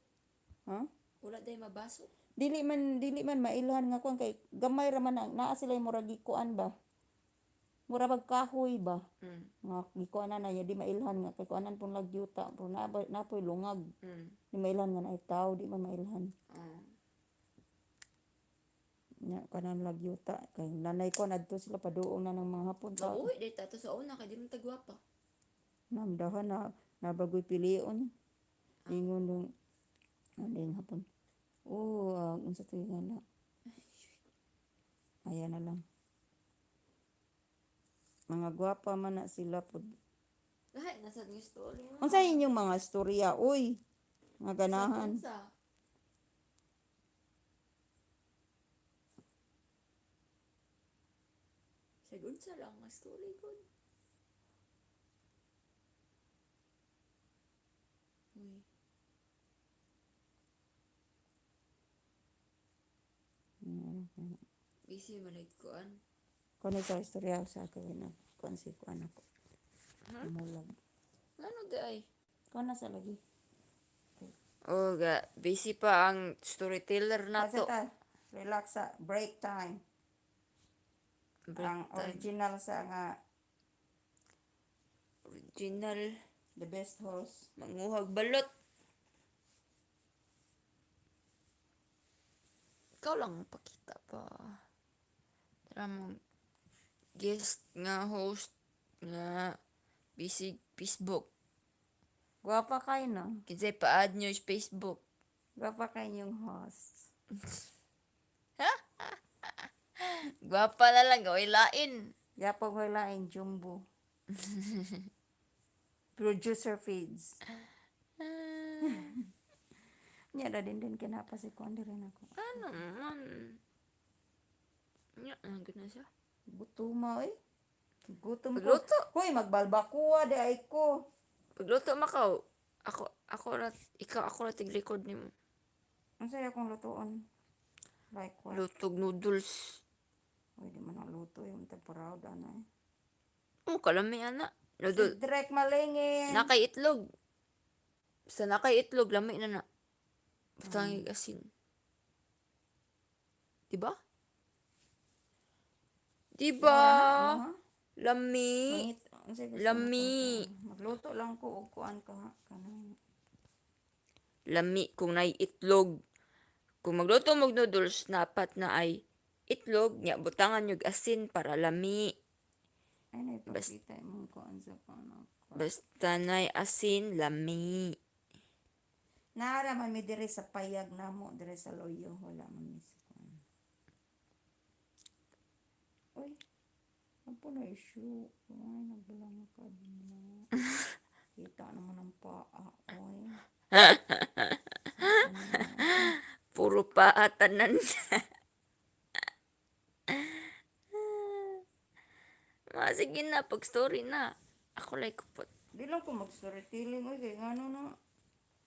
Ha? Wala day mabasok. Dili man mailhan nga kuan kay gamay ra man ang naa sila murag gikuan ba, mura bag kahoy ba nga gikuan na na di mailhan nga kay kuanan pong lagyuta pero naa napoy lungag. Di mailhan nga naay tawo, di man mailhan. Nya kanan lagyuta kay nanay ko adto sila paduong na ng mga hapon ta. Mauwi day ta to sa una kay di man tagwapa. Namdahan na nabagoy pilion ingon dong ano yung hapon, oh, unsa to yung na ayan na lang mga gwapa man na sila pod. Lahat na sad yung story ma. Unsa inyong mga istorya uy mga ganahan? Unsa? Sa unsa lang ang story ko. Uy. Busy man ay kuan. Kuno sa istorya sa ako na kuan si kuan ako. Ha? Mulag. Ngano di ay? Kuan na sa lagi. Oh, ga busy pa ang storyteller Kasi nato. ta, relax sa break time. Break Ang time. original sa nga Original the best host. Manguhag balot. Ikaw lang ang pakita pa. Tara mo guest nga host nga busy Facebook. Gwapa kayo no? Kinsay pa-add nyo sa Facebook. Gwapa kayo yung host. Gwapa na lang, gawin lain. Yapog wala in Jumbo. Producer feeds. Nya ra din din kinapa si kuan diri nako. Ano man? Nya, nagod na siya. Gutuma eh. Gutom ko. Pagluto. Hoy, magbalbakuwa di ay ko. Pagluto makaw, ako ra, ikaw ako ra tig-record nimo. Unsa akong lutoon? Like what? Lutog noodles. Uy, di man ang luto yung tagparaw ana eh. Oh, kalami ana. Noodle. Cedric Malingin. Nakay itlog. Sa nakay itlog, lami na na. Butang asin. Diba? Diba? Ha? Lami. Mangit, unsay gusto mo Lami. kang kuan? Magluto lang ko og kuan ka ha. Kanang Lami kung nay itlog. Kung magluto mo og noodles, dapat na ay itlog, nya butangan yung asin para lami. Ay na ipakita imong kuan sa kuan. Basta nay asin, lami. Naara man mi diri sa payag namo diri sa loyo, wala man mi sa kuan. Uy. Ano na issue? Ay, nagbalangkad na. Kita naman ang paa. Oy. Puro pa tanan. Ma, sige na, pag-story na. Ako like kupot. Di lang ko mag-storytelling. Uy, kay ngano na.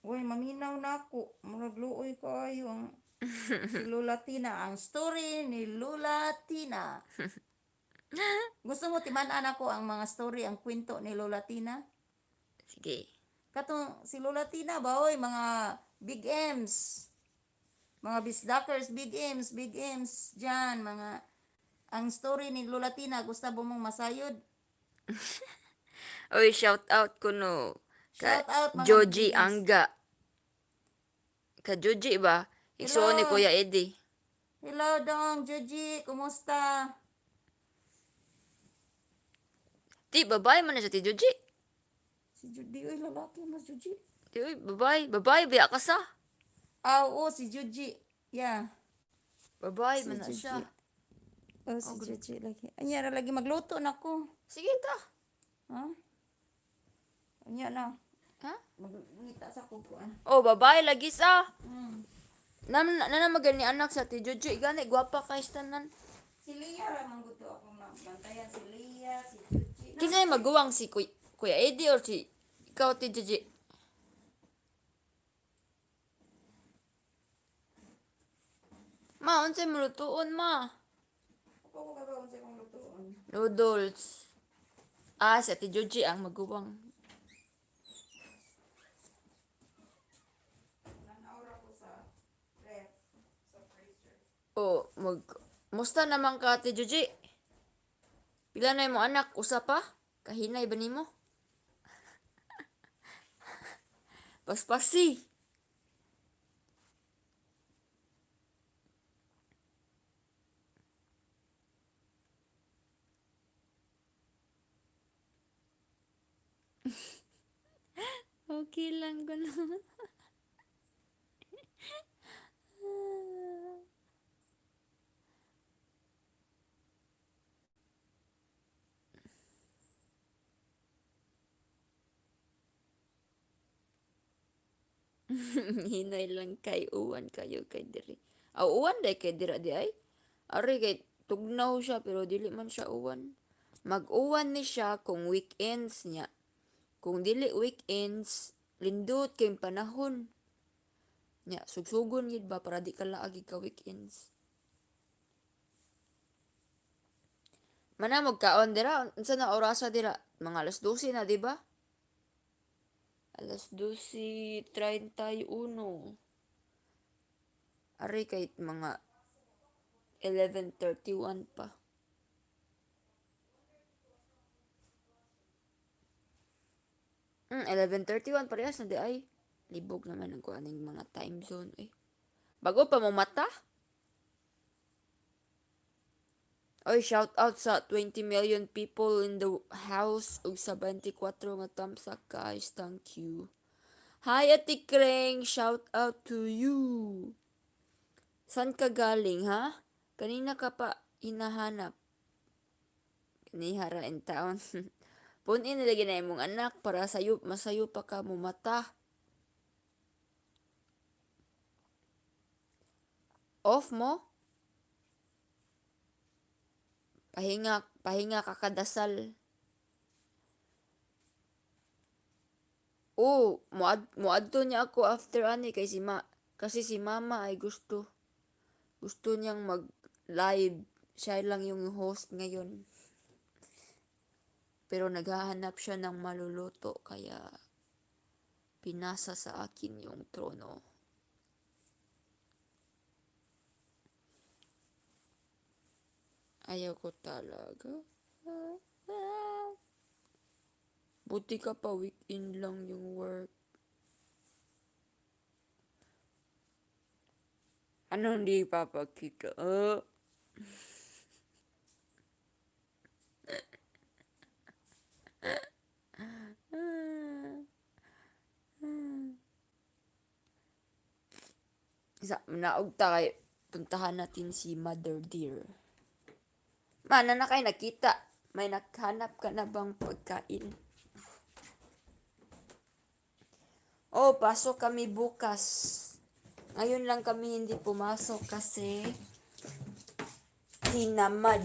Uy, maminaw na ako. Murag luoy kaayo ang si Lola Tina. Ang story ni Lola Tina. Gusto mo timan-an ako ang mga story, ang kwento ni Lola Tina? Sige. Katong si Lola Tina ba oy, mga Big M's. Mga Bisdakers, Big M's, Big M's diyan, mga ang story ni Lola Tina, gusto mo mong masayod? Oy, shout out ko no. Ka Shout out mga Joji Big M's. Angga. Ka Joji ba? Igsuon ni Hello. Kuya Eddie. Hello dong, Joji, kumusta? Di, babae man na siya ti Joji. Si Judy, oy lalaki mas Joji. Di, oy, babae. Babae, biya ka sa. Ah, oo, si Joji. Yeah. Babae Si man na Joji. siya. Oh, si Joji lagi. Anya ra lagi magluto na ko. Sige ta. Ha? Anya na. Ha? Magngita sa kukuan. Oh, babae lagi sa. Nam na magani anak sa ti Joji gani gwapa kay tanan. Si Leah ra man gud to akong bantayan si Leah, si Joji. Kinsa yung maguwang si Kuya Eddie or si ikaw ti Joji? Ma, unsay mulutuon ma? Ako ko kabaon sa akong lutuon. Noodles. Ah, si Ate Joji ang maguwang. Nanaura ko sa ref, sa freezer. Oh, mag musta naman ka Ate Joji? Pila na mo anak? Usa pa? Kahinay ba nimo? Paspasi. Okay lang ko na. Hinay lang kay uwan kayo kay diri. Aw uwan day kay dira di ay. Ari kay tugnaw siya pero dili man siya uwan. Mag-uwan ni siya kung weekends niya. Kung dili weekends, lindot kay panahon. Nya sugsugon gid ba para di ka laag ka weekends. Mana magkaon dira unsa na orasa dira? Mga alas 12 na di ba? Alas 12:31. Ari kay mga 11:31 pa. 11:31 parehas na di ay. Libog naman ang kuaning mga time zone eh. Bago pa mo mata? Oy, shout out sa 20 million people in the house ug sa 24 nga thumbs up guys. Thank you. Hi Ate Kreng, shout out to you. San ka galing ha? Kanina ka pa hinahanap. Nihara in town. Punin na lagi na imong anak para sayo masayo pa ka mumata. Off mo? Pahinga, pahinga kakadasal. Oh, muadto niya ako after ani kay si ma kasi si mama ay gusto gusto niyang mag live. Siya lang yung host ngayon. Pero naghahanap siya ng maluluto kaya pinasa sa akin yung trono. Ayaw ko talaga. Buti ka pa, weekend lang yung work. Ano hindi papakita? Ah. Sa naog ta kay puntahan natin si Mother Dear. Mana na kay nakita. May naghanap ka na bang pagkain? Oh, pasok kami bukas. Ngayon lang kami hindi pumasok kasi tinamad.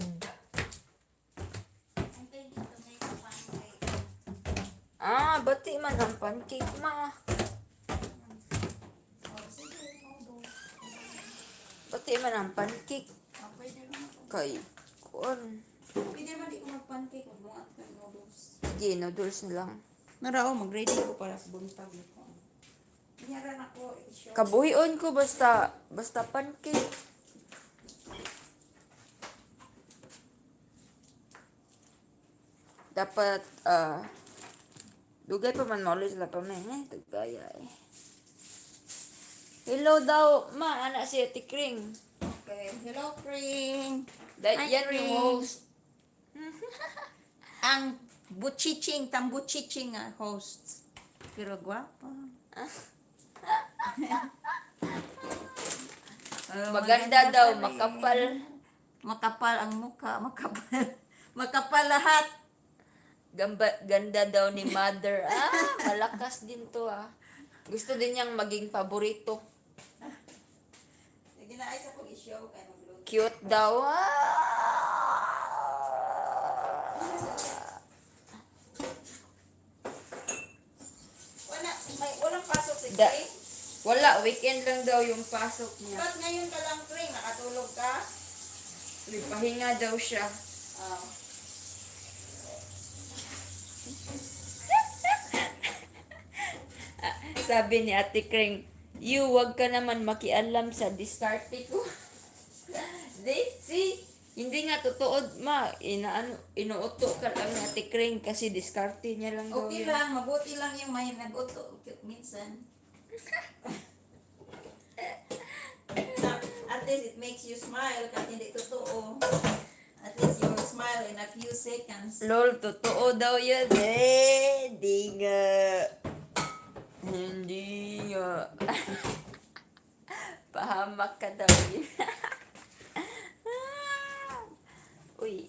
Ang dito may pancake. Ah, bati man ang pancake, ma. Oh, sige, noodles. Bati man ang pancake Ah, pwede naman. kay kuan. Pwede naman di ko mag-pancake, magbuhat ka noodles. Sige, noodles na lang. Narao, mag-ready ko para sa buntag ko. Nyaran ako, i-show. Kabuhion ko basta basta pancake. Dapat dugay pa man mauli sila pa may eh, tugaya eh. Hello daw, ma, ana si Ate Kring. Okay, hello, Kring. That, Hi, yan rin Kring. host. Ang buchiching, tambuchiching host. Pero guwapo. Oh, Maganda daw, pa rin. makapal. Makapal ang mukha, makapal. Makapal lahat. Gamba, ganda daw ni mother. Ah, malakas din to ah. Gusto din niyang maging paborito. Sige na ay sa kong i-show kay magluto. Cute daw. Ah! Wala, may walang pasok si Kring. Wala, weekend lang daw yung pasok niya. Ba't ngayon ka lang, Kring? Nakatulog ka? May pahinga daw siya. Oh. Sabi ni Ate Kring, "You, wag ka naman makialam sa diskarte ko." Di, see? Hindi nga totoo, ma. Inaano, inuuto ka lang ni Ate Kring kasi diskarte niya lang daw Okay yun. lang, mabuti lang yung may nag-uto minsan. At least it makes you smile kahit hindi totoo. At least you will smile in a few seconds. Lol, totoo daw yun. Eh, di nga. Hindi nga. Pahamak ka daw yun. Uy,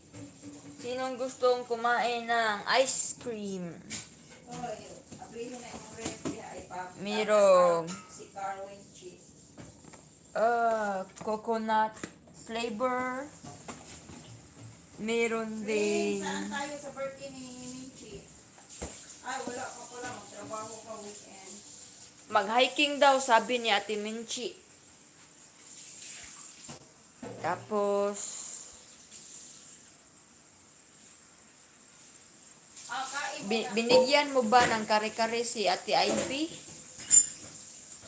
sinong gustong kumain ng ice cream? Oh, abrihin na yung ref ay pa. Merong. Si Carwin cheese. Coconut flavor. Meron Ring, din. saan tayo sa birthday ni Minchi? Ay, wala ka pala. Magtrabaho ka weekend. Mag-hiking daw, sabi ni Ate Minchi. Tapos, Ah, kain mo na. Binigyan mo ba ng kare-kare si Ate Ivy?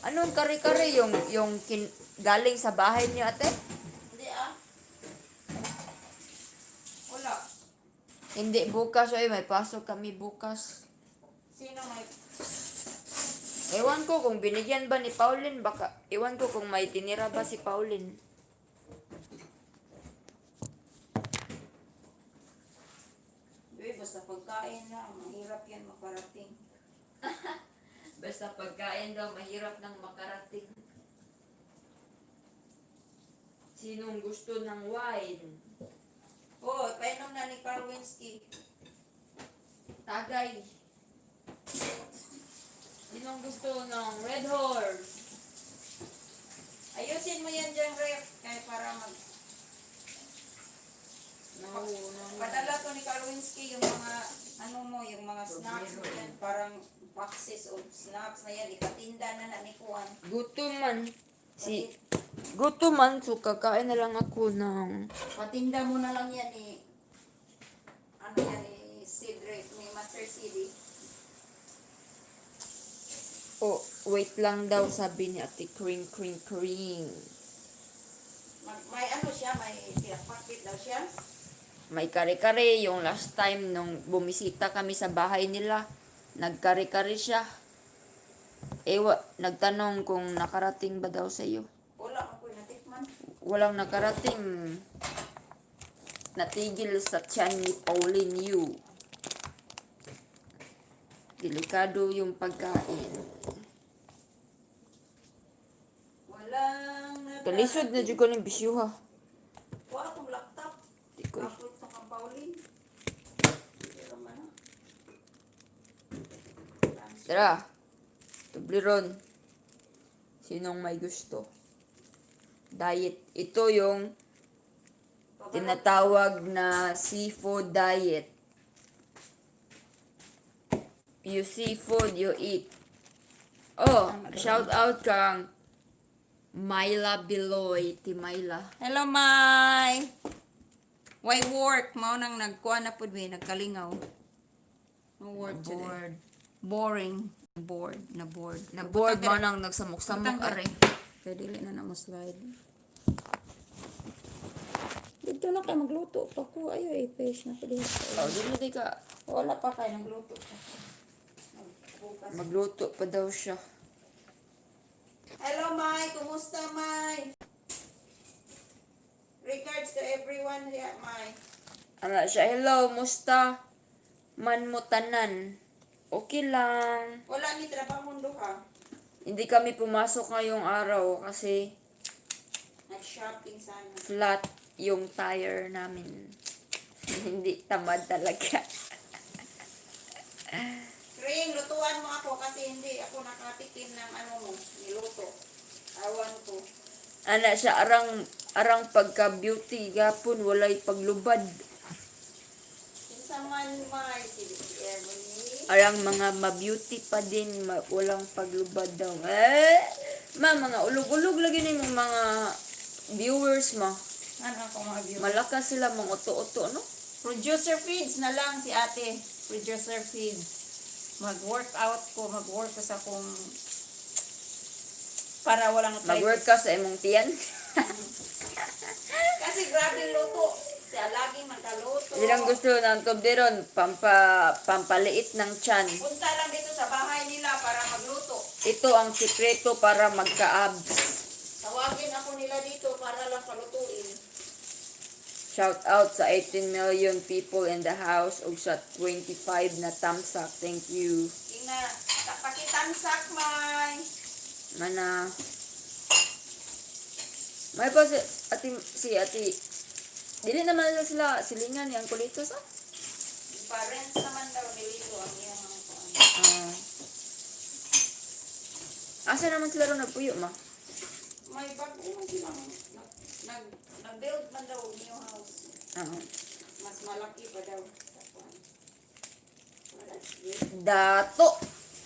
Anong kare-kare? Yung galing sa bahay niyo, ate? Hindi ah. Wala. Hindi, bukas. Ay, may pasok kami bukas. Sino may... Ewan ko kung binigyan ba ni Pauline. Baka, ewan ko kung may tinira ba si Pauline. Uy, basta pagkain na. Mahirap yan makarating. Basta pagkain daw, mahirap nang makarating. Sinong gusto ng wine? Oh, painom na ni Carwinski. Tagay. Sinong gusto ng Red Horse? Ayusin mo yan dyan, Ref. Kaya para mag... No, no. Padala to ni Carwinski yung mga, ano mo, yung mga snacks mo yan. Parang boxes of snacks na yan. Ipatinda na na ni Kuan. Gutom man. Si gutom man, so kakain na lang ako ng Patinda mo na lang yan ni... Ano yan ni Cedric. Sir CD. Oh, wait lang daw, sabi ni Ate Kring Kring Kring. May ano siya, may pinakpakit daw siya. May kare-kare yung last time nung bumisita kami sa bahay nila. Nagkare-kare siya. Ewa, nagtanong kung nakarating ba daw sa iyo. Wala ako natikman. Walang nakarating. Natigil sa tiyan ni Pauline Yu. Delikado yung pagkain. Walang Kalisod na dyan ko ng bisyo ha. Wala akong laptop. Di ko. Ako ito kang Pauline. Hindi naman ah. Tara. Tubliron. Sinong may gusto? Diet. Ito yung tinatawag na seafood diet. You seafood, you eat. Oh, shout out kang Myla Biloy, ti Myla. Hello, Mai! Why work? Mao nang nagkuha na pud mi, nagkalingaw. No work today. Bored. Boring. Bored. Na bored. Na bored mo nang nagsamok-samok are. Kaya dili na na mo slide. Dito na kay magluto pa ko. Ayo, i-face na ko dito. Oh, dili di ka Wala pa kay nagluto pa. Magbukas. Magluto pa daw siya. Hello, Mai. Kumusta, Mai? Regards to everyone here, Mai. Ana siya, hello, musta? Man mo tanan. Okay lang. Wala ni trabaho ha. Hindi kami pumasok ngayong araw kasi Nag-shopping sana. Flat yung tire namin. Hindi tamad talaga. Ring, lutuan mo ako kasi hindi ako nakatikim ng ano mo, niluto. Awan ko. Ana siya, arang arang pagka beauty gapon walay paglubad. Kinsa man may si Ebony. Arang mga ma-beauty pa din walang paglubad daw. Eh, ma mga ulog-ulog lagi ni mong mga viewers ma. Ano ako mga view? Malakas sila mga uto-uto, no? Producer feeds na lang si ate. Producer feeds. Mag-workout ko, mag-work ko sa kung para walang Mag-work ka sa imong tiyan. Kasi grabe luto. Siya laging magkaluto. Silang gusto ng tobderon, pampaliit ng tiyan. Punta lang dito sa bahay nila para magluto. Ito ang sikreto para magka-abs. Tawagin ako nila dito para lang palutuin. Shout out sa 18 million people in the house ug sa 25 na tamsak. Thank you. Inga, pakitamsak, May. Mana. May pa si ati dili naman na sila silingan ni ang kulito sa. Parents naman daw nilito ang iyang mga kuan. Ah. Asa naman sila ron nagpuyo ma? May bago man silang nag-build man daw new house. Ah. Mas malaki pa daw sa kuan. Well, that's good. Dato.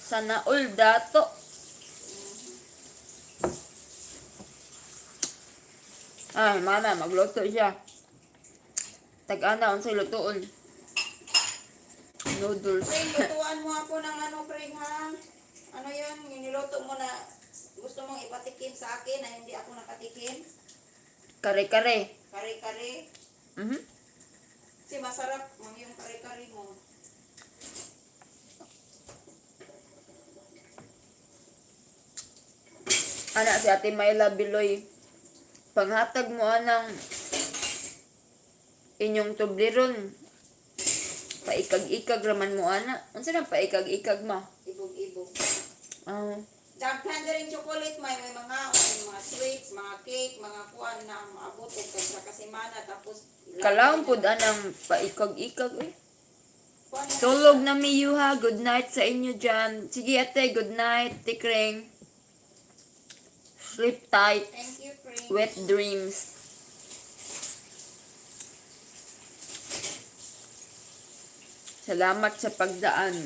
Sana all dato. Ay, mama, magluto siya. Tag-ana, unsay lutoon. Noodles. Pring, lutuan mo ako ng ano, Pring, ha? Ano yun? Yung niluto mo na gusto mong ipatikim sa akin na hindi ako nakatikim? Kare-kare. Kare-kare. Kasi masarap mang yung kare-kare mo. Ana si Ate Myla Biloy. Panghatag mo anang inyong tobleron. Paikag-ikag raman mo ana. Unsa nang paikag-ikag ma? Ibog-ibog. Ah, Daghan na rin chocolate, may mga may mga sweets, mga cake, mga kuan na maabot og sa kasemana tapos Kalaon pud anang paikag-ikag eh. Kuan na- Tulog na mi yuha. Good night sa inyo dyan. Sige ate, good night. Tikring. Sleep tight. Thank you, Pring. Wet dreams. Salamat sa pagdaan.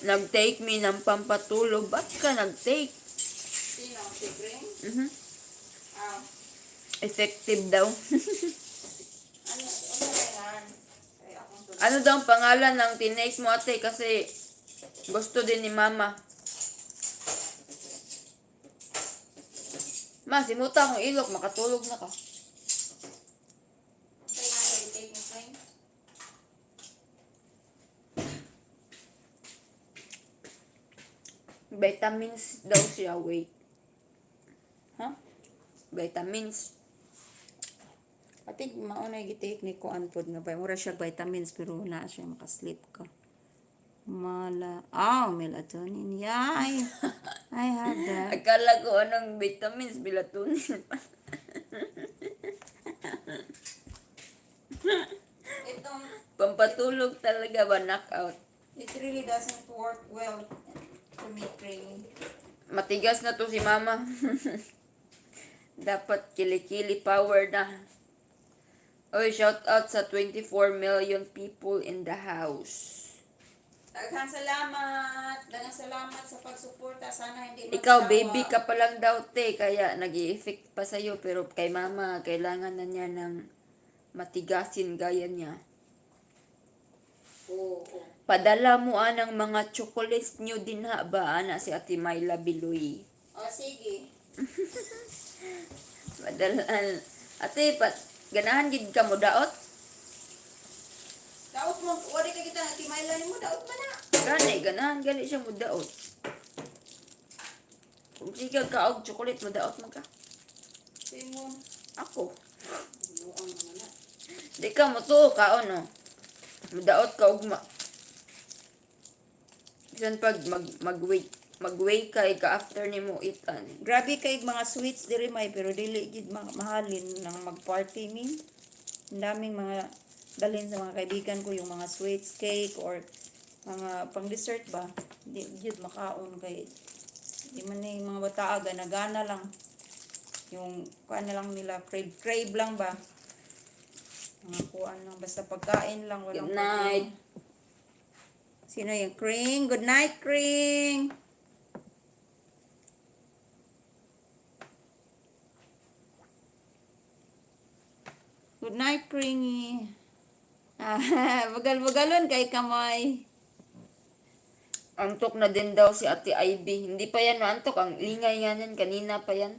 Nag-take me ng pampatulog. Ba't ka nag-take? Sino? Si Pring? Mhm. Ah. Effective daw. Ano, ano kailangan? Ay, akong tulog. Ano daw ang pangalan ng tinake mo, ate? Kasi gusto din ni mama. Ma, simuta akong ilok. Makatulog na ka. Kailangan i-take mo, friend? Vitamins daw siya, wait. Ha? Vitamins. I think mauna yung i-take ni Kuan pod nga ba. Mura siya vitamins pero na siya makasleep ka. Mala. Ah, melatonin. Yeah, I have that. Akala ko anong vitamins, melatonin. Itong, Pampatulog talaga ba, knockout. it really doesn't work well to me, training. Matigas na to si mama. Dapat kilikili power na. Oy, shout out sa 24 million people in the house. Daghang salamat. Daghang salamat sa pagsuporta. Sana hindi Ikaw, magsawa. baby ka pa lang daw, te. Kaya nag effect pa sa'yo. Pero kay mama, kailangan na niya ng matigasin gaya niya. Oo. Oo. Padala mo anang mga chocolates niyo din ha ba, ana si Ate Myla Biloy. O, sige. Padala. Ate, pat, ganahan gid ka mo daot? Daot mo. Wala ka kita. Timaylan mo. Daot mo na. Gani, ganahan gali siya mo daot. Kung sige ka og chocolate, mo daot man ka. Simo. Ako. Buang naman na. Di ka mo tuo kaon no. Mudaot ka ugma. Bisan pag mag mag-wait, mag-wait ka ika after nimo itan. Grabe kay mga sweets diri may pero dili gid mahalin nang mag-party min. Ang daming mga dalhin sa mga kaibigan ko yung mga sweets cake or mga pang dessert ba. Di gid makaon kay di man na yung mga bataa gana-gana lang. Yung kuan na lang nila crave crave lang ba. Mga kuan lang basta pagkain lang walang Good night. problema. Sino yung Kring? Good night, Kring. Good night, Kringy. Ah, bagal-bagalon kay kamay. Antok na din daw si Ate Ivy. Hindi pa yan maantok. Ang lingay nga niyan. Kanina pa yan.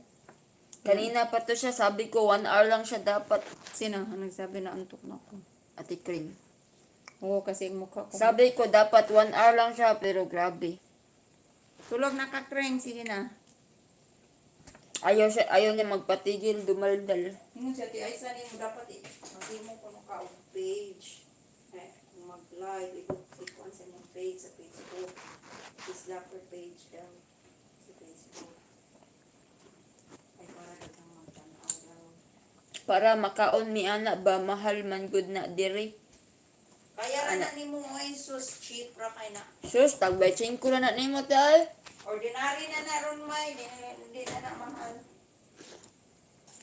Kanina pa to siya. Sabi ko, 1 hour lang siya dapat. Sino ang nagsabi na antok na ako? Ate Kring. Oo, kasi ang mukha ko. Sabi ko, dapat 1 hour lang siya. Pero grabe. Tulog na ka, Kring. Sige na. Ayaw siya, ayaw niya magpatigil, dumaldal. Ingon siya, ti Aisa ni mo dapat mag-imo ko nung ka og page. Eh, kung mag-live, ikuan sa inyong page sa Facebook. Islapper page daw sa Facebook. Ay, para daghang magtanaw daw. Para makaon mi ana ba, mahal man gud na diri. Kaya ra na nimo oy sus cheap ra kay na. Sus, tagbay 5 na na nimo tay. Ordinary na na ron may, di na na mahal.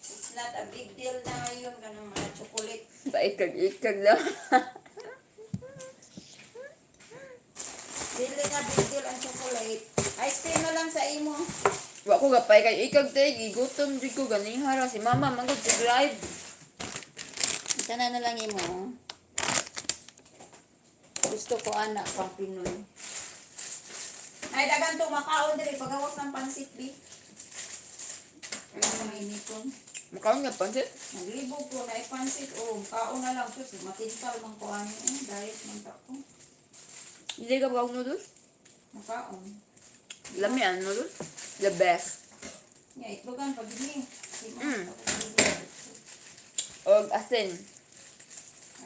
It's not a big deal na ngayon kanang mga chocolate. Paikag-ikag lang. Dili na big deal ang chocolate. Ice cream na lang sa imo. Wa ko gapay kay ikag tay, gigutom jud ko ganiha ra si mama manggod sa drive. Sana na lang imo. Gusto ko ana pang Pinoy. Ay dagan to makaon diri pagawas ng pansit bi. Ano mainipon? Makaon nga pansit. Naglibog ko na pansit o kaon na lang sus matintal man ko ani eh diet man ta ko. Hindi ka ba noodles? Makaon. Lami ang noodles. The best. Nya itlogan pag ni. Og asin.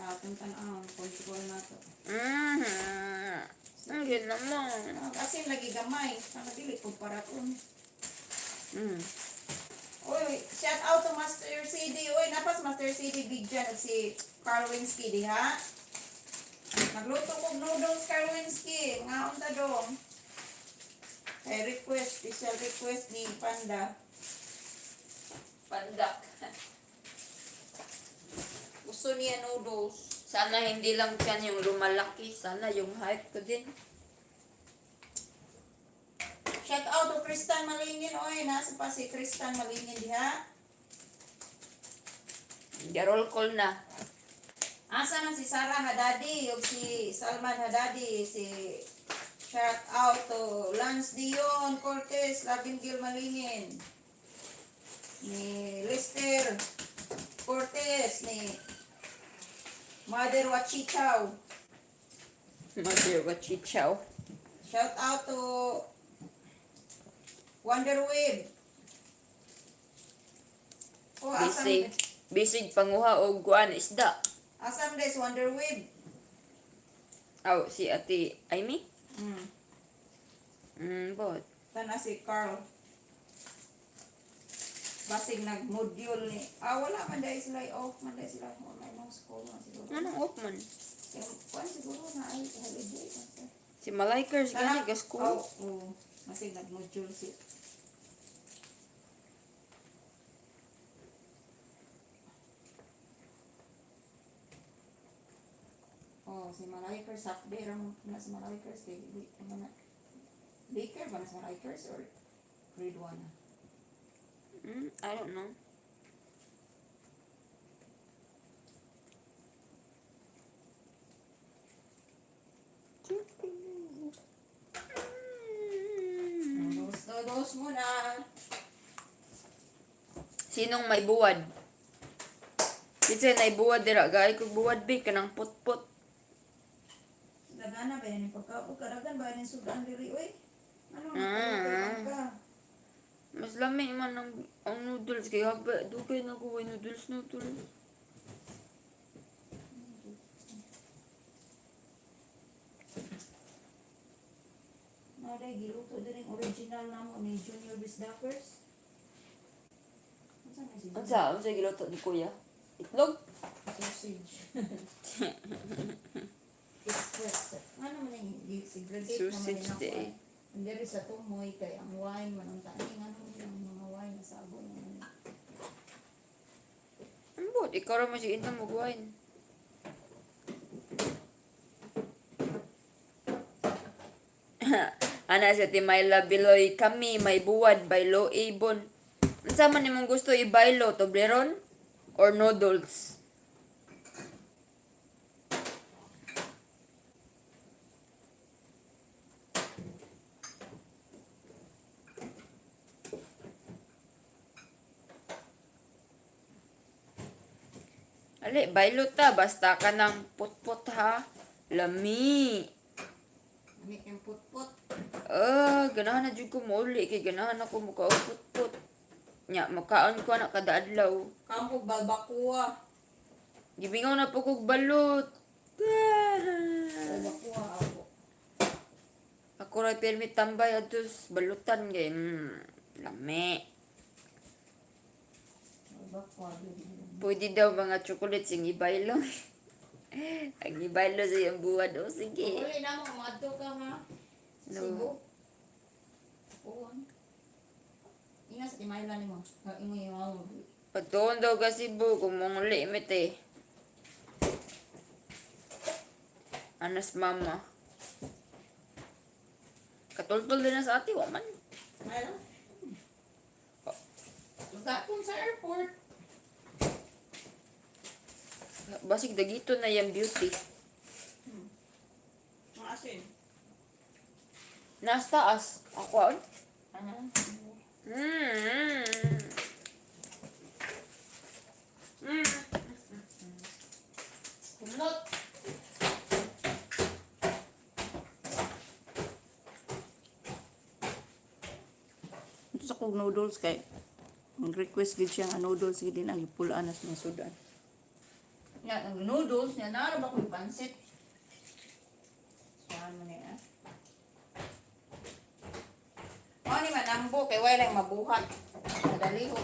Ah, tuntan ang control na to. Ang good naman. Ah, asin lagi gamay, sana dili ko paraton. Oy, shout out to Master CD. Oy, napas Master CD Big John at si Carl Winsky diha. Nagluto kog noodles Carl Winsky. Ngaon ta dong. Kay request, special request ni Panda. Pandak. Gusto niya noodles. Sana hindi lang tiyan yung lumalaki. Sana yung height ko din. Shout out to Tristan Malingin. Oy, nasa pa si Tristan Malingin diha. Roll call na. Asa na si Sarah Hadadi ug si Salman Hadadi, si shout out to Lance Dion Cortez Labingil Malingin, ni Lester Cortez, ni Mother Wachichaw. Mother Wachichaw. Shout out to Wonder Web. Oh, asam, Bisig. Bisig panguha og kuan isda. Asam des Wonder Web. Aw, si Ate Amy? Bot. Tana si Carl. Basig nag-module ni. Ah, wala man dahil sila off man dahil sila. Wala may school man siguro. Anong off man? Yung kuan siguro na ay holiday. Si Malaikers gani ka school. Oh, oh. Basig nag-module si. Oh, si Malaikers sakbe ra man na si Malaikers kay di man na daycare ba na si Malaikers or grade 1 na? I don't know. Dos, dos muna. Sinong may buwad? Kinsa nay buwad dira? Gaay kog buwad bi kanang putput. Dagana ba yan yung pagkaon? Kadagan ba yan yung sudan diri, uy? Ano? Mm. Ka? Mas lami man ang noodles kay haba dugay na ko way noodles noodles. Naday, giluto din yung original namo ni Junior Bisdakers. Unsa na si Junior? Unsa unsa giluto ni kuya? Itlog? Sausage. Express. Ano man yung segregate naman Sausage din ako. day. Ang diri sa tumoy kay ang wine man ang tani nga ano yung mga wine na sabon naman. Ambot, ikaw ra man si inom og wine. Ana sa Timayla Biloy, kami may buwad baylo ibon. Unsa man imong gusto ibaylo, Toblerone or noodles? Ali, baylo ta basta ka ng putput ha. Lami. Ami yung putput. Ah, ganahan na jud ko mouli kay ganahan ako mukaon putput. Nya, makaon ko na kada adlaw. Kampog balbakuwa. Gibingaw na po kog balot. Ah. Balbakuwa ako. Ako ra permit tambay adtos balutan kay lami. Balbakuwa. Pwede daw mga chocolates yung ibaylo. Ang ibaylo sa iyong buwan. O sige. Uli na mo, madto ka ha. Sa No. Cebu. Oo. Ingat sa timayla nimo. Ingo yung ako. Pagtuon daw ka Cebu, kung mong limit eh. Anas mama. Katultol din na sa ate, wa man. Mayla? Lugakon sa airport. Basig dagito na yung beauty. Mga asin. Nasa taas. Ako. Ano? Kumot. Ito sa kog noodles kay ang request gid siya nga noodles gid din ang gipulaan na sa mga sudan. Ya, ang noodles niya na ba kung pansit. Saan mo niya? Mao ni manambo kay way lang mabuhat. Madali ho.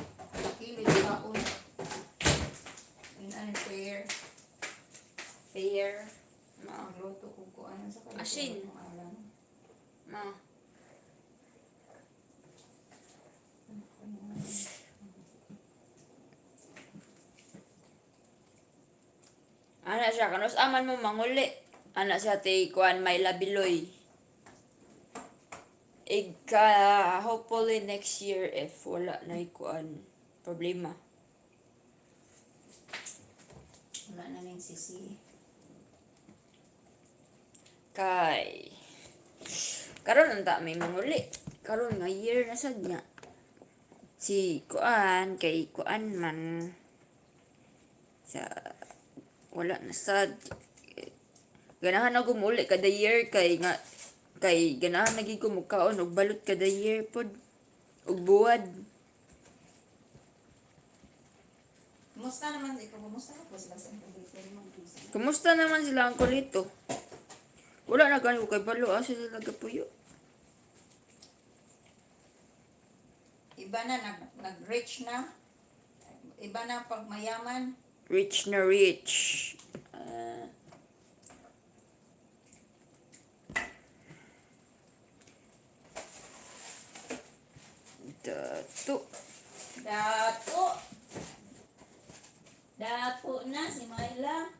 Kilid kaon. In unfair. Fair. Ma. Magluto kog kuan sa kanya. Asin. Ma. Ana siya, kanus aman mo manguli. Ana siya ti kuan may labiloy. Igka hopefully next year if wala na kuan problema. Wala na ning sisi. Kay karon unta may manguli. Karon nga year na sad nga. Si kuan kay kuan man sa wala na sad. Ganahan ako muli kada year kay nga kay ganahan na gid ko mukaon og balot kada year pod og buwad. Kumusta naman ikaw? Kumusta na po sila sa Kumusta? Kumusta naman sila ang kulito? Wala na gani ko kay balo asa sila nagapuyo. Iba na, nag-rich na. Iba na pag mayaman. Rich na rich. Ah. Dato. Dapo! Dapo na si Myla.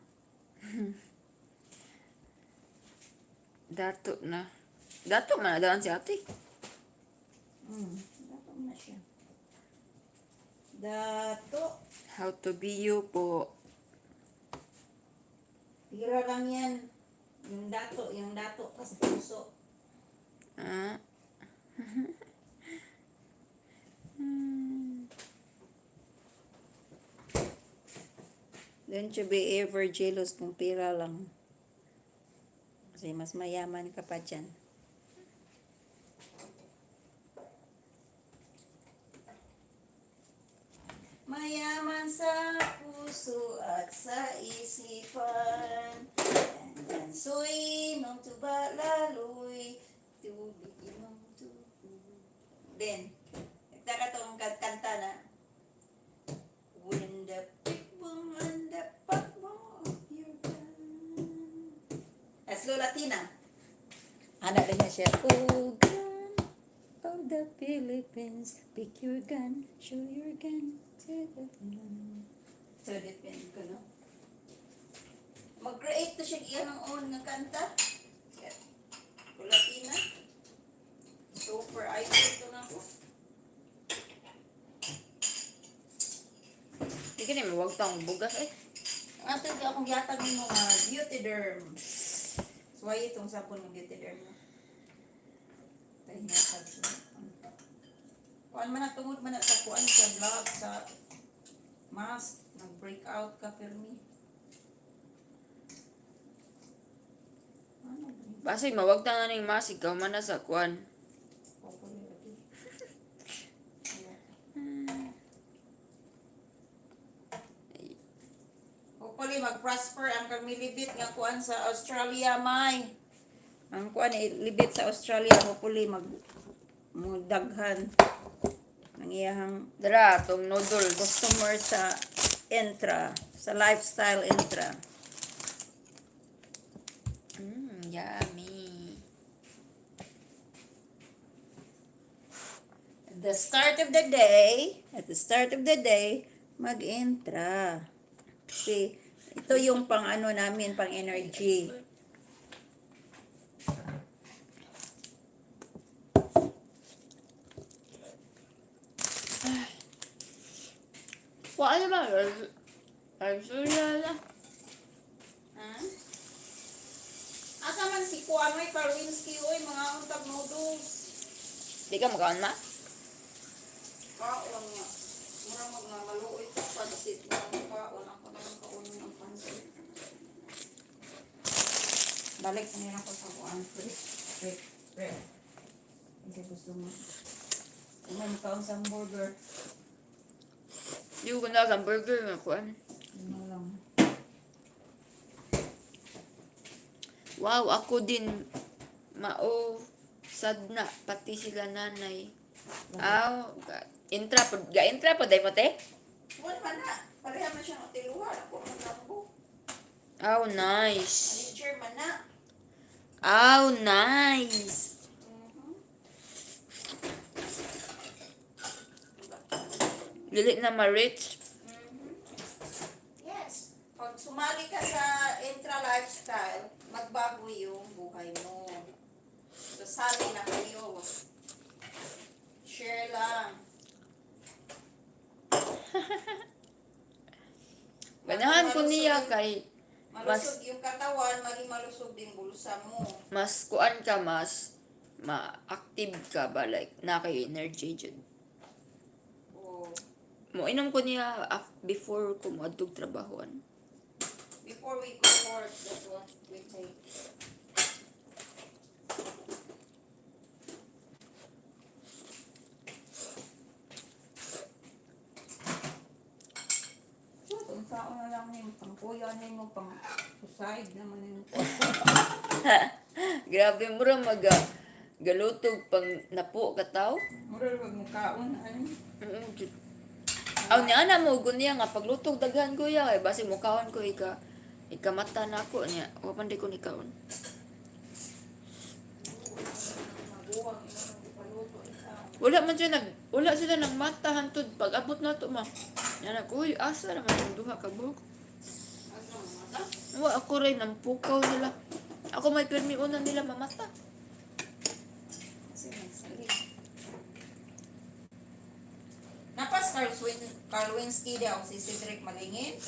Dato na. Dato man na daan si ate. Dato na siya. Dato. How to be you po. Tira lang yan. Yung dato ka sa puso. Ah. Don't you be ever jealous kung pera lang. Kasi mas mayaman ka pa dyan. Mayaman sa puso at sa isipan. Dandan soy nung tuba laloy. Tubig inom tubig. Then, nagtaka tong kanta na. When the pick boom and the pop boom of your gun. That's Lola Tina. Ana rin niya siya, Oh, gun of the Philippines, pick your gun, show your gun to the gun. So, depend ko, no? Mag-create to siya iyang own nga kanta. Latina. Super idol to na ko. Di ka na mawag taong bugas eh. Ang ato ka akong yatag nimo nga beauty derm. Suway itong sapon ng beauty derm. No? Tayo hinatag siya. Kuan man na tungod man na sa kuan sa vlog sa mask nag-break out ka pirmi. Ano ba yun? Basig mawag ta na ning mas ikaw man na sa kuan. Popular lagi. Hopefully mag-prosper ang kamilibit nga kuan sa Australia may. Ang kuan eh, libit sa Australia, hopefully mag mudaghan ang iyahang Dara tong noodles. customer sa Entra, sa lifestyle Entra. Yummy. At the start of the day, at the start of the day, mag-entra. Kasi ito yung pang ano namin, pang energy. Wa ano ba? Ay, surya na. Ha? Asa man si kuan may Parwinski oy mga untag noodles. Di ka makaon ma? Kaon niya. Mura mag nga maluoy ko pansit nga kaon ako na lang kaonon ang pansit. Balik na ako sa kuan. Rip, rip, rip. Kasi gusto mo. Ano mo kaon sa hamburger? Di ko na sa burger nga kuan. Ano lang. Wow, ako din mao sad na pati sila nanay. Aw, intra po, ga intra po dai pati. Kuan man na. Pareha man siyang utiluhan. Ako man lang ko. Aw, nice. Manager man na. Aw, nice. Dili na ma-rich. Yes. Pag sumali ka sa intra lifestyle, magbago yung buhay mo. So, sali na kayo. Share lang. Ganahan ko Malusog niya kay Malusog yung katawan, maging malusog din bulsa mo. Mas kuan ka, mas ma-active ka ba, like na kay energy jud. Oo. Mo inom ko niya before ko moadtog trabahoan. Before we go work, that's what we take. Kung saan na lang yung pangkuya nimo pang suicide naman yung Grabe mo ra mag galutog pang napo ka taw. Mura wag mo kaon ano. Jud. Aw niya ana mo gunya nga paglutog daghan kuya kay basi mukaon ko ika ikamata na ako niya. Wa man di ko ni kaon. Maguwang imo ipaluto isa. Wala man siya nag wala sila nagmata hantud pag abot na to ma. Yan ako, uy, asa naman ang duha ka buhok. Asa mo mata? Wa ako rin ang pukaw nila. Ako may pirmi una nila mamata. Kasi may sakit. Napas Carl Win Carl Winsky daw si Cedric Malingin.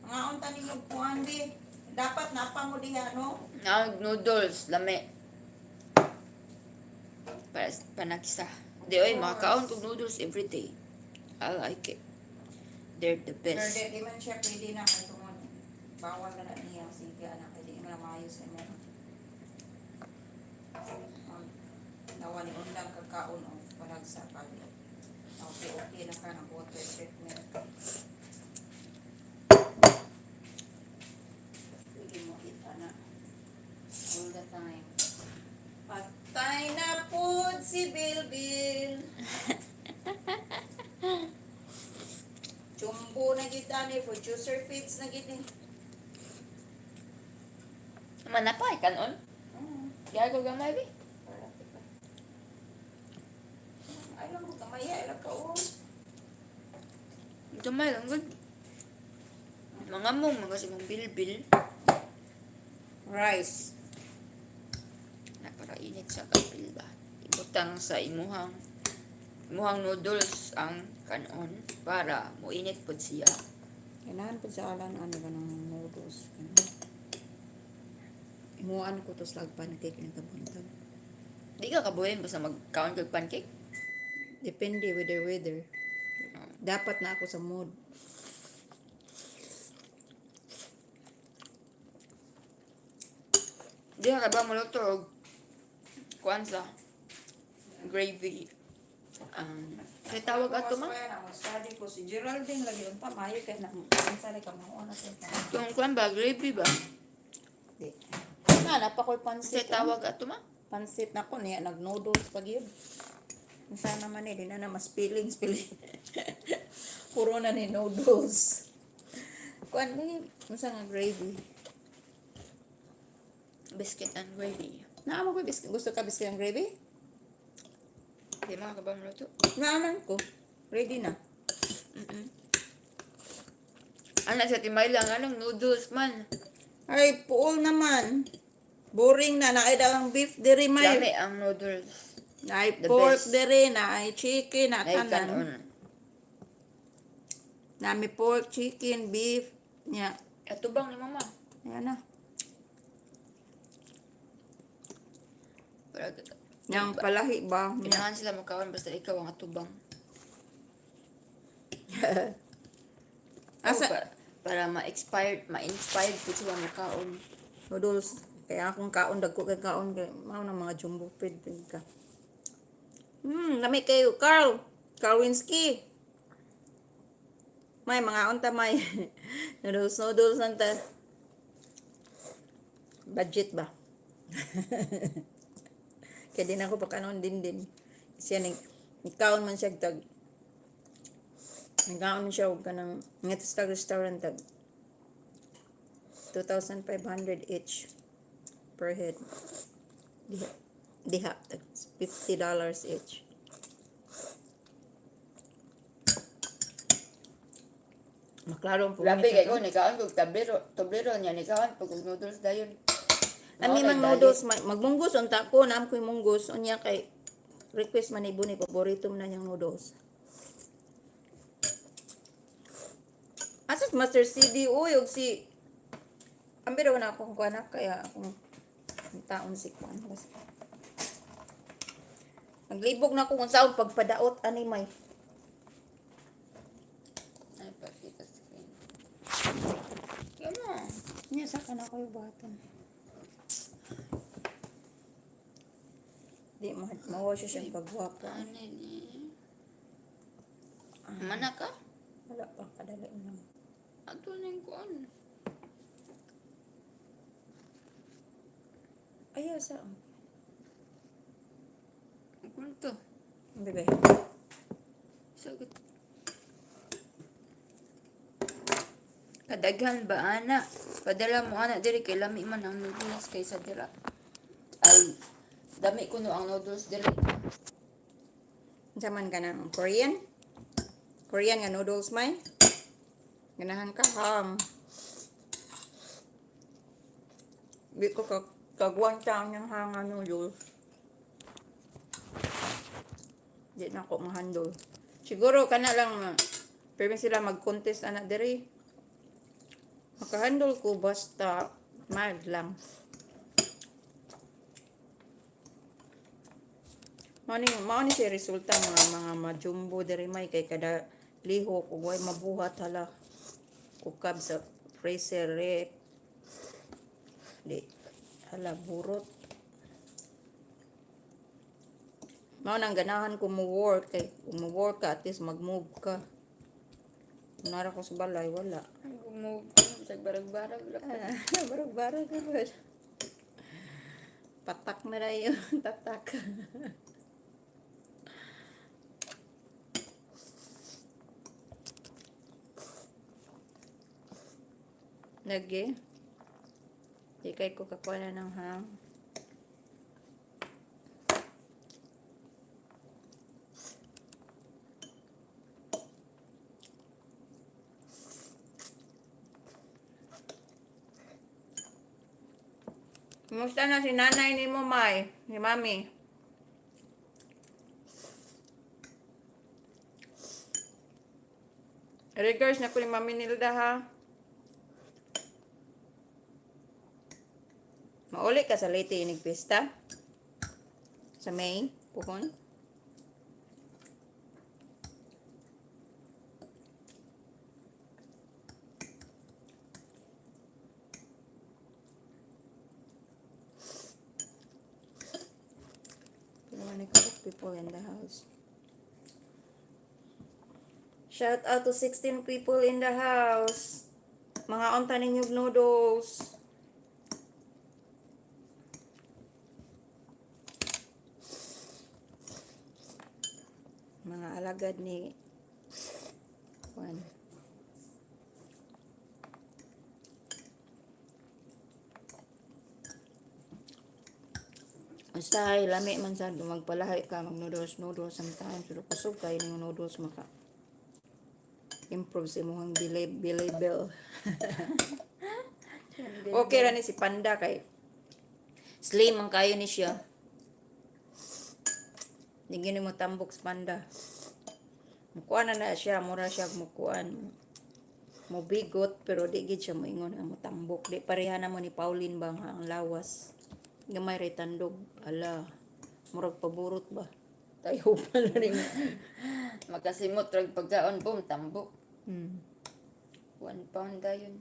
Mga unta ninyo kuan di. Dapat napa mo diha no. Ang noodles lami. Para panaksa. Di oy makakaon kog noodles every day. I like it. They're the Pero best. di man siya pwede na kay tungod. Bawal na na niya sige anak kay di man maayos sa imo. Nawa ni undang kagkaon o palag sa pag. Okay, okay na ka ng water treatment. Pwede mo kita na all the time. Patay na po si Bilbil. Jumbo na gid ani for juicer feeds na gid ni. Manapay kanon. Kaya ko gamay bi. Ay lang ko gamay ay lang ka oh. Gamay lang gud. Mga mong mga si mong bilbil. Rice. Na para init sa kapil ba. Ibutang sa imuhang noodles ang kanon para moinit pod siya. Ganahan po sa alan ano ka ng noodles. Ganun. Imuan ko to slag pancake ng kabuntag. Di ka kabuhin basta magkaon kag pancake. Depende with the weather. Dapat na ako sa mood. Di ka ba muluto og kuan sa gravy. Kay tawag ato ma? Kaya na study ko si Geraldine lagi unta maayo kay na unsa ka mauna sa Kung kuan ba gravy ba? Di. Na napa ko'y Kay pansit. tawag ato ma? Pansit na ko niya nag noodles pag yun. Unsa naman eh di na na mas feelings pili. Puro na ni noodles. Kuan lagi unsa nga gravy. Biscuit and gravy. Naa mo ko biscuit gusto ka biscuit ang gravy? Di ma ka ba muluto? Naaman ko. Ready na. Ana sa timay lang anong noodles man. Ay, puol naman. Boring na. Naay daw ang beef diri may. Lami ang noodles. Naay The pork best. diri, naay chicken, na Nay tanan. kanon. Nami pork, chicken, beef. Nya. Atubang ni mama. Ayan na. Para Yang palahi ba? Nya. ganahan sila makaon basta ikaw ang atubang. Asa? Oh, para ma-expired, ma-inspired po sila makaon. Noodles. Kaya akong kaon, dagko kay kaon. Kay, mao na mga jumbo feed pud ka. Lami kayo, Carl. Carl Winsky. May mga unta may. Noodles, noodles nanta. Budget ba? Kaya din ako pakanon din din. Siya ning nikaon man siya tag nagkaon siya og kanang ngadto sa restaurant tag 2,500 each per head. Diha, diha tag $50 each. Maklaro ang Grabe pumili kay ko nikaon kog tablero, tablero niya nikaon pag og noodles dayon. Ami Mao mang kay noodles, magmunggos unta ko, naam ko'y munggos unya kay request man ni Buni paborito man na niyang noodles. Asa si Master CD uy og si Ambiro na akong kuan na kaya akong taon si kuan. Naglibog na ako kung saan pagpadaot ani may. Ay, pakita screen. Yan na. Nya sa kana ko yung buhaton. Di ma mawa siya siyang pagwapo. Ano ni? Mana ka? Wala pa kadali lang. Ato na yung kuan. Ayaw sa Kunto. Bebe. Sagot. Kadaghan ba ana? Padala mo ana diri kay lami man ang noodles kaysa dira. Ay, dami kuno ang noodles diri. Unsa man ka ng Korean? Korean nga noodles may? Ganahan ka ham. Di ko ka kagwanta ang hanga noodles. Di na ako mahandle. Siguro kana lang pero sila mag-contest ana diri. Makahandle ko basta mild lang. Mao ni siya resulta mga majumbo diri may kay kada lihok ug way mabuhat hala ukab sa freezer rep di hala burot. Mao nang ganahan ko mo work kay kung mo work ka at least mag-move ka. Nara ko sa balay wala. Move sa barag-barag ra pa. Barag-barag ka ba? Patak na na yun. Tatak. Lagi. Di kay ko kakuha na ng hang. Kumusta na si nanay ni mo, May? Ni Mami? Regards na ko ni Mami Nilda, ha? Mauli ka sa Leyte inig pista? Sa May? Puhon? Pero ano ko people in the house. Shout out to 16 people in the house. Mga unta ninyog noodles. Mga alagad ni Juan. Usahay, lami man sad magpalahi ka mag noodles noodles sometimes pero kusog kayo ng noodles maka improve sa imong bilibel. Okay ra ni si Panda kay slim ang kayo ni siya. Di gini mo tambok sa Panda. Mukuan na na siya, mura siya mukuan. Mo bigot pero di gid siya moingon nga motambok. Di pareha na mo ni Pauline ba nga ang lawas. Gamay ray tandog. Ala, murag paburot ba? Tayo pala rin. Makasimot rag pagkaon boom tambok. 1 pound dayon.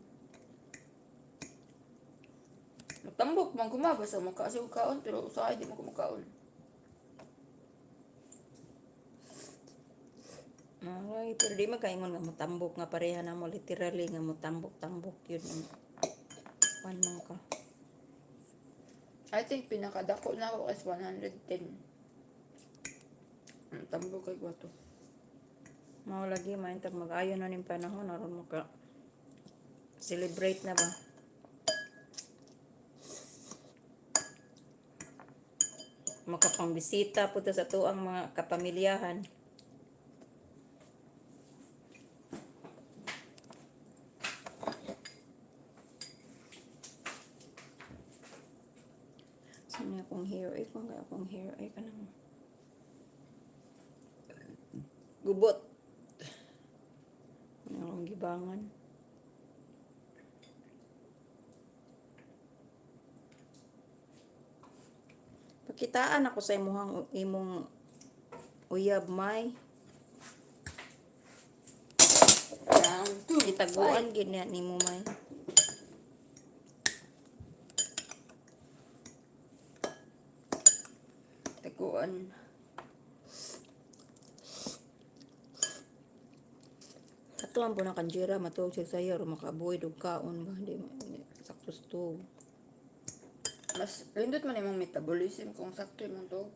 Matambok man kuma basta makaasi og kaon pero usahay di mo ko makaon. Ay, pero di magkaingon nga motambok nga pareha na mo literally nga motambok-tambok yun. Kuan man ka. I think pinakadako na ako is 110. Ang tambok kay kwato. Mao lagi man tag mag-ayo na ning panahon aron mo ka celebrate na ba? Makapangbisita po ta sa tuang mga kapamilyahan. Sino akong hair? Ay, kung kaya akong hair. Ay, kanang gubot. Ano akong gibangan? Pakitaan ako sa imuhang imong uyab, may. Round 2. Gitaguan gid niya nimo, may. Taguan. Katuan po na kanjira matuog siya sayo ro makabuhi og kaon ba di sakto sa tuog. Mas lindot man imong metabolism kung sakto imong tuog.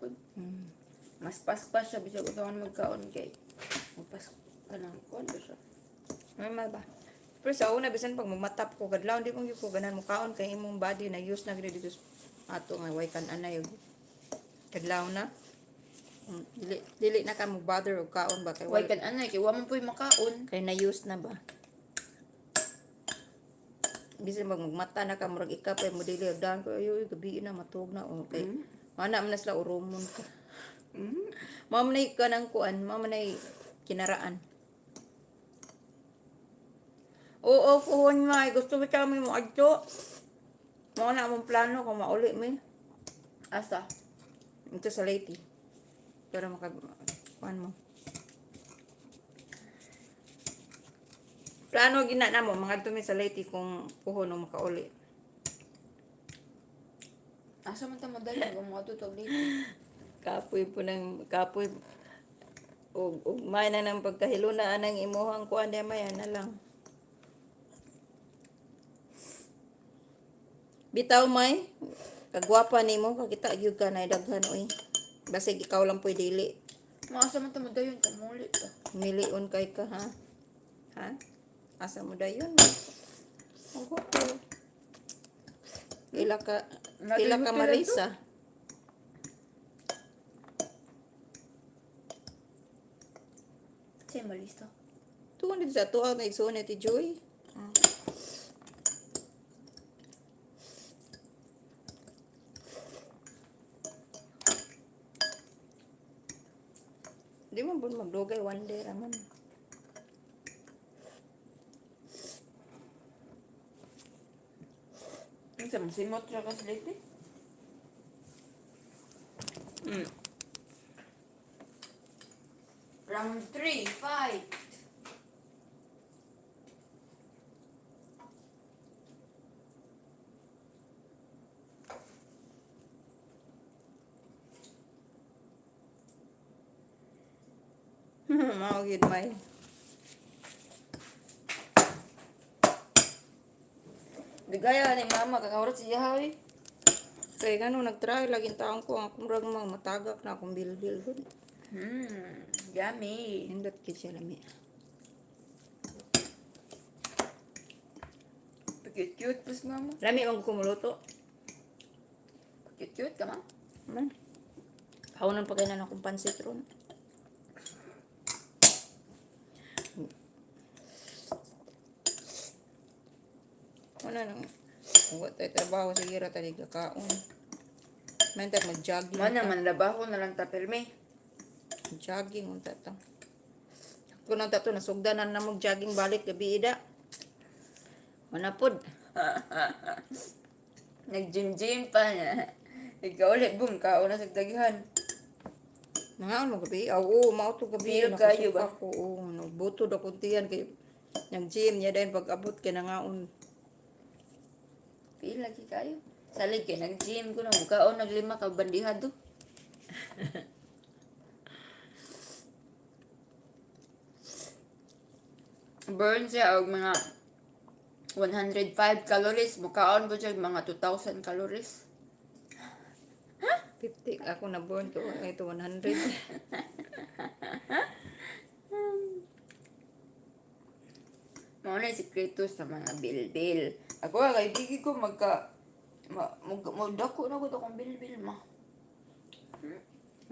Mas paspas siya bisag usahan magkaon kay magpas kanang kuan ba siya. Normal ba? Pero sa una bisan pag mumatap ko kadlaw di ko gyud ko ganahan mukaon kay imong body na use na gid dito ato nga way kan anay og kadlaw na. Dili dili na ka mo bother og kaon ba kay Way wala, kan anay kay wa man puy makaon. kay na use na ba. Bisan pag magmata na ka murag ikapay mo dili og daan ko ayo gabi na matuog na okay. Mana man na sila urumon ka. Mao man nay kanang kuan, mao man nay kinaraan. Oo, kuhon may gusto ba kami mo adto? Mao na among plano kung mauli mi. Asa? Ito sa Leyte. Pero maka kuan mo. Plano gina na mo mga mi sa Leyte kung puhon o makauli. Asa man ta madali kung mo adto tag dito. Kapoy po ng kapoy og may na ng pagkahiluna anang imuhang kuan di may na lang. Bitaw may kagwapa nimo kakita gyud ka na daghan oy. Basig ikaw lang po'y dili. Maasa man ta madayon kung muli ta. Milion kay ka ha. Ha? Asa mo dayon? Ang gwapo. Ila Natin ka hotel Marisa. Sa malista. Tuon dito sa tuwa na igsuon ni Ate Joy. Di mo ba magdugay one day raman. Unsa man simot ra ka sa Leyte? Round 3, fight. Mao gyud may. Bigaya ni mama kakawrat siya hawi. Kay ngano nagtry lagi taon ko ang akong rag mga matagak na akong bilbil gud. Yummy. Nindot gid siya lami. Cute cute plus mama. Lami man ko muluto. Cute cute ka ma. Man. Kaunon pa kay na akong pansit ron. Wala nang wa tay trabaho sige ra tali kakaon. Man ta mag-jogging. Mana man labaho na lang ta pirmi. Jogging unta ta. Ako nang tato nasugdan na na mag-jogging balik gabi ida. Wala pod. Nag-gym gym pa na. Ikaw ulit boom kaon na sa daghan. Nangaon mo gabi? Aw, oo, mao to gabi. Feel kayo ba? Nakasuka ko, oo. Nagbuto daw kong tiyan kay nag-gym niya dahil pag abot kay nangaon. Feel lagi kayo. Salig kay nag-gym ko na kaon naglima ka bandihado. Burn siya og mga 105 calories. Mukaon po siya og mga 2,000 calories. 50 ako na born ko ito 100. Mao na sikreto sa mga bilbil. Ako kay digi ko magka ma, mag, magdako na ko akong bilbil ma.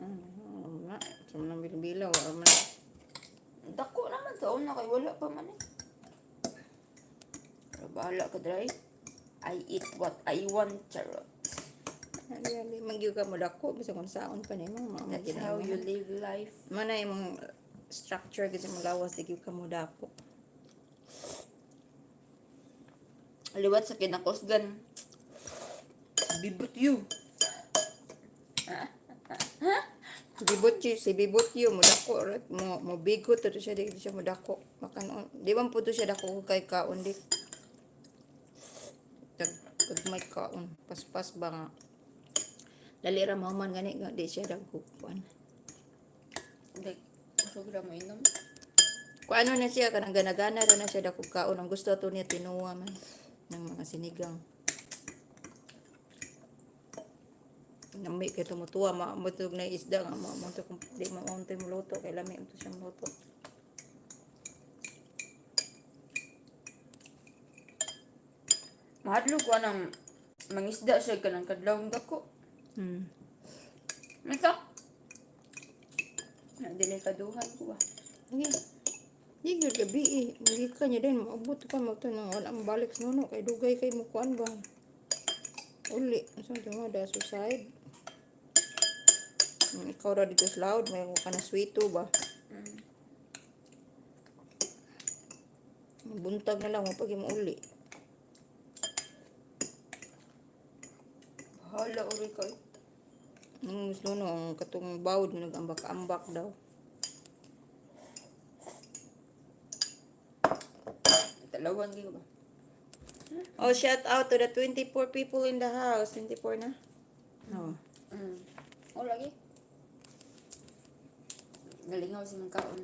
Wala. Sa mga bilbilaw, wala man. Dako naman sa una kay wala pa man eh. Pero bahala ka dry. I eat what I want, charot. Ali ali magyud ka mo dako bisag kung saon pa nimo mao man That's gyud how ang- you live life. Man na imong structure gyud sa imong lawas di gyud ka mo dako. Liwat sa kinakusgan. Bibot you. Bibutyo, si Bibutyo, mudako, right? Mo bigot to siya, di siya mudako. Makan, di man po to siya dako kay kaon, di. Tag may kaon, paspas ba nga. Dali ra mahuman gani nga di siya dagko kuan. Like, kusog ra mo inom. Kung ano na siya kanang ganagana ra na siya dako kaon. Ang gusto ato niya tinuwa man ng mga sinigang. Nami kay tumutuwa maamot og na isda nga mo to kung di mo untoy moluto kay lami unto siya moluto. Mahadlok ko anang mangisda siya kanang kadlawng dako. Nito? Na dili kaduhan ko ba? Sige. Di gyud gabi eh. Hindi ka niya din maabot ka mo to nang wala ang balik sa nuno kay dugay kay mo kuan ba. Uli, unsa to nga da suicide. Ikaw ra dito sa loud, may ka na sweeto ba. Buntag na lang mo pag mo uli. Bahala uri kay. Ang gusto no, ang katong bawd nagambak-ambak daw. Talawan gyud ba? Oh, shout out to the 24 people in the house. 24 na. Oh. Oh lagi. Galingaw sa mga kaon.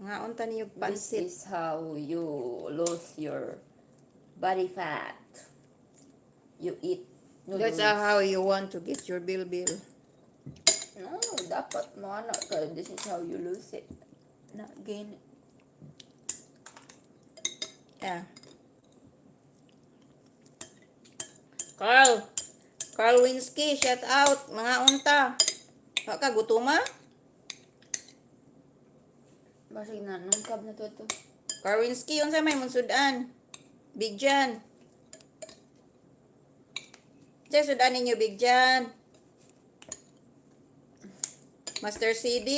Nga unta niyo This pansit. is how you lose your body fat. You eat noodles. That's how you want to get your bill. No, dapat mo anak ka. This is how you lose it. Not gain it. Yeah. Carl. Carl Winsky, shout out. Mga unta. Wa ka gutuma? Basig na, nungkab na to to. Carl Winsky, unsa may munsudan? Big Jan. Unsa sudan ninyo, Big Jan? Master CD.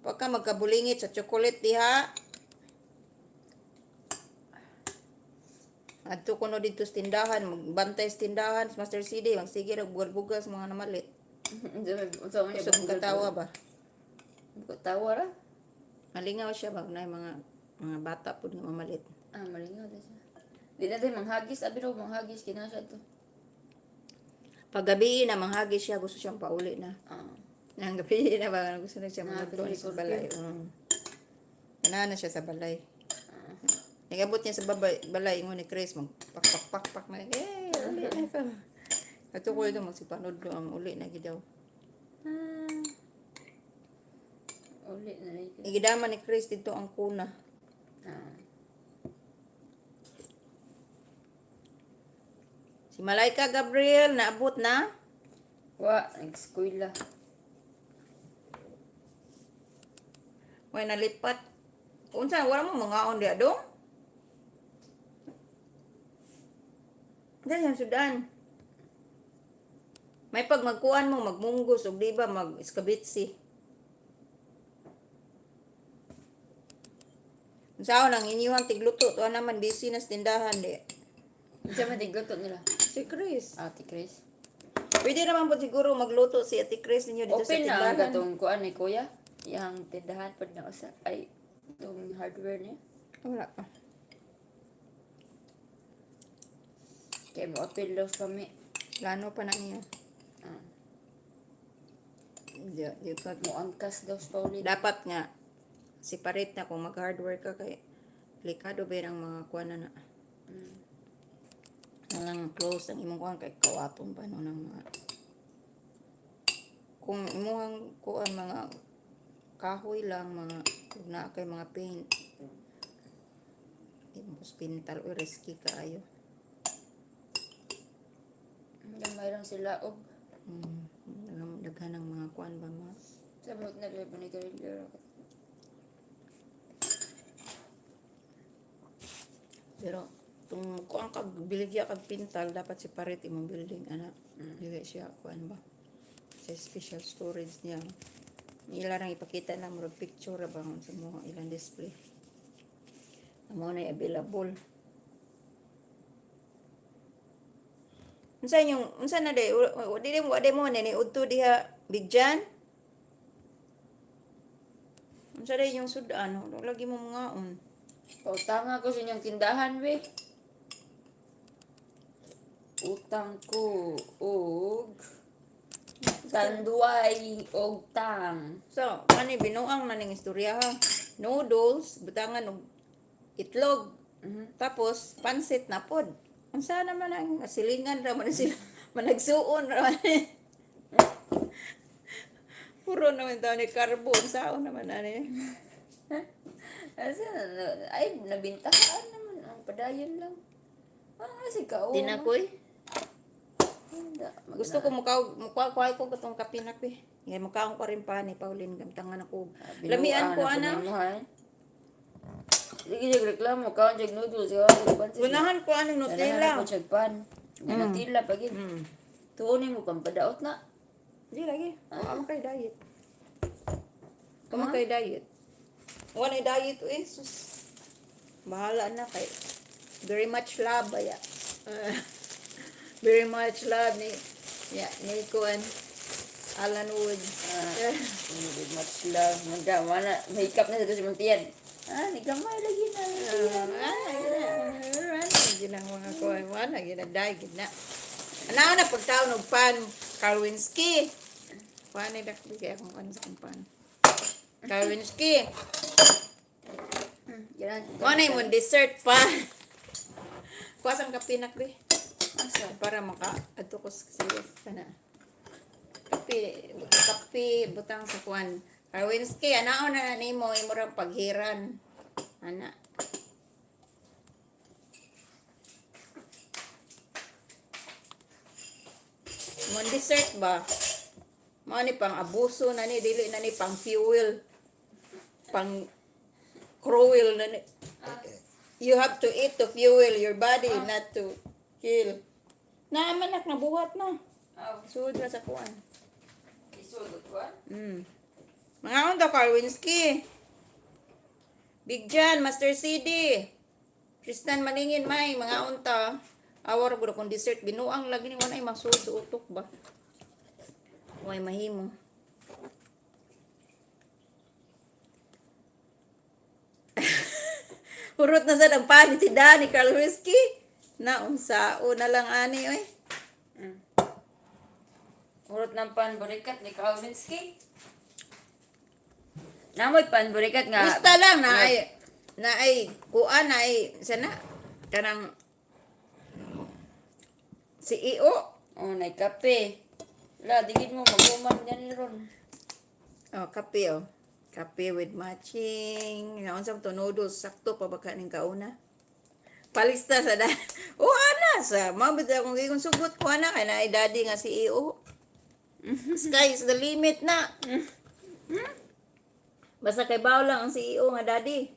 Pagka magkabulingit sa chocolate diha. Adto kuno dito sa tindahan, magbantay sa tindahan, sa Master CD, magsige ra bugal-bugal sa mga namalit. Unsa man Kusog katawa ba? Katawa ra? Malingaw siya ba na mga bata pud nga mamalit. Ah, malingaw na siya. Di na tayo manghagis. Abi raw, manghagis. Kina siya to. Paggabi na manghagi siya, gusto siyang pauli na. Ah. Nang gabi na ba gusto na siya Ah, magtuon sa curfew. balay. Ana na siya sa balay. Nagabot niya sa babay, balay ingon ni Chris mag pak pak pak pak na. Eh, uli na ka. Ato ko ito magsipanod do ang uli na gid daw. Ah. Uli na rin. Igidama ni Chris dito ang kuna. Ah. Si Malaika Gabriel naabot na. Wa, nag-eskwela. Way nalipat. Unsa wala mo mangaon diha dong? Diyan sudan. May pag magkuan mo magmunggos og di ba mag iskabitsi. Unsaon ang inyuhang tigluto tuwa naman busy na sa tindahan di. Unsa man tigluto nila? Si Chris. Ah, ti Chris. Pwede naman po siguro magluto si Ate Chris ninyo dito sa Open na ang tindahan. katong kuan ni kuya. Yang tindahan pud na usa ay itong hardware niya. Wala pa. Kay mo apil daw kami. Plano pa na niya. Ah, Di pa mo angkas daw sa Paulina. Dapat nga separate na kung mag-hardware ka kay delikado ba ang mga kuan na na. Nalang close ang imong kuan kay kawaton pa no ng mga kung imong kuan mga kahoy lang mga kung naa kay mga paint imong pintal o risky kaayo. Gamay lang sila og Daghan ng mga kuan ba mga sabot na ba ni Garillo.. Pero kung kuan kag biligya kag pintal dapat separate imong building ana. Dili siya kuan ba. Sa special storage niya. Ila rang ipakita na murag picture ra ba sa mga ilang display. Amo na available. Unsa inyong unsa na day? Dili mo wa mo ni udto diha bigjan. Unsa day inyong sudan? Wala lagi mo mangaon. Pautanga ko sa inyong tindahan, be. Utang ko og tanduay og tang. So, kani binuang na ning istorya ha. Noodles, butangan og itlog. Tapos pansit na pod. Unsa naman ang silingan ra man sila, managsuon ra man. Puro naman daw ni karbo, unsaon naman ani. Asa na, ay nabintahan naman ang padayon lang. Ah, si kao. Tinakoy. Hindi. Gusto ko mukaw mukuha kuha ko katong kape na pe. Ngay mukaon ko rin pa ni Pauline gamtangan ako. Lamian ko ana. Sige, jag reklamo kaon jag noodles, kaon jag pansit. Gunahan ko anong Nutella. Nutella. Ko jag pan. Nutella pag mm. Tuon mo pampadaot na. Di lagi. Wa man kay diet. Wa man kay diet. Wa na diet eh sus. Bahala na kay very much love baya. Very much love ni ya ni kuan Alan Wood. With much love. Manda, mana, makeup na sa si Montian. Ah, ni gamay lagi na. Ah, ginang mga kuan wala ginagday gid na. Ana na pagtaon og pan Kalwinski. Kuan ni dak bigay akong kuan sa akong pan. Kalwinski. Yan. Mo na imong dessert pa. Kuha sang kape nak be. Asa? Para maka adto ko sa serious kana. Kape, kape butang sa kuan. Kalwinski anaon na nimo imo rang paghiran. Ana. Mon dessert ba? Mao ni pang abuso na ni dili na ni pang fuel. Pang cruel na ni. You have to eat to fuel your body, not to kill. Naaman nak nabuhat na. Oh, Sud na sa kuan. isudot ko ah. Mga unta Carwinski. Big John, Master CD. Tristan Maningin may mga unta. Awar gud akong dessert binuang lagi ni wala ay masud sa utok ba. Way mahimo. Hurot na sad ang panit si Danny Carlwinski. Na unsao na lang ani oy. Urot ng panburikat ni Kalwinski. Namoy panburikat nga. Basta lang na ay kuan na ay sana kanang CEO. Oh, nay kape. La, digid mo maguman yan ron. Oh, kape oh. Kape with matching. Naunsa to noodles sakto pa ba kaning kauna? Palista sa da. Oh, ana sa mabit akong gigon sugot ko ana kay naay daddy nga CEO. Sky is the limit na. Basta kay bawo lang ang CEO nga daddy.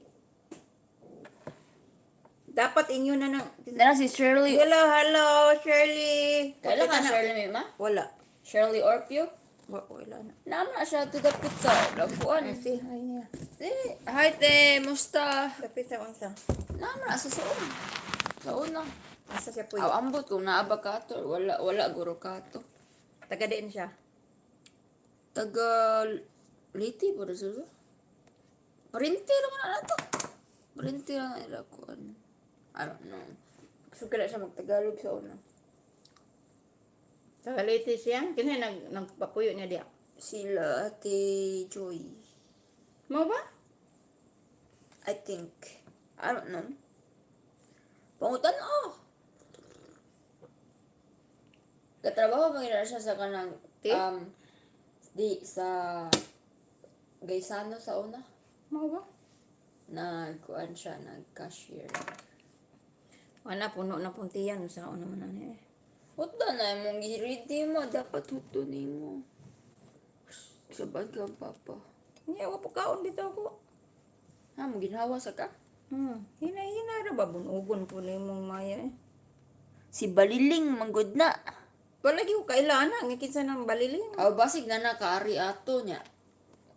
Dapat inyo na nang Dara si Shirley. Hello, hello, Shirley. Kailan ka Pakita na. Shirley may ma? Wala. Shirley Orpio? Wala na. Naam na siya to dapit sa laguan. Ay, si, hi niya. Eh, hi te, musta? Dapit sa unsa. Naam na sa saon. Sa una. Asa siya po? Aw, ambot kung naa ba kato. Wala, wala guro kato. Taga din siya. Taga Leyte ba sa Parinti lang na nato. Parinti lang na ila kuan. I don't know. Gusto kaya siya magtagalog sa una. Taga Leyte siya. Kinsa nag nagpapuyo niya diya. Sila Ate Joy. Mo ba? I think. I don't know. Pangutan oh. Katrabaho ba na siya sa kanang Ti? Di sa Gaisano sa una. Mo ba? Nagkuan siya, nag-cashier. Wala puno na puntiyan sa una man ani. Eh. Huto na imong gi-ready mo, dapat huto nimo. Sabag ka papa. Niya wa po kaon bitaw ko. Ha, mo ginhawa sa ka? Hina-hina ra ba bunugon po nimong maya eh. Si Baliling manggod na. Wala gyud ko kaila ana nga kinsa nang baliling. Aw basig na nakaari ato niya.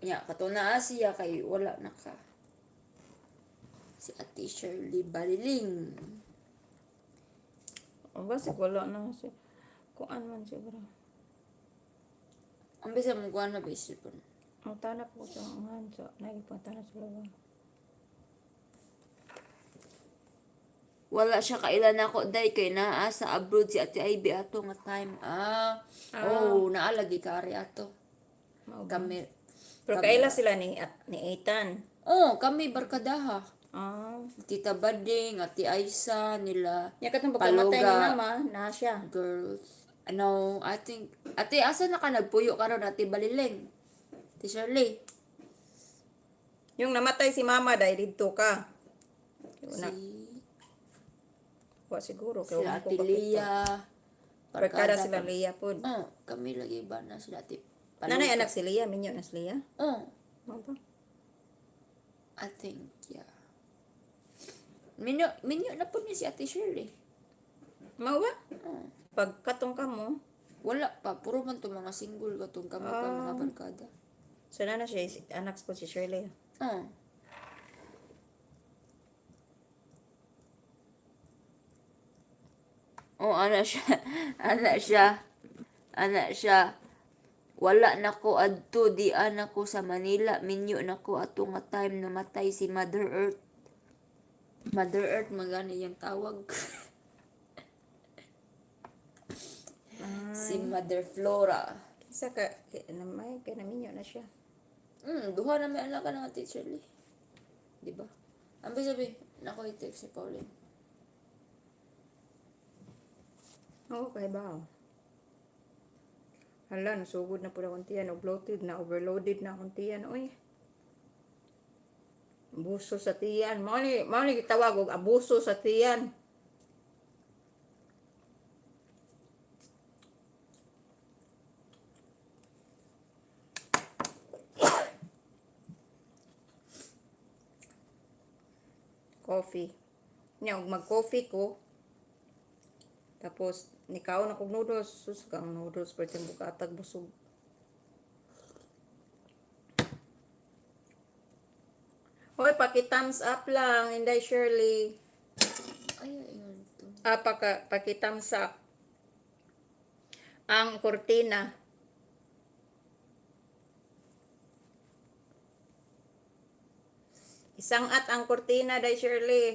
Nya kato na siya kay wala na ka. Si Ate Shirley Baliling. Ang basig wala na siya. Kuan man siguro. Ang bisa mo kuan na ba isipon? Ang tanap ko sa angan sa nagipang tanap sa lawa. Wala siya kailan ako day kay naa sa abroad si Ate Ivy ato nga time. Ah. Oh, naa lagi kari ato. Mao ba? Kami. Pero kaila sila ni at ni Ethan. Oh, kami barkadaha. Ah. Tita Bading, Ate Aisa, nila Nya katong pagkamatay ni Paloga. mama na siya. Girls. Ano, I think, Ate, asa na ka nagpuyo karon Ate Balileng? Ate Shirley. Yung namatay si mama dahil didto ka. Una, Si, wa siguro kay sila wa ko Ate kakita. Lea. Barkada sila Lea pod. Oh, kami lagi ba na sila Ate Paloga. Nanay anak si Lea, minyo na si Lea. Oh, Mao ba? I think, yeah. Minyo, minyo na po niya si Ate Shirley. Mao ba? Oh. Pagkatong ka mo, Wala pa, puro man to mga single katong kami pa mga barkada. so na na siya anak po si Shirley. Oh. Oh, ana siya. Ana siya. Ana siya. Wala na ko adto di ana ko sa Manila minyo na ko ato nga time namatay si Mother Earth. Mother Earth magani yung tawag. Si Mother Flora. Kinsa ka kay namay kay naminyo na siya. Duha na may anak ka na nga, Teacher Lee. Di ba? Ang sabi, nako i-text si Pauline. Oo, kay ba? Hala, nasugod na pud akong tiyan, bloated na, overloaded na akong tiyan, oy. Abuso sa tiyan. Mao ni gitawag og abuso sa tiyan. Coffee. Nya og mag-coffee ko. Tapos nikaon ako og noodles, sus kang noodles pero bukatag busog. Hoy, paki-thumbs up lang, Inday Shirley. Ay, ayun to. Ah, paki-thumbs up. Ang kortina. Isang at ang kortina, Day Shirley.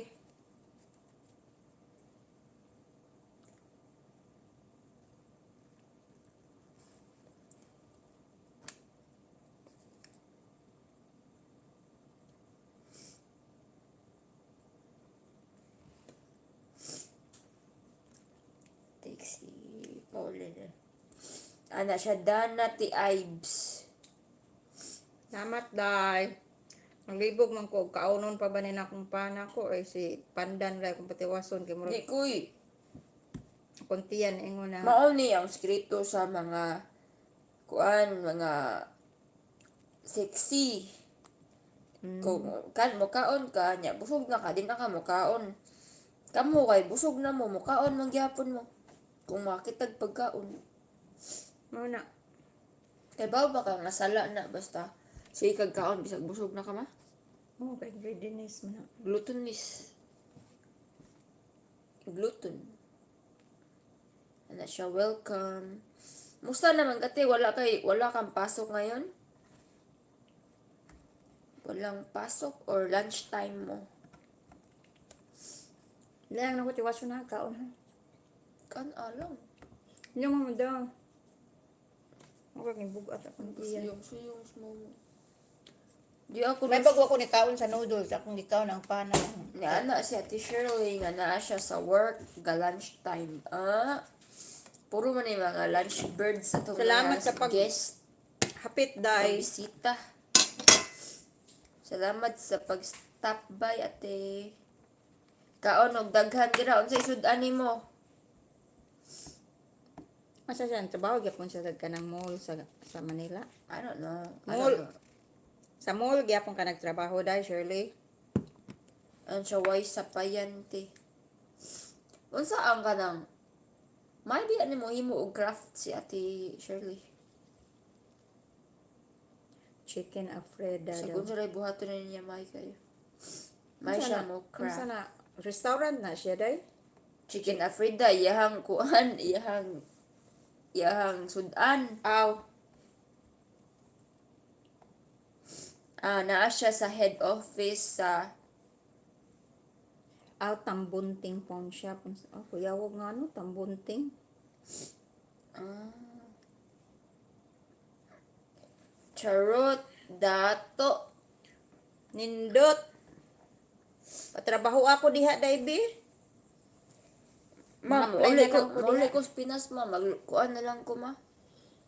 Text si Pauline. Ana siya, Dana T. Ives. Salamat, Day. Ang libog man ko, kaunon pa ba nila akong pana ko? Eh, si Pandan lang akong patiwason. Kay murag Di koy. kuntiyan, ingon na. Mao ni ang skripto sa mga kuan, mga sexy. Kung kan mukaon ka nya busog na ka di na ka mukaon. Kamo kay busog na mo mukaon man gyapon mo. Kung makitag pagkaon. Mao na. Kay bawo ba ka nga sala na basta sige kag kaon bisag busog na ka ma. Oh, kay greediness man na. Gluttonies. Glutton. Ana siya, welcome. Musta naman kate, wala kang pasok ngayon? Walang pasok or lunch time mo? Lang na ko tiwason na kaon ha. Kan alam. Hindi mo daw. Ako kay bugat akong tiyan. Suyong suyong mo. Di ako May bago ako ni kaon sa noodles, akong gikaon ang pana. Nga na si Ate Shirley nga naa siya sa work ga lunch time. Ah. Puro man yung mga lunch birds sa itong Salamat mga sa guest. Hapit day. Pagbisita. Salamat sa pag-stop by, ate. Kaon og daghan dira unsay sud-an nimo? Masa siya trabaho gyapon siya sa kanang mall sa Manila. I don't know. I Mall. don't know. Sa mall gyapon ka nagtrabaho day Shirley. Ang siya way sa payante. Unsa ang kanang May di ani mo himo og craft si Ate Shirley. Chicken Alfredo. Sa daw. kung sila buhaton na niya may kayo. May Unsa siya na- mo Unsa craft. na restaurant na siya day? Chicken Afrida, iyahang kuan, iyahang Iyahang sudan. Aw. Ah, naa siya sa head office sa Aw, Tambunting Pawn Shop. Oh, kuyawag nga ano, Tambunting. Ah. Charot dato. Nindot. Patrabaho ako diha, Daibi. Ma'am, Ma-apply uli na ko, lang ko uli diha. ko sa Pinas, ma'am. Magkuan na lang ko, ma.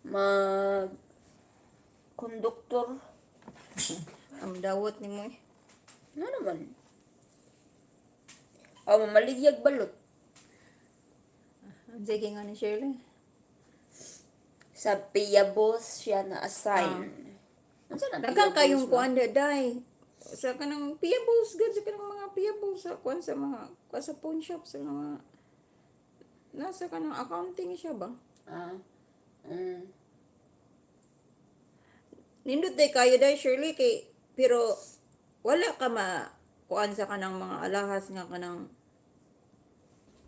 Mag konduktor. Ang dawot ni mo eh. Nga naman. Oh, mamaligyag balot. Ang sige nga ni Shirley. Sa Piyabos siya na-assign. Unsa na Daghang Piyabos, kayong ma'am? kuan day. Sa kanang payables gud, sa kanang mga payables sa kuan, sa mga kuan sa pawn shop, sa mga nasa kanang accounting siya ba? Ah. Nindot day kayo day, Shirley, kay pero wala ka ma kuan sa kanang mga alahas nga kanang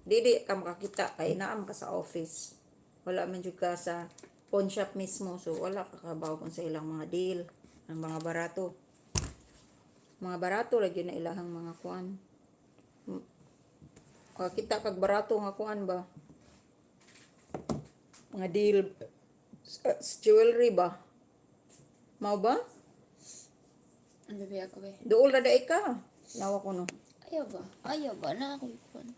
dili ka makakita kay naam ka sa office. Wala man jud ka sa pawn shop mismo, so wala ka kabaw kung sa ilang mga deal ang mga barato. Mga barato lagi na ilahang mga kuan. Kita kag barato nga kuan ba? Mga deal sa jewelry ba? Mao ba? Ano ba ako eh? Duol ra daay ka. Nawa ko no. Ayaw ba? Ayaw ba? Na ako kuan.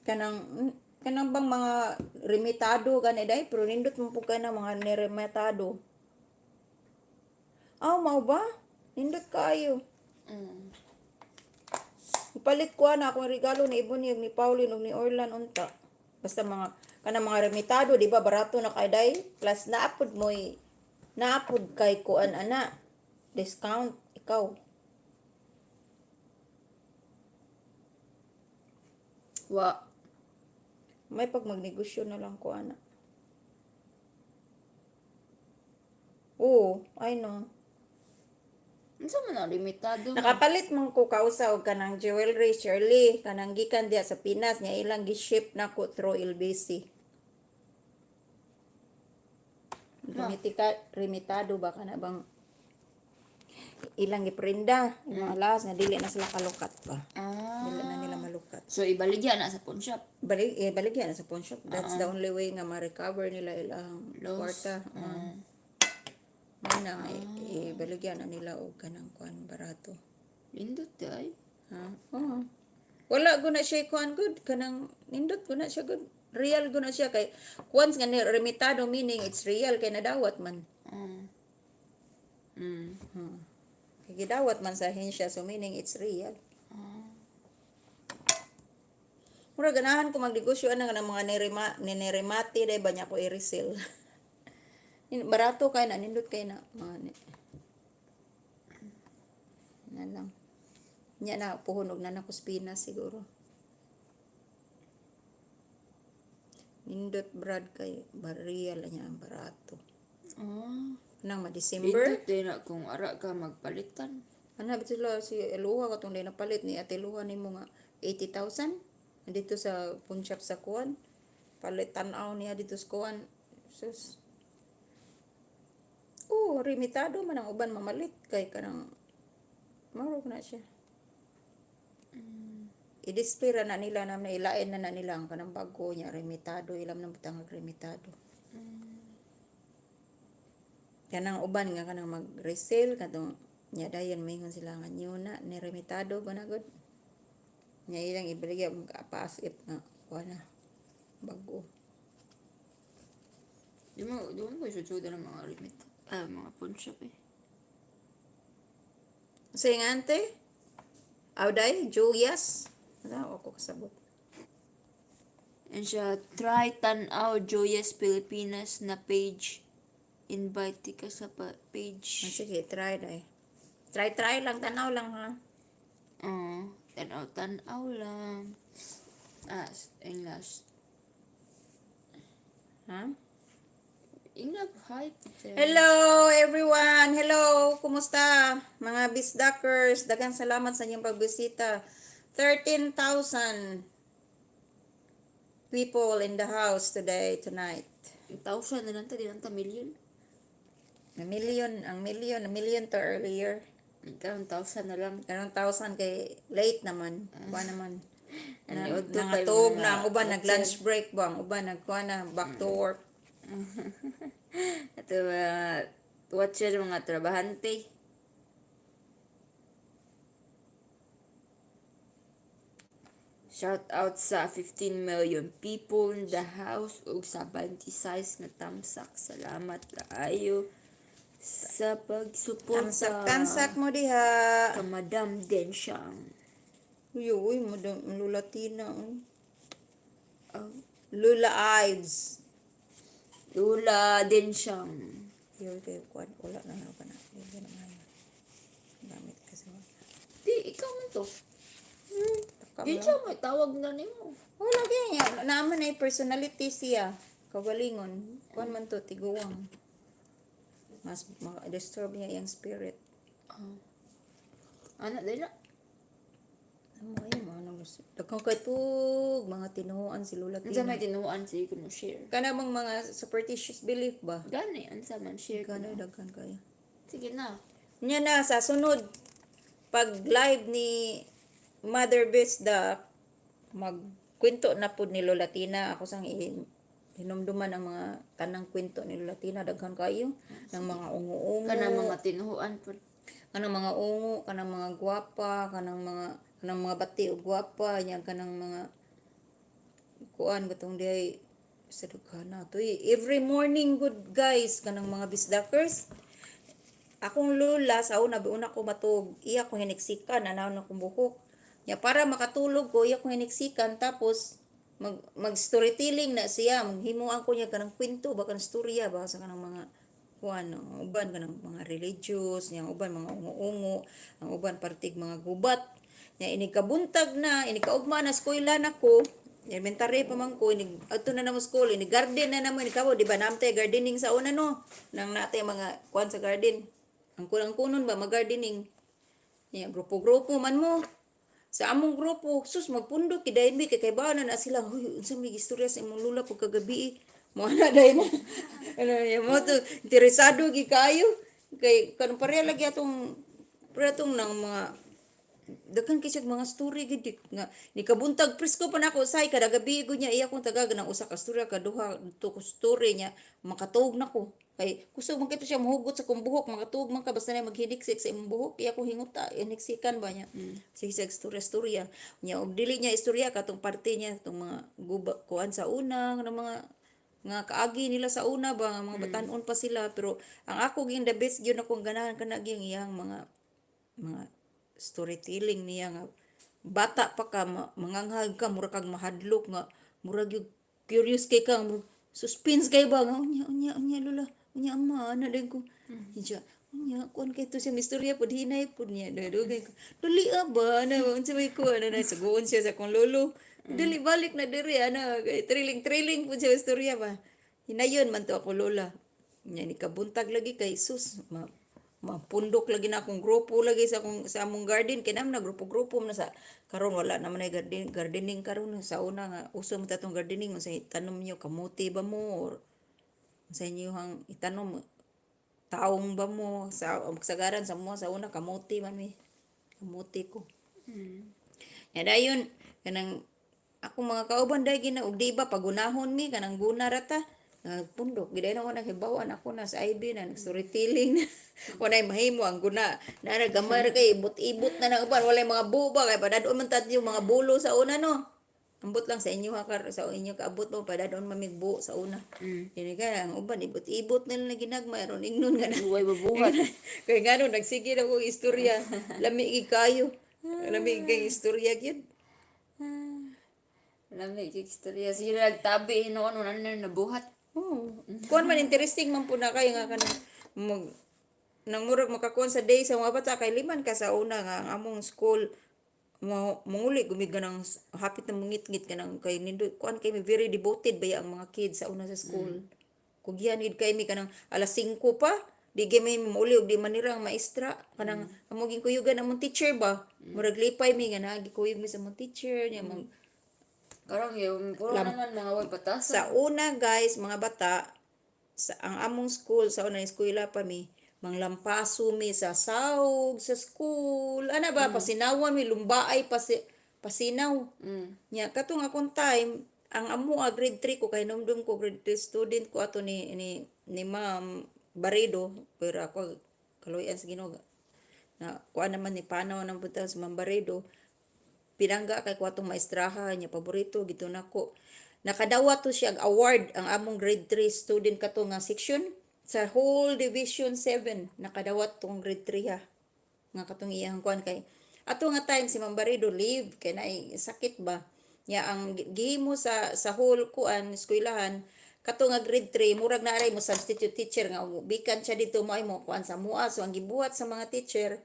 Kanang bang mga remitado gani day, pero nindot mo pud kay na mga niremitado. Aw, mao ba? Nindot kaayo. Ipalit ko na akong regalo ni Ibon ni Pauline ug ni Orlan unta. Basta mga kanang mga remitado, di ba barato na kay day, plus naapod mo'y naapod kay kuan ana discount ikaw. Wa. May pag magnegosyo na lang ko ana. Oo, I know. Unsa man ang limitado? Nakapalit man ko kausa og kanang jewelry, Shirley, kanang gikan diya sa Pinas niya ilang gi-ship nako through LBC. Remitika, remitado ba kana bang ilang giprinda yung mga alahas nga dili na sila kalukat ba. Ah. Dili na nila malukat. So ibaligya na sa pawn shop. Balik eh, baligya na sa pawn shop. That's the only way nga ma-recover nila ilang Loss. kwarta. Ah. Mao na nga, ibaligya na nila og kanang kuan barato. Lindot day. Ha? Oo. Wala ko na siya kuan good kanang nindot ko na siya good. Real ko na siya kay once nga ni remitado, meaning it's real kay nadawat man. Kay gidawat man sa ahensya, so meaning it's real. Mura ganahan ko magnegosyo ana nga mga nirima niniremate day ba niya ko i-resell. Barato kay na, nindot kay na mga na lang. Nya na puhon og na ko Pinas siguro. Nindot brad kay real niya ang barato. Nang ma-December. Lindot day na kung ara ka magpalitan. Ano ba sila si Eluha katong day napalit ni Ate Luha nimo nga 80,000 dito sa pawn shop sa kuan. Palit tan-aw niya dito sa kuan. Sus. Oh, remitado man ang uban mamalit kay kanang marok na siya. I-display ra na nila na ilain na na nila ang kanang bago niya remitado ilam na butang remitado. Kanang uban nga kanang mag-resale katong nya dayon maingon sila nga new na ni remitado ba na gud. Nya ilang ibaligya paas if nga kuha na bago. Di mo ko susudan ng mga limit. Ah, mga pawn shop eh. Say nga ante? Awday, Julius. Wala ako kasabot. And siya, try tanaw Joyous Pilipinas na page. Invite ka sa page. Ah, sige, try day. Try try lang, tanaw lang ha. Oo. Tanaw, tanaw lang. Ah, English. Ha? English, hi there. Hello everyone. Hello, kumusta mga bisdakers? Daghang salamat sa inyong pagbisita. 13,000 people in the house today, tonight. Thousand na lang ta, di lang ta million. Na million, ang million, na million to earlier. Karon thousand na lang. Karon thousand kay late naman. Kuha naman. Ano, Na, udto pa yung nangatog mga na ang uban nag lunch watcher. break ba ang uban nagkuha na back to work. Ato mga watcher, mga trabahante. Shout out sa 15 million people in the house ug sa 26 na tamsak. Salamat kaayo sa pagsuporta. Tamsak tamsak mo diha. Ka Madam Densyang. Uy, uy, Madam Lula Tina. Oh. Oh, Lula Ives. Lula Densyang. Yo, kay kuan wala na na pa na. Di na maayo. Gamit kasi. Di, ikaw man to. Takam lang. Densyang may tawag na nimo. Wala kaya. Naaman na yung personality siya. Kagalingon. Kuan man to, tiguang. Mas ma-disturb niya yung spirit. Oh. Ana, dili na. Ano ay mga nang gusto. Daghang kay tug, mga tinuan si Lula Unsa Tina. may tinuan sige ko mo share. Kana bang mga superstitious belief ba? Gani, unsa man share ko Kana na. daghan kayo. Sige na. Nya na sa sunod pag live ni Mother Bisda magkwento na pud ni Lola Tina ako sang hinumduman ang mga tanang kwento ni Lola Tina, daghan kayo ng mga ungo-ungo, Kana mga tinuan po. Kanang mga ungo, kanang mga gwapa, kanang mga bati og gwapa nya, kanang mga kuan katong diay sa dughana to eh. Every morning good guys, kanang mga bisdakers. Akong lola sa una una ko matug, iya ko hiniksikan anaw na akong buhok nya para makatulog ko. Iya ko hiniksikan tapos mag mag storytelling na siya, maghimo ako niya kanang kwento ba, kanang storya ba sa kanang mga kuan, ang uban kanang mga religious nya, ang uban mga ungo-ungo, ang uban partig mga gubat nya. Inig kabuntag na, inig kaugma na eskwela nako, elementary pa man ko, inig adto na namo school, inig garden na namo, inig kabo, di ba namtay gardening sa una, no, nang natay mga kuan sa garden, ang kulang kunon ba mag-gardening. Nya grupo-grupo man mo. Sa among grupo, sus magpundok kidayon mi kay kay na na sila. Huy, unsa may istorya sa imong lula pag kagabi? Mo na dayon na. Ano ya mo to, interesado gi kaayo kay kanang pareha lagi atong pareha atong nang mga daghan kay siya mga story gid nga ni kabuntag presko pa nako say kada gabi gud niya iya kong tagag ng usa ka storya ka duha to ko story niya makatuog nako kay kusog man kito siya mohugot sa kong buhok, makatuog man ka basta na maghiniksik sa imong buhok, iya kong hinguta hiniksikan ba niya. Sige siya istorya storya niya og dili niya istorya katong parte niya katong mga guba kuan sa una nga mga nga kaagi nila sa una ba nga mga batan-on pa sila. Pero ang ako ging the best gyud akong ganahan kana gyud iyang mga storytelling niya nga bata pa ka manganghag ka, mura kag mahadlok nga murag yung curious kay ka, murag suspense kay ba nga unya unya unya lola, unya ama, ana din ko siya unya kuan kay to siya mistorya pud, hinay pud niya, dugay ko dali ah ba ana unsa may ko ana na suguon siya sa akong lolo, dali balik na diri ana kay thrilling thrilling pud siya istorya ba. Hinayon man to ako lola nya ni kabuntag lagi kay sus ma mapundok lagi na akong grupo lagi sa akong sa among garden kay naman na grupo-grupo man sa karon. Wala naman ay garden gardening karon. Sa una nga uso man tatong gardening, unsay tanom niyo, kamote ba mo or sa inyo ang itanom, taong ba mo sa sagaran sa mo sa una kamote man mi, kamote ko. Ya dayon kanang ako mga kauban dai gina og di ba pagunahon mi kanang guna ra ta nagpundok gid na ko nahibawan ako na sa IB na nag-storytelling na walay mahimo ang guna na gamay ra kay ibot-ibot na nang uban, walay mga buba kay padadon man tad yung mga bulo sa una, no. Ambot lang sa inyo ha kar sa inyo kaabot mo padadon mamig buo sa una. Kini kay ang uban ibot-ibot na lang na ginagmay aron ingnon nga na. Way mabuhat. Kay ngano nagsige na kong istorya. Lami gid kayo. Lami gid kay istorya gyud. Lami kay istorya. Sige na nagtabi hinuon wala na nabuhat. Oh. Kuan man interesting man po na kayo nga kanang mag nang murag makakuan sa day sa mga bata kay liman ka sa una nga ang among school mo manguli gumig ng hapit na mungitngit kanang kay nindot kuan kay mi, very devoted ba ang mga kids sa una sa school. Kugyan gid kay mi kanang alas 5 pa di gyud mi mauli og di manira ang maestra kanang amo ging kuyugan among teacher ba. Murag lipay mi nga naagi kuyog mi sa among teacher niya mag Karon yung puro naman mga way patasa. Sa una guys, mga bata, Sa ang among school sa una, eskwela pa mi, manglampaso mi sa sawg sa school. Ana ba, pasinawan mi, lumbaay pasinaw. Nya katong akong time, ang amo a grade 3 ko, kay numdum ko grade 3 student ko ato ni Ma'am Baredo, pero ako kaluoyan sa Ginoo na kuan naman ni panaw ng punta sa Ma'am Baredo. Pinangga kay ko atong maestraha niya, paborito gito nako. Nakadawat to siya og award ang among grade 3 student kato nga section sa whole division 7. Nakadawat tong grade 3 ha nga katong iyang kuan, kay ato nga time si Ma'am Baredo leave kay naay sakit ba nya. Ang gihimo sa whole kuan, eskwelahan, kato nga grade 3 murag naaray mo substitute teacher nga bikan siya dito mo ay mo kuan sa mua. So ang gibuhat sa mga teacher,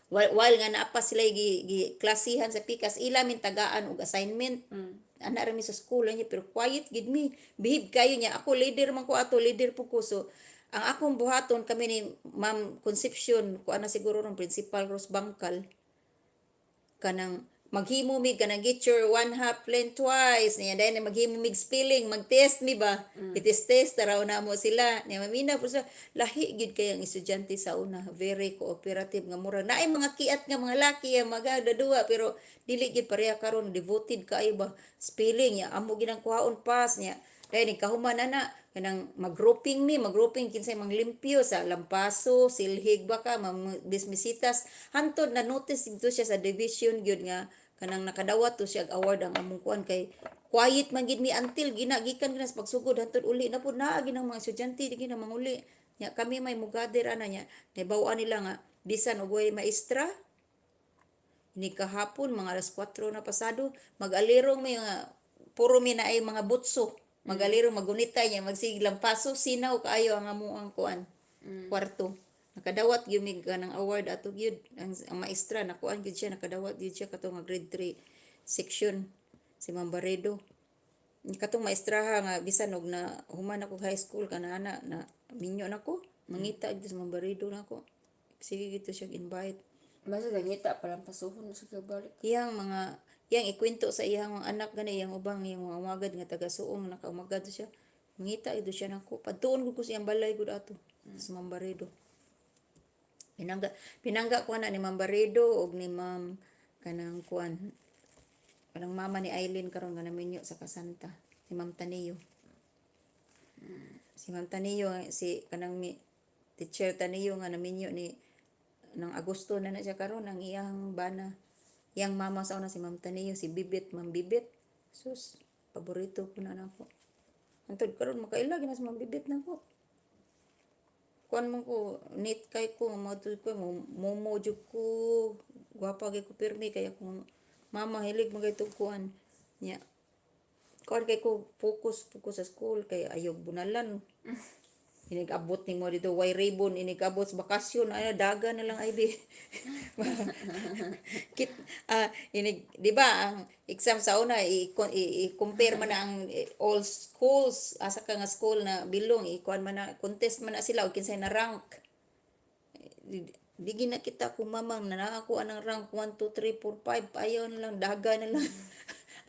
while nga naa pa sila gi klasihan sa pikas, ila min tagaan og assignment. Ana ra mi sa school niya, pero quiet gid mi, behave kayo niya. Ako leader man ko ato, leader po ko. So ang akong buhaton, kami ni Ma'am Concepcion, kuan na siguro ron, Principal Rose Bangkal, kanang maghimo mi kanang "Get your one half lengthwise" niya. Dahil maghimo mig spelling, mag-test mi ba, it is test taraw na mo sila niya. Mamina po sa lahi gid kay ang estudyante sa una, very cooperative nga mura naay mga kiat nga mga laki ang magadadua, pero dili gid pareha karon. Devoted kaayo ba. Spelling niya, amo ginang kuhaon, pass niya. Dahil ni kahuman ana, kanang mag-grouping mi, mag-grouping kinsay manglimpyo sa lampaso, silhig ba ka, bismisitas. Hantod na notice dito siya sa division gyud nga kanang nakadawat to siya og award ang among kuan, kay quiet man gid mi until gina gikan gina sa pagsugod hantod uli na pud. Naa ginang mga estudyante di gina manguli nya. Kami may mugather ana niya, nahibaw-an nila nga bisan og way maestra ni kahapon, mga alas 4 na pasado, mag-alirong may mga puro mi na ay mga butso, mag-alirong magunitay niya, magsigig lampaso, sinaw kaayo ang amuang kuan, kwarto. Nakadawat gyud mig kanang award ato gyud ang maestra, nakuan gyud siya, nakadawat gyud siya kato nga grade 3 section, si Ma'am Baredo. Katong maestraha nga bisan og na human ako high school kana ana na minyo nako, mangita gyud sa Ma'am Baredo nako. Sige gito siya invite. Basta gangita pa lang pasuhon na sa balik. Iyang mga iyang ikwento sa iyang mga anak gani, iyang ubang iyang mga umagad nga taga Suong, nakaumagad siya. Mangita gyud siya nako. Padtuon gud ko sa iyang balay gud ato sa Ma'am Baredo. Pinangga pinangga ko na ni Ma'am Baredo og ni Ma'am kanang kuan, kanang mama ni Eileen karon nga naminyo sa Kasanta, si Ma'am Taniyo. Si Ma'am Taniyo, si kanang mi, teacher Taniyo nga naminyo ni nang Agosto na na siya karon, ang iyang bana. Iyang mama sa una si Ma'am Taniyo, si Bibit, Ma'am Bibit. Sus, paborito ko na nako. Antod karon makaila gina sa Ma'am Bibit nako. Kuan man ko, neat kay ko, mga ko, momo jud ko, gwapa kay ko pirmi, kay akong mama hilig man kay kuan. Nya. Kuan kay ko focus focus sa school kay ayaw bunalan. Inig-abot nimo dito way ribbon, inig-abot sa bakasyon ay daga na lang ay bi. Kit inig, di ba ang exam sa una i-compare man na ang all schools, asa ka nga school na bilong, i-kuan man na, contest man na sila og kinsay na rank. Di gina kita kung mamang na nakakuha ng rank 1 2 3 4 5, ayaw na lang, daga na lang.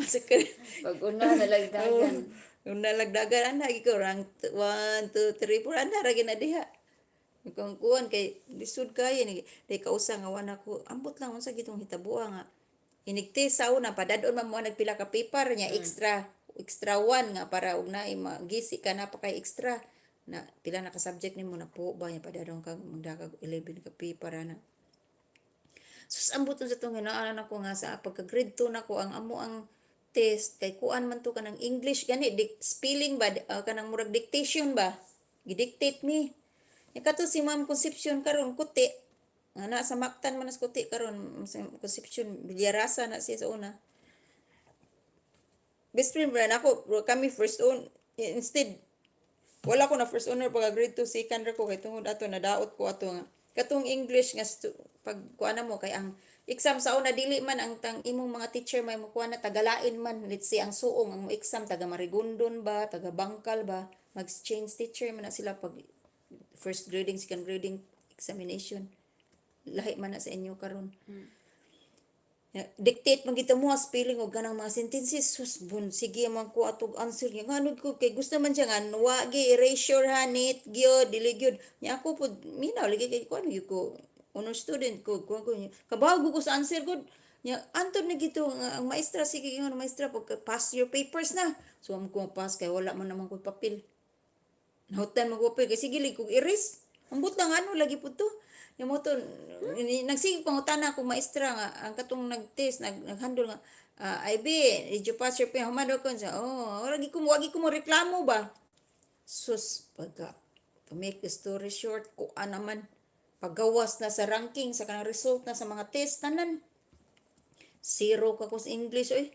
Asa ka Pag una na lang dagan. Una lagdagan ana ikaw rank 1 2 3 4 ana ra gina diha. Kung kuan kay lisod kayo ni di kausa nga wala ko ambot lang unsa gitong hitaboa nga inig-test sa una, padadon man mo nagpila ka paper niya, extra extra one nga para og naay magisi ka na pa kay extra na pila na ka subject nimo na po ba niya, padadon ka magdakag 11 ka paper ana. Sus, ambot sa tong hinaan ako nga sa pagka grade 2 nako, ang amo ang test kay kuan man to, kanang English gani, spelling ba, kanang murag dictation ba, gidictate mi. Nya kato si Ma'am Concepcion karon kuti nga na sa Mactan man nas kuti karon, si Concepcion Villarasa na siya sa una. Best friend ba nako bro, kami first own instead wala ko na first honor pagka grade 2, second ra ko kay tungod ato nadaot ko ato nga katong English nga pag kuan na mo, kay ang exam sa una dili man ang tang imong mga teacher may mo kuan na tagalain man. Let's say ang Suong ang mo exam, taga Marigondon ba, taga Bangkal ba, mag-change teacher man na sila pag first grading, second grading examination. Lahi man na sa inyo karon. Dictate man kita mo spelling og kanang mga sentences, sus bun, sige man ko atog answer niya, ngano ko kay gusto man siya nga wa gi erasure ha, neat gyud, dili gyud niya. Ako pud minaw lagi kay kuan gyud ko, honor student ko, kuan ko niya, kabaw ko sa answer gud niya. Anton na gito nga ang maestra, sige ingon ang maestra, pagka pass your papers na. So am ko pass kay wala man naman ko papel. Nahutan mo ko papel kay sige kog erase. Ambot lang ano lagi pud to. Yung mo to, nagsige pangutana ako maestra nga ang katong nag-test, nag-handle nga, "Ah, IB, did you pass your paper?" Human ko sa, "Oh, wagi ko mo reklamo ba." Sus, pagka, to make the story short, kuan naman, paggawas na sa ranking, sa kanang result na sa mga test, tanan. Zero ka ko sa English, oy.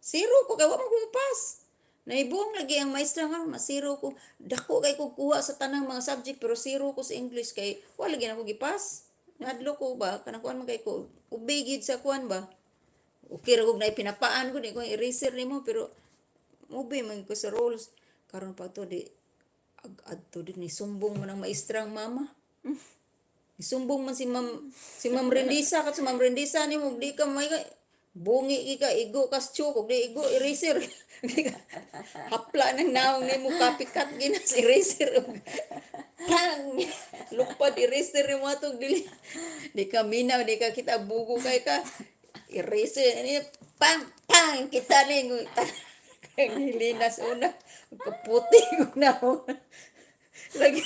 Zero ko, kay wa man ko pass. Naibuong lagi ang maestra nga na zero ko. Dako kay ko kuha sa tanang mga subject pero zero ko sa English kay wala lagi na ko gipass. Nahadlok ko ba kanang kuan man kay ko. Ubay gid sa kuan ba. Okay ra kog na ipinapaan ko, di ko eraser nimo pero mubay man ko sa rules. Karon pa to di ag adto din ni sumbong man ang maestrang mama. Isumbong man si Ma'am Rendisa kat si Ma'am Rendisa nimo di ka may bungi gi ka, igo ka chalk ug di igo eraser. Di ka hapla ng naong nimo, copycat gina sa eraser ug pang lupad eraser nimo atong dili di ka minaw, di ka kita bugo kay ka eraser ni, pang pang kita ni kay linas una kaputi ko naong lagi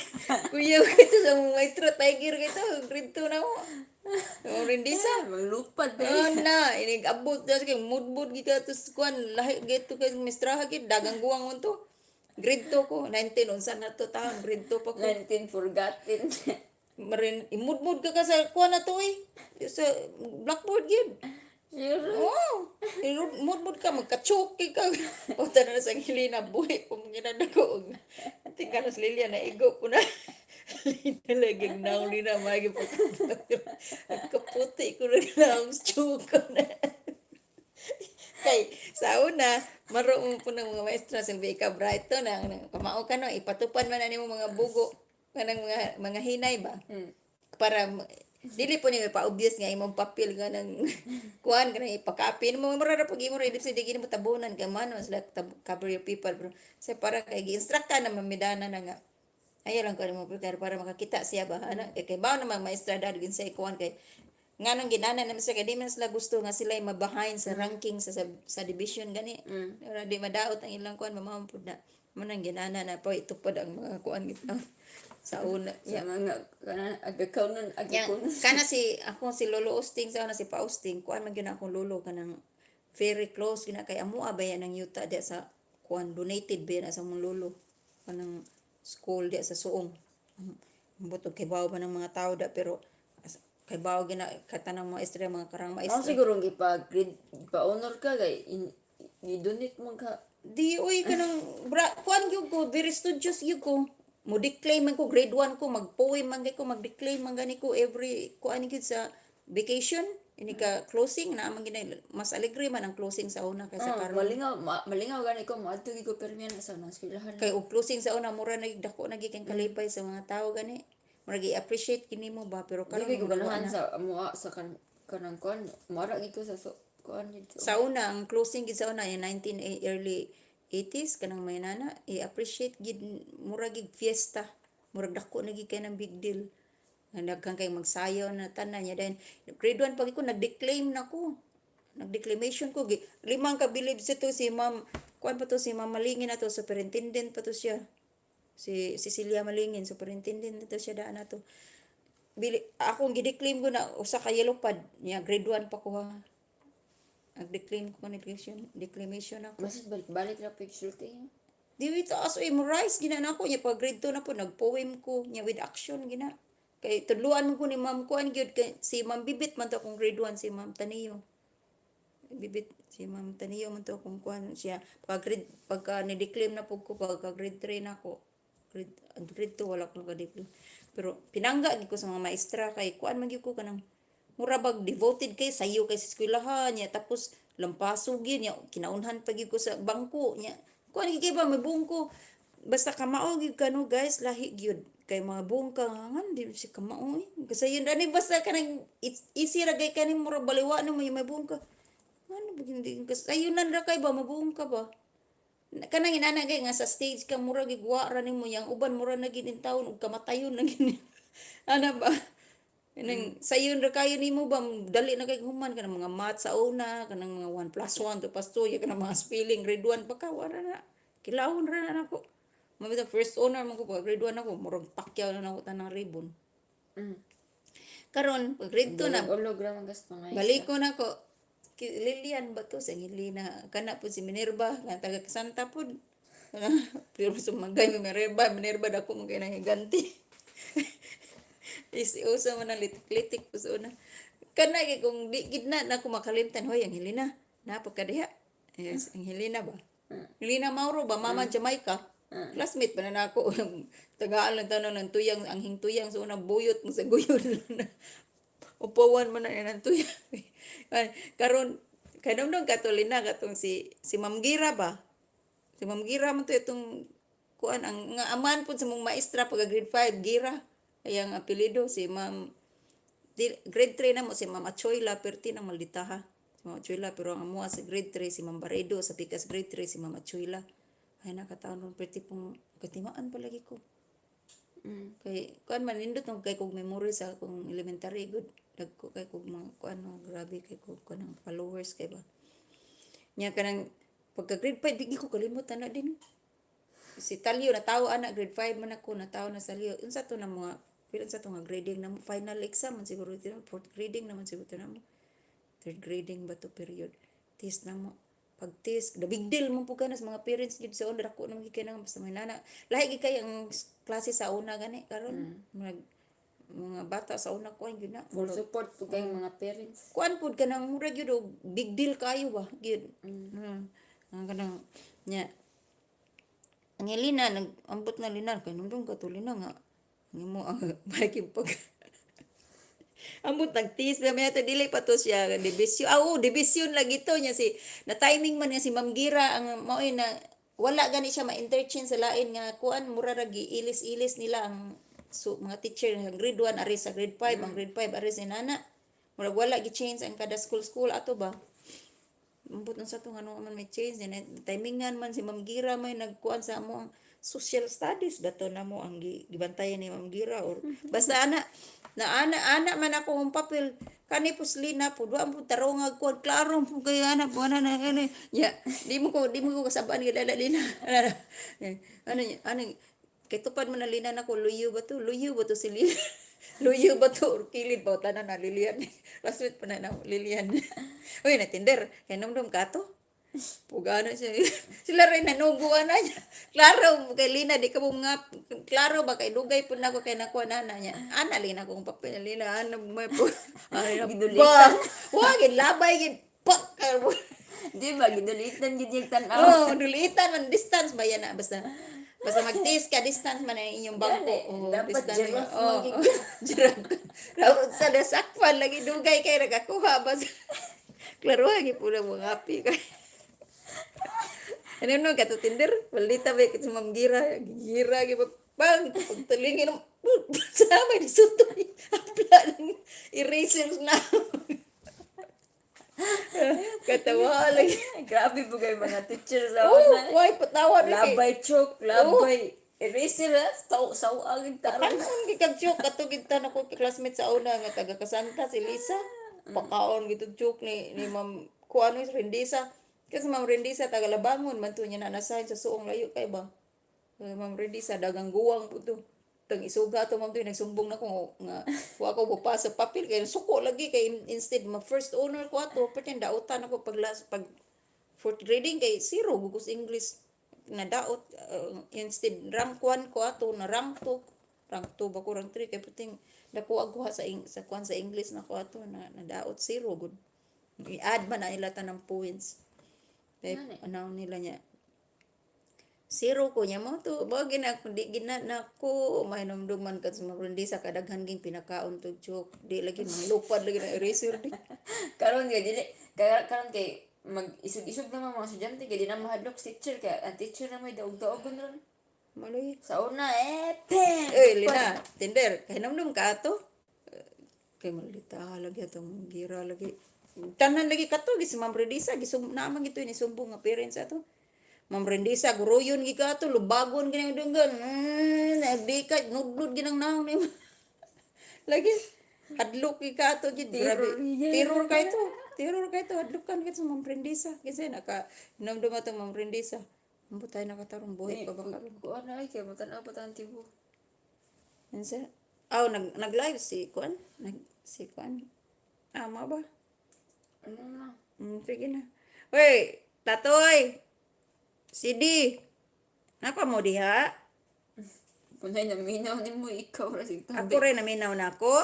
kuya kito sa mga maestra tiger kito grade 2 na mo. O Rendisa. Maglupad eh. Oh na, inig abot na kay mudbud gid ka tos kuan lahi gito kay maestraha gid dagang guwang mo to. Grade 2 ko, 19 unsa na to taon, grade 2 pa ko. 19 forgotten. Marin imudmud ka sa kuan na to eh. Sa blackboard gid. Sure. Oh, mudmud ka, magka-choke ka. O tanan sa Helena buhi po mga ginadako. Tingnan sa Lilia na igo po na. Lina lagi naong lina magi po. Kaputi ko na naong choke na. Kay sa una, maro mo po ng mga maestra silbi ka Brighton na kamao ka no, ipatupan man na nimo mga bugo kanang mga hinay ba? Para dili po niyo pa-obvious nga imong papel nga nang kuan kanang ipakapin mo, mura ra pag imo ra sa di mo tabunan kay man sila cover your people, pero sa para kay gi-instruct ka na mamidana na nga ayaw lang ko mo prepare para makakita siya ba ana kay bawo naman maestra dad ginsay kuan kay nga nang ginana naman siya kay di man sila gusto nga sila ay mabehind sa ranking sa division gani. Ora di madaot ang ilang kuan, mamahon pud na mo nang ginana na po itupad ang mga kuan gid sa una. Sa mga kana agakaunon Yang agakaunon. Kana si ako si Lolo Austin sa una si Pa Austin, kuan man gyud na akong lolo, kanang very close gina kay amoa ba yan ang yuta diya sa kuan, donated ba yan sa among lolo kanang school diya sa Suong. Ambot og kibaw ba ng mga tao da pero kay bawo gina katanang mga maestra, mga karang Ako maestra. siguro gipa grade pa honor ka kay i-donate mo ka. Di oy, kanang bra, kuan gyud ko, very studious gyud ko. Mo declaim man ko grade 1 ko, mag-poem man kay ko, mag-declaim man gani ko every kuan gyud sa vacation ini ka closing na man gina, mas alegre man ang closing sa una kaysa Ah, karon. Malingaw malingaw gani ko moadto gyud ko permian sa nang eskwelahan. Kay og closing sa una mura na dako na gyud kang kalipay sa mga tao gani. Mura gi-appreciate kini mo ba, pero Di karon ko mura wa ganahan na. sa amoa sa kanang kuan, moara gyud ko sa so, kuan dito. Sa una ang closing gid sa una in 19 early 80s kanang may nana i-appreciate gid, mura gid fiesta, murag dako na gid kay ng big deal nga daghan kay magsayaw na tanan niya. Then grade 1 pag ko nag-declaim na ko, nag-declamation ko gi, limang ka bilib sa to si ma'am kuan pa to, si Ma'am Malingin na to, superintendent pa to siya, si Cecilia Malingin, superintendent na to siya daan na to. Bili akong gi-declaim ko na usa ka yellow pad niya, grade 1 pa ko ha. Nag-declaim ko, declamation ako. Mas balik-balik ra pig sulti. Di taas oy, mo rise gina na ako niya pag grade 2 na po, nag-poem ko niya with action gina. Kay tudluan mo ko ni Ma'am kuan gyud kay si Ma'am Bibit man to akong grade 1, si Ma'am Taniyo. Bibit si Ma'am Taniyo man to akong kuan siya pag grade, pagka ni-declaim na pud ko pagka grade 3 na ako. Grade 2 wala ko naka-declaim. Pero pinangga gid ko sa mga maestra kay kuan man gyud ko kanang mura bag devoted kay sayo kay sa eskwelahan niya, tapos lampaso gyud niya, kinaunhan pa gyud ko sa bangko niya, kuan gyud kay ba may bungko. Basta kamao gyud ka, no, guys, lahi gyud. Kay mga buong ka nga ngan di si kamao eh. Kasi yun ani basta kanang it's easy ra kay kaning murag baliwa no may buong ka. Ano ba hindi kasi ayunan ra kay ba mabuong ka ba? Kanang inana kay nga sa stage ka murag gigwa ra nimo yang uban mura na gid in taon ug kamatayon na gid. Ana ba? Kanang sayon ra kayo nimo ba dali na kay human kanang mga math sa una, kanang mga 1 plus 1, 2 plus 2, ya kanang mga spelling grade 1 pa ka wala na. Kilawon ra na nako. Mabita first honor man ko pag grade 1 ako, murag pakyaw na nako tanang ribbon. Karon pag grade 2 na Ulog ra man gas mga isa. baliko na ko. Lilian ba to? Sa Lina. Kana po si Minerva. Nga taga Santa po. Pero sumagay mi Minerva. Minerva dako mo kay nang higanti. Is usa man ang litik-litik po sa una. Kana kay kung di gid na nako makalimtan, hoy, ang Helena. Napo ka diha. Yes, ang Helena ba? Helena Mauro ba, mama Jamaica? Classmate pa na nako. Tagaan lang tanon ng tuyang, ang hingtuyang sa una buyot mo sa guyon. Upawan man na ng tuyang. Ay, karon kanumdum katulin na katong si si Ma'am Gira ba? Si Ma'am Gira man to itong kuan ang nga aman pud sa mong maestra pag grade 5 Gira. Ay ang apelyido si Ma'am di, grade 3 na mo si Ma'am Achoyla perti nang maldita ha. Si Ma'am Achoyla, pero ang amuha sa grade 3 si Ma'am Baredo, sa pikas grade 3 si Ma'am Achoyla. Ay nakataon ron perti pong katimaan palagi ko. Kay kuan man nindot nung kay kog memory sa akong elementary good. Dagko kay kog mga kuan no, grabe kay kog kuan ang followers kay ba. Nya kanang pagka grade 5 di ko kalimot ana din. Si Talyo natawo ana grade 5 man ako natawo na sa Talyo. Unsa to na mga pila sa to nga grading na mo, final exam man siguro ito, fourth grading naman siguro ito na mo. Third grading ba to period. Test na mo. Pag test, the big deal mo po ka na sa mga parents gid sa una dako naman gid kay nang basta may nana. Lahi gid kay ang klase sa una gani karon. Mga bata sa una kuan gyud na. Full support po kayong mga parents. Kuan pud kanang mura gyud og big deal kayo ba gyud. Ang kanang nya ang Helena nag-ambot na Lina kay nundong ka to Lina nga ang imo ang bike pag ambot nagtiis ba may ato dili pa to siya dibisyon, ah, oo, dibisyon lagi to niya si na timing man niya si Ma'am Gira ang maoy na wala gani siya ma-interchange sa lain nga kuan, mura ra giilis-ilis nila ang so, mga teacher ang grade 1 ari sa grade 5, ang grade 5 ari sa nana, murag wala gi-change ang kada school school ato ba. Ambot unsa to ngano man may change din timingan man si Ma'am Gira may nagkuan sa amo ang social studies ba to namo ang gibantayan ni Ma'am Gira or basta ana na ana ana man ako ang papel kani puslina po wa po tarong kuan klaro po kay ana po ana na ana ya di mo ko kasabaan gid ala lina ano ano ano kay tupad man na lina nako luyo ba to si Lina, luyo ba to or kilid ba tanan na Lilian, last week pa na na Lilian. Uy, natinder kay numdum ka to pugano siya. Sila rin nanuguan na niya. Klaro, kay Lina, di ka mo nga, klaro ba, kay dugay po na ako kay nakuha na na niya. Ana, Lina, kung papel, Lina, ana, may po. Ay, na, Gidulitan. ba? Wa, labay, gid, pak! Di ba gidulitan gid yung tan-aw. Oh, dulitan man, distance ba yan na, basta, basta mag-taste ka, distance man ang inyong bangko. Gani, Oh, dapat distance. giraffe Oh, magig- oh, giraffe. Dapat sa nasakpan, lagi dugay kay nagakuha ba sa klaro, lagi po lang mga api kay. Ano no, katutinder, balita ba sa Ma'am Gira, gira, giba, pang, pagtalingin, sa may nisutoy, apla ng erasers na. Katawa lagi. Grabe po kayo mga teacher sa Oh, una. why patawa rin kay. Labay choke, labay eraser ha. Saw saw ang tarong. Pakaon gid kag joke ato gid tan ako kay classmate sa una nga taga Kasanta si Lisa. Pakaon gid og joke ni ni Ma'am kuano is Rendisa. Kasi Ma'am Rendisa taga Labangon man to niya na nasign sa suong layo kay ba. Eh, Ma'am Rendisa dagang guwang po to. Tang isuga to ma'am to nagsumbong na ko nga wa ko mo sa papel kay suko lagi kay instead ma first owner ko ato pretend dautan ako pag last pag fourth grading kay zero gugos English nadaot, instead rank 1 ko ato na rank 2, rank 2 ba ko, rank 3 kay puting dako ang kuha sa sa kuan sa English na ko ato na nadaot zero gud, i-add man na nila tanang points kay ano nila niya zero ko niya mo to ba gina di gina na ko mainumdum man kad sa mga sa kadaghan ging pinakaon to joke di lagi mga lupad lagi na eraser di. Karon kay dili karon kay mag isog-isog naman mga estudyante kay di na mahadlok sa teacher kay ang teacher na may daog-daogon ron. Maloy. Sa una eh, pem! Eh, Lina, Tinder, kahinumdum ka ato. Eh, kay malita lagi atong gira lagi. Tanan lagi kato gi si Ma'am Rendisa gisum naman gito ni sumbong nga parents ato. Ma'am Rendisa guruyon gi ka ato lubagon gini dunggan. Di ka nudlud ginang naong ni. Lagi hadlok gi ka ato gid grabe. Terror kay to. Terror kay to hadlokan gid sa Ma'am Rendisa. Kasi naka hinumdum ato Ma'am Rendisa. Ambot tayo nakatarong buhi pa ba karon? Kuan ay kay matan-aw pa tang tibo. Unsa? Aw, nag-live si Kuan? Nag si Kuan. Ama ba? Ano na? Sige na. Uy, Tatoy. CD. Napa mo diha? Kunay naminaw nimo ikaw ra sig Ako tabi. rin naminaw na ako.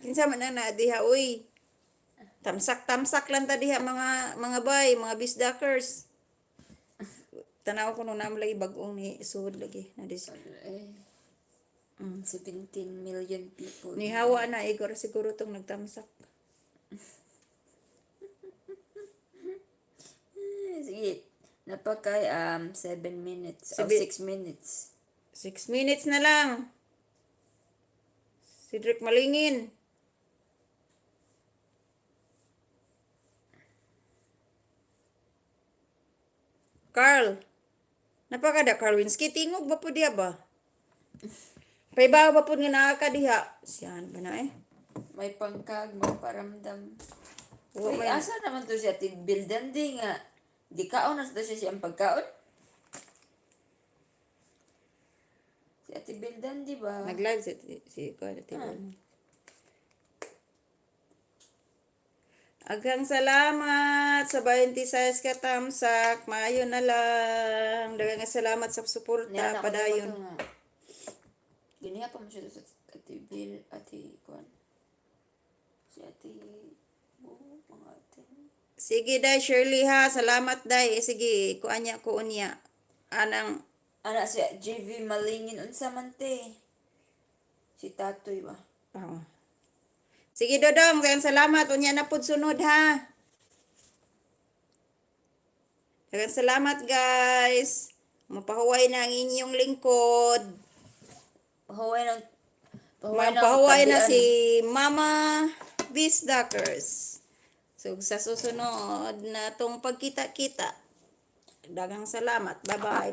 Kinsa man na na diha uy. Tamsak-tamsak lang ta diha mga bay, mga bisdakers. Tanaw ko nung naam lagi bagong ni suod lagi na dis. Eh, 17 million people. Ni hawa na igor siguro tong nagtamsak. Eh, sige. Napakay 7 minutes o 6 minutes. 6 minutes na lang. Cedric Malingin. Carl. Napakada Carl Winsky. Tingog ba po diya ba? Paibaw ba po nga naa ka diha? Siyan ba na eh? May pangkag, magparamdam. Wa Uy, may- asa naman to siya? Bildan di nga. Di kaon na to siya siyang pagkaon. Si Ate Bildan, di ba? Nag-live si kuan ah. Aghang salamat sa 26 ka tamsak. Maayo na lang. Daghang salamat sa suporta Niya, ako padayon. to nga. Giniha pa mo siya sa Ate Bill, Ate Kuan. Si Ate Bu, mga ate. Sige day Shirley ha, salamat day. Eh, sige, kuan niya ko unya. Anang Ana si JV Malingin unsa man te. Si Tatoy ba? Oh. Sige Dodong, daghang salamat unya na pud sunod ha. Daghang salamat guys. Mapahuway na ang inyong lingkod. Pahuway ng pahuway ng Mapahuway na tabian. si Mama Bisdakers. So sa susunod na tong pagkita-kita. Daghang salamat. Bye-bye.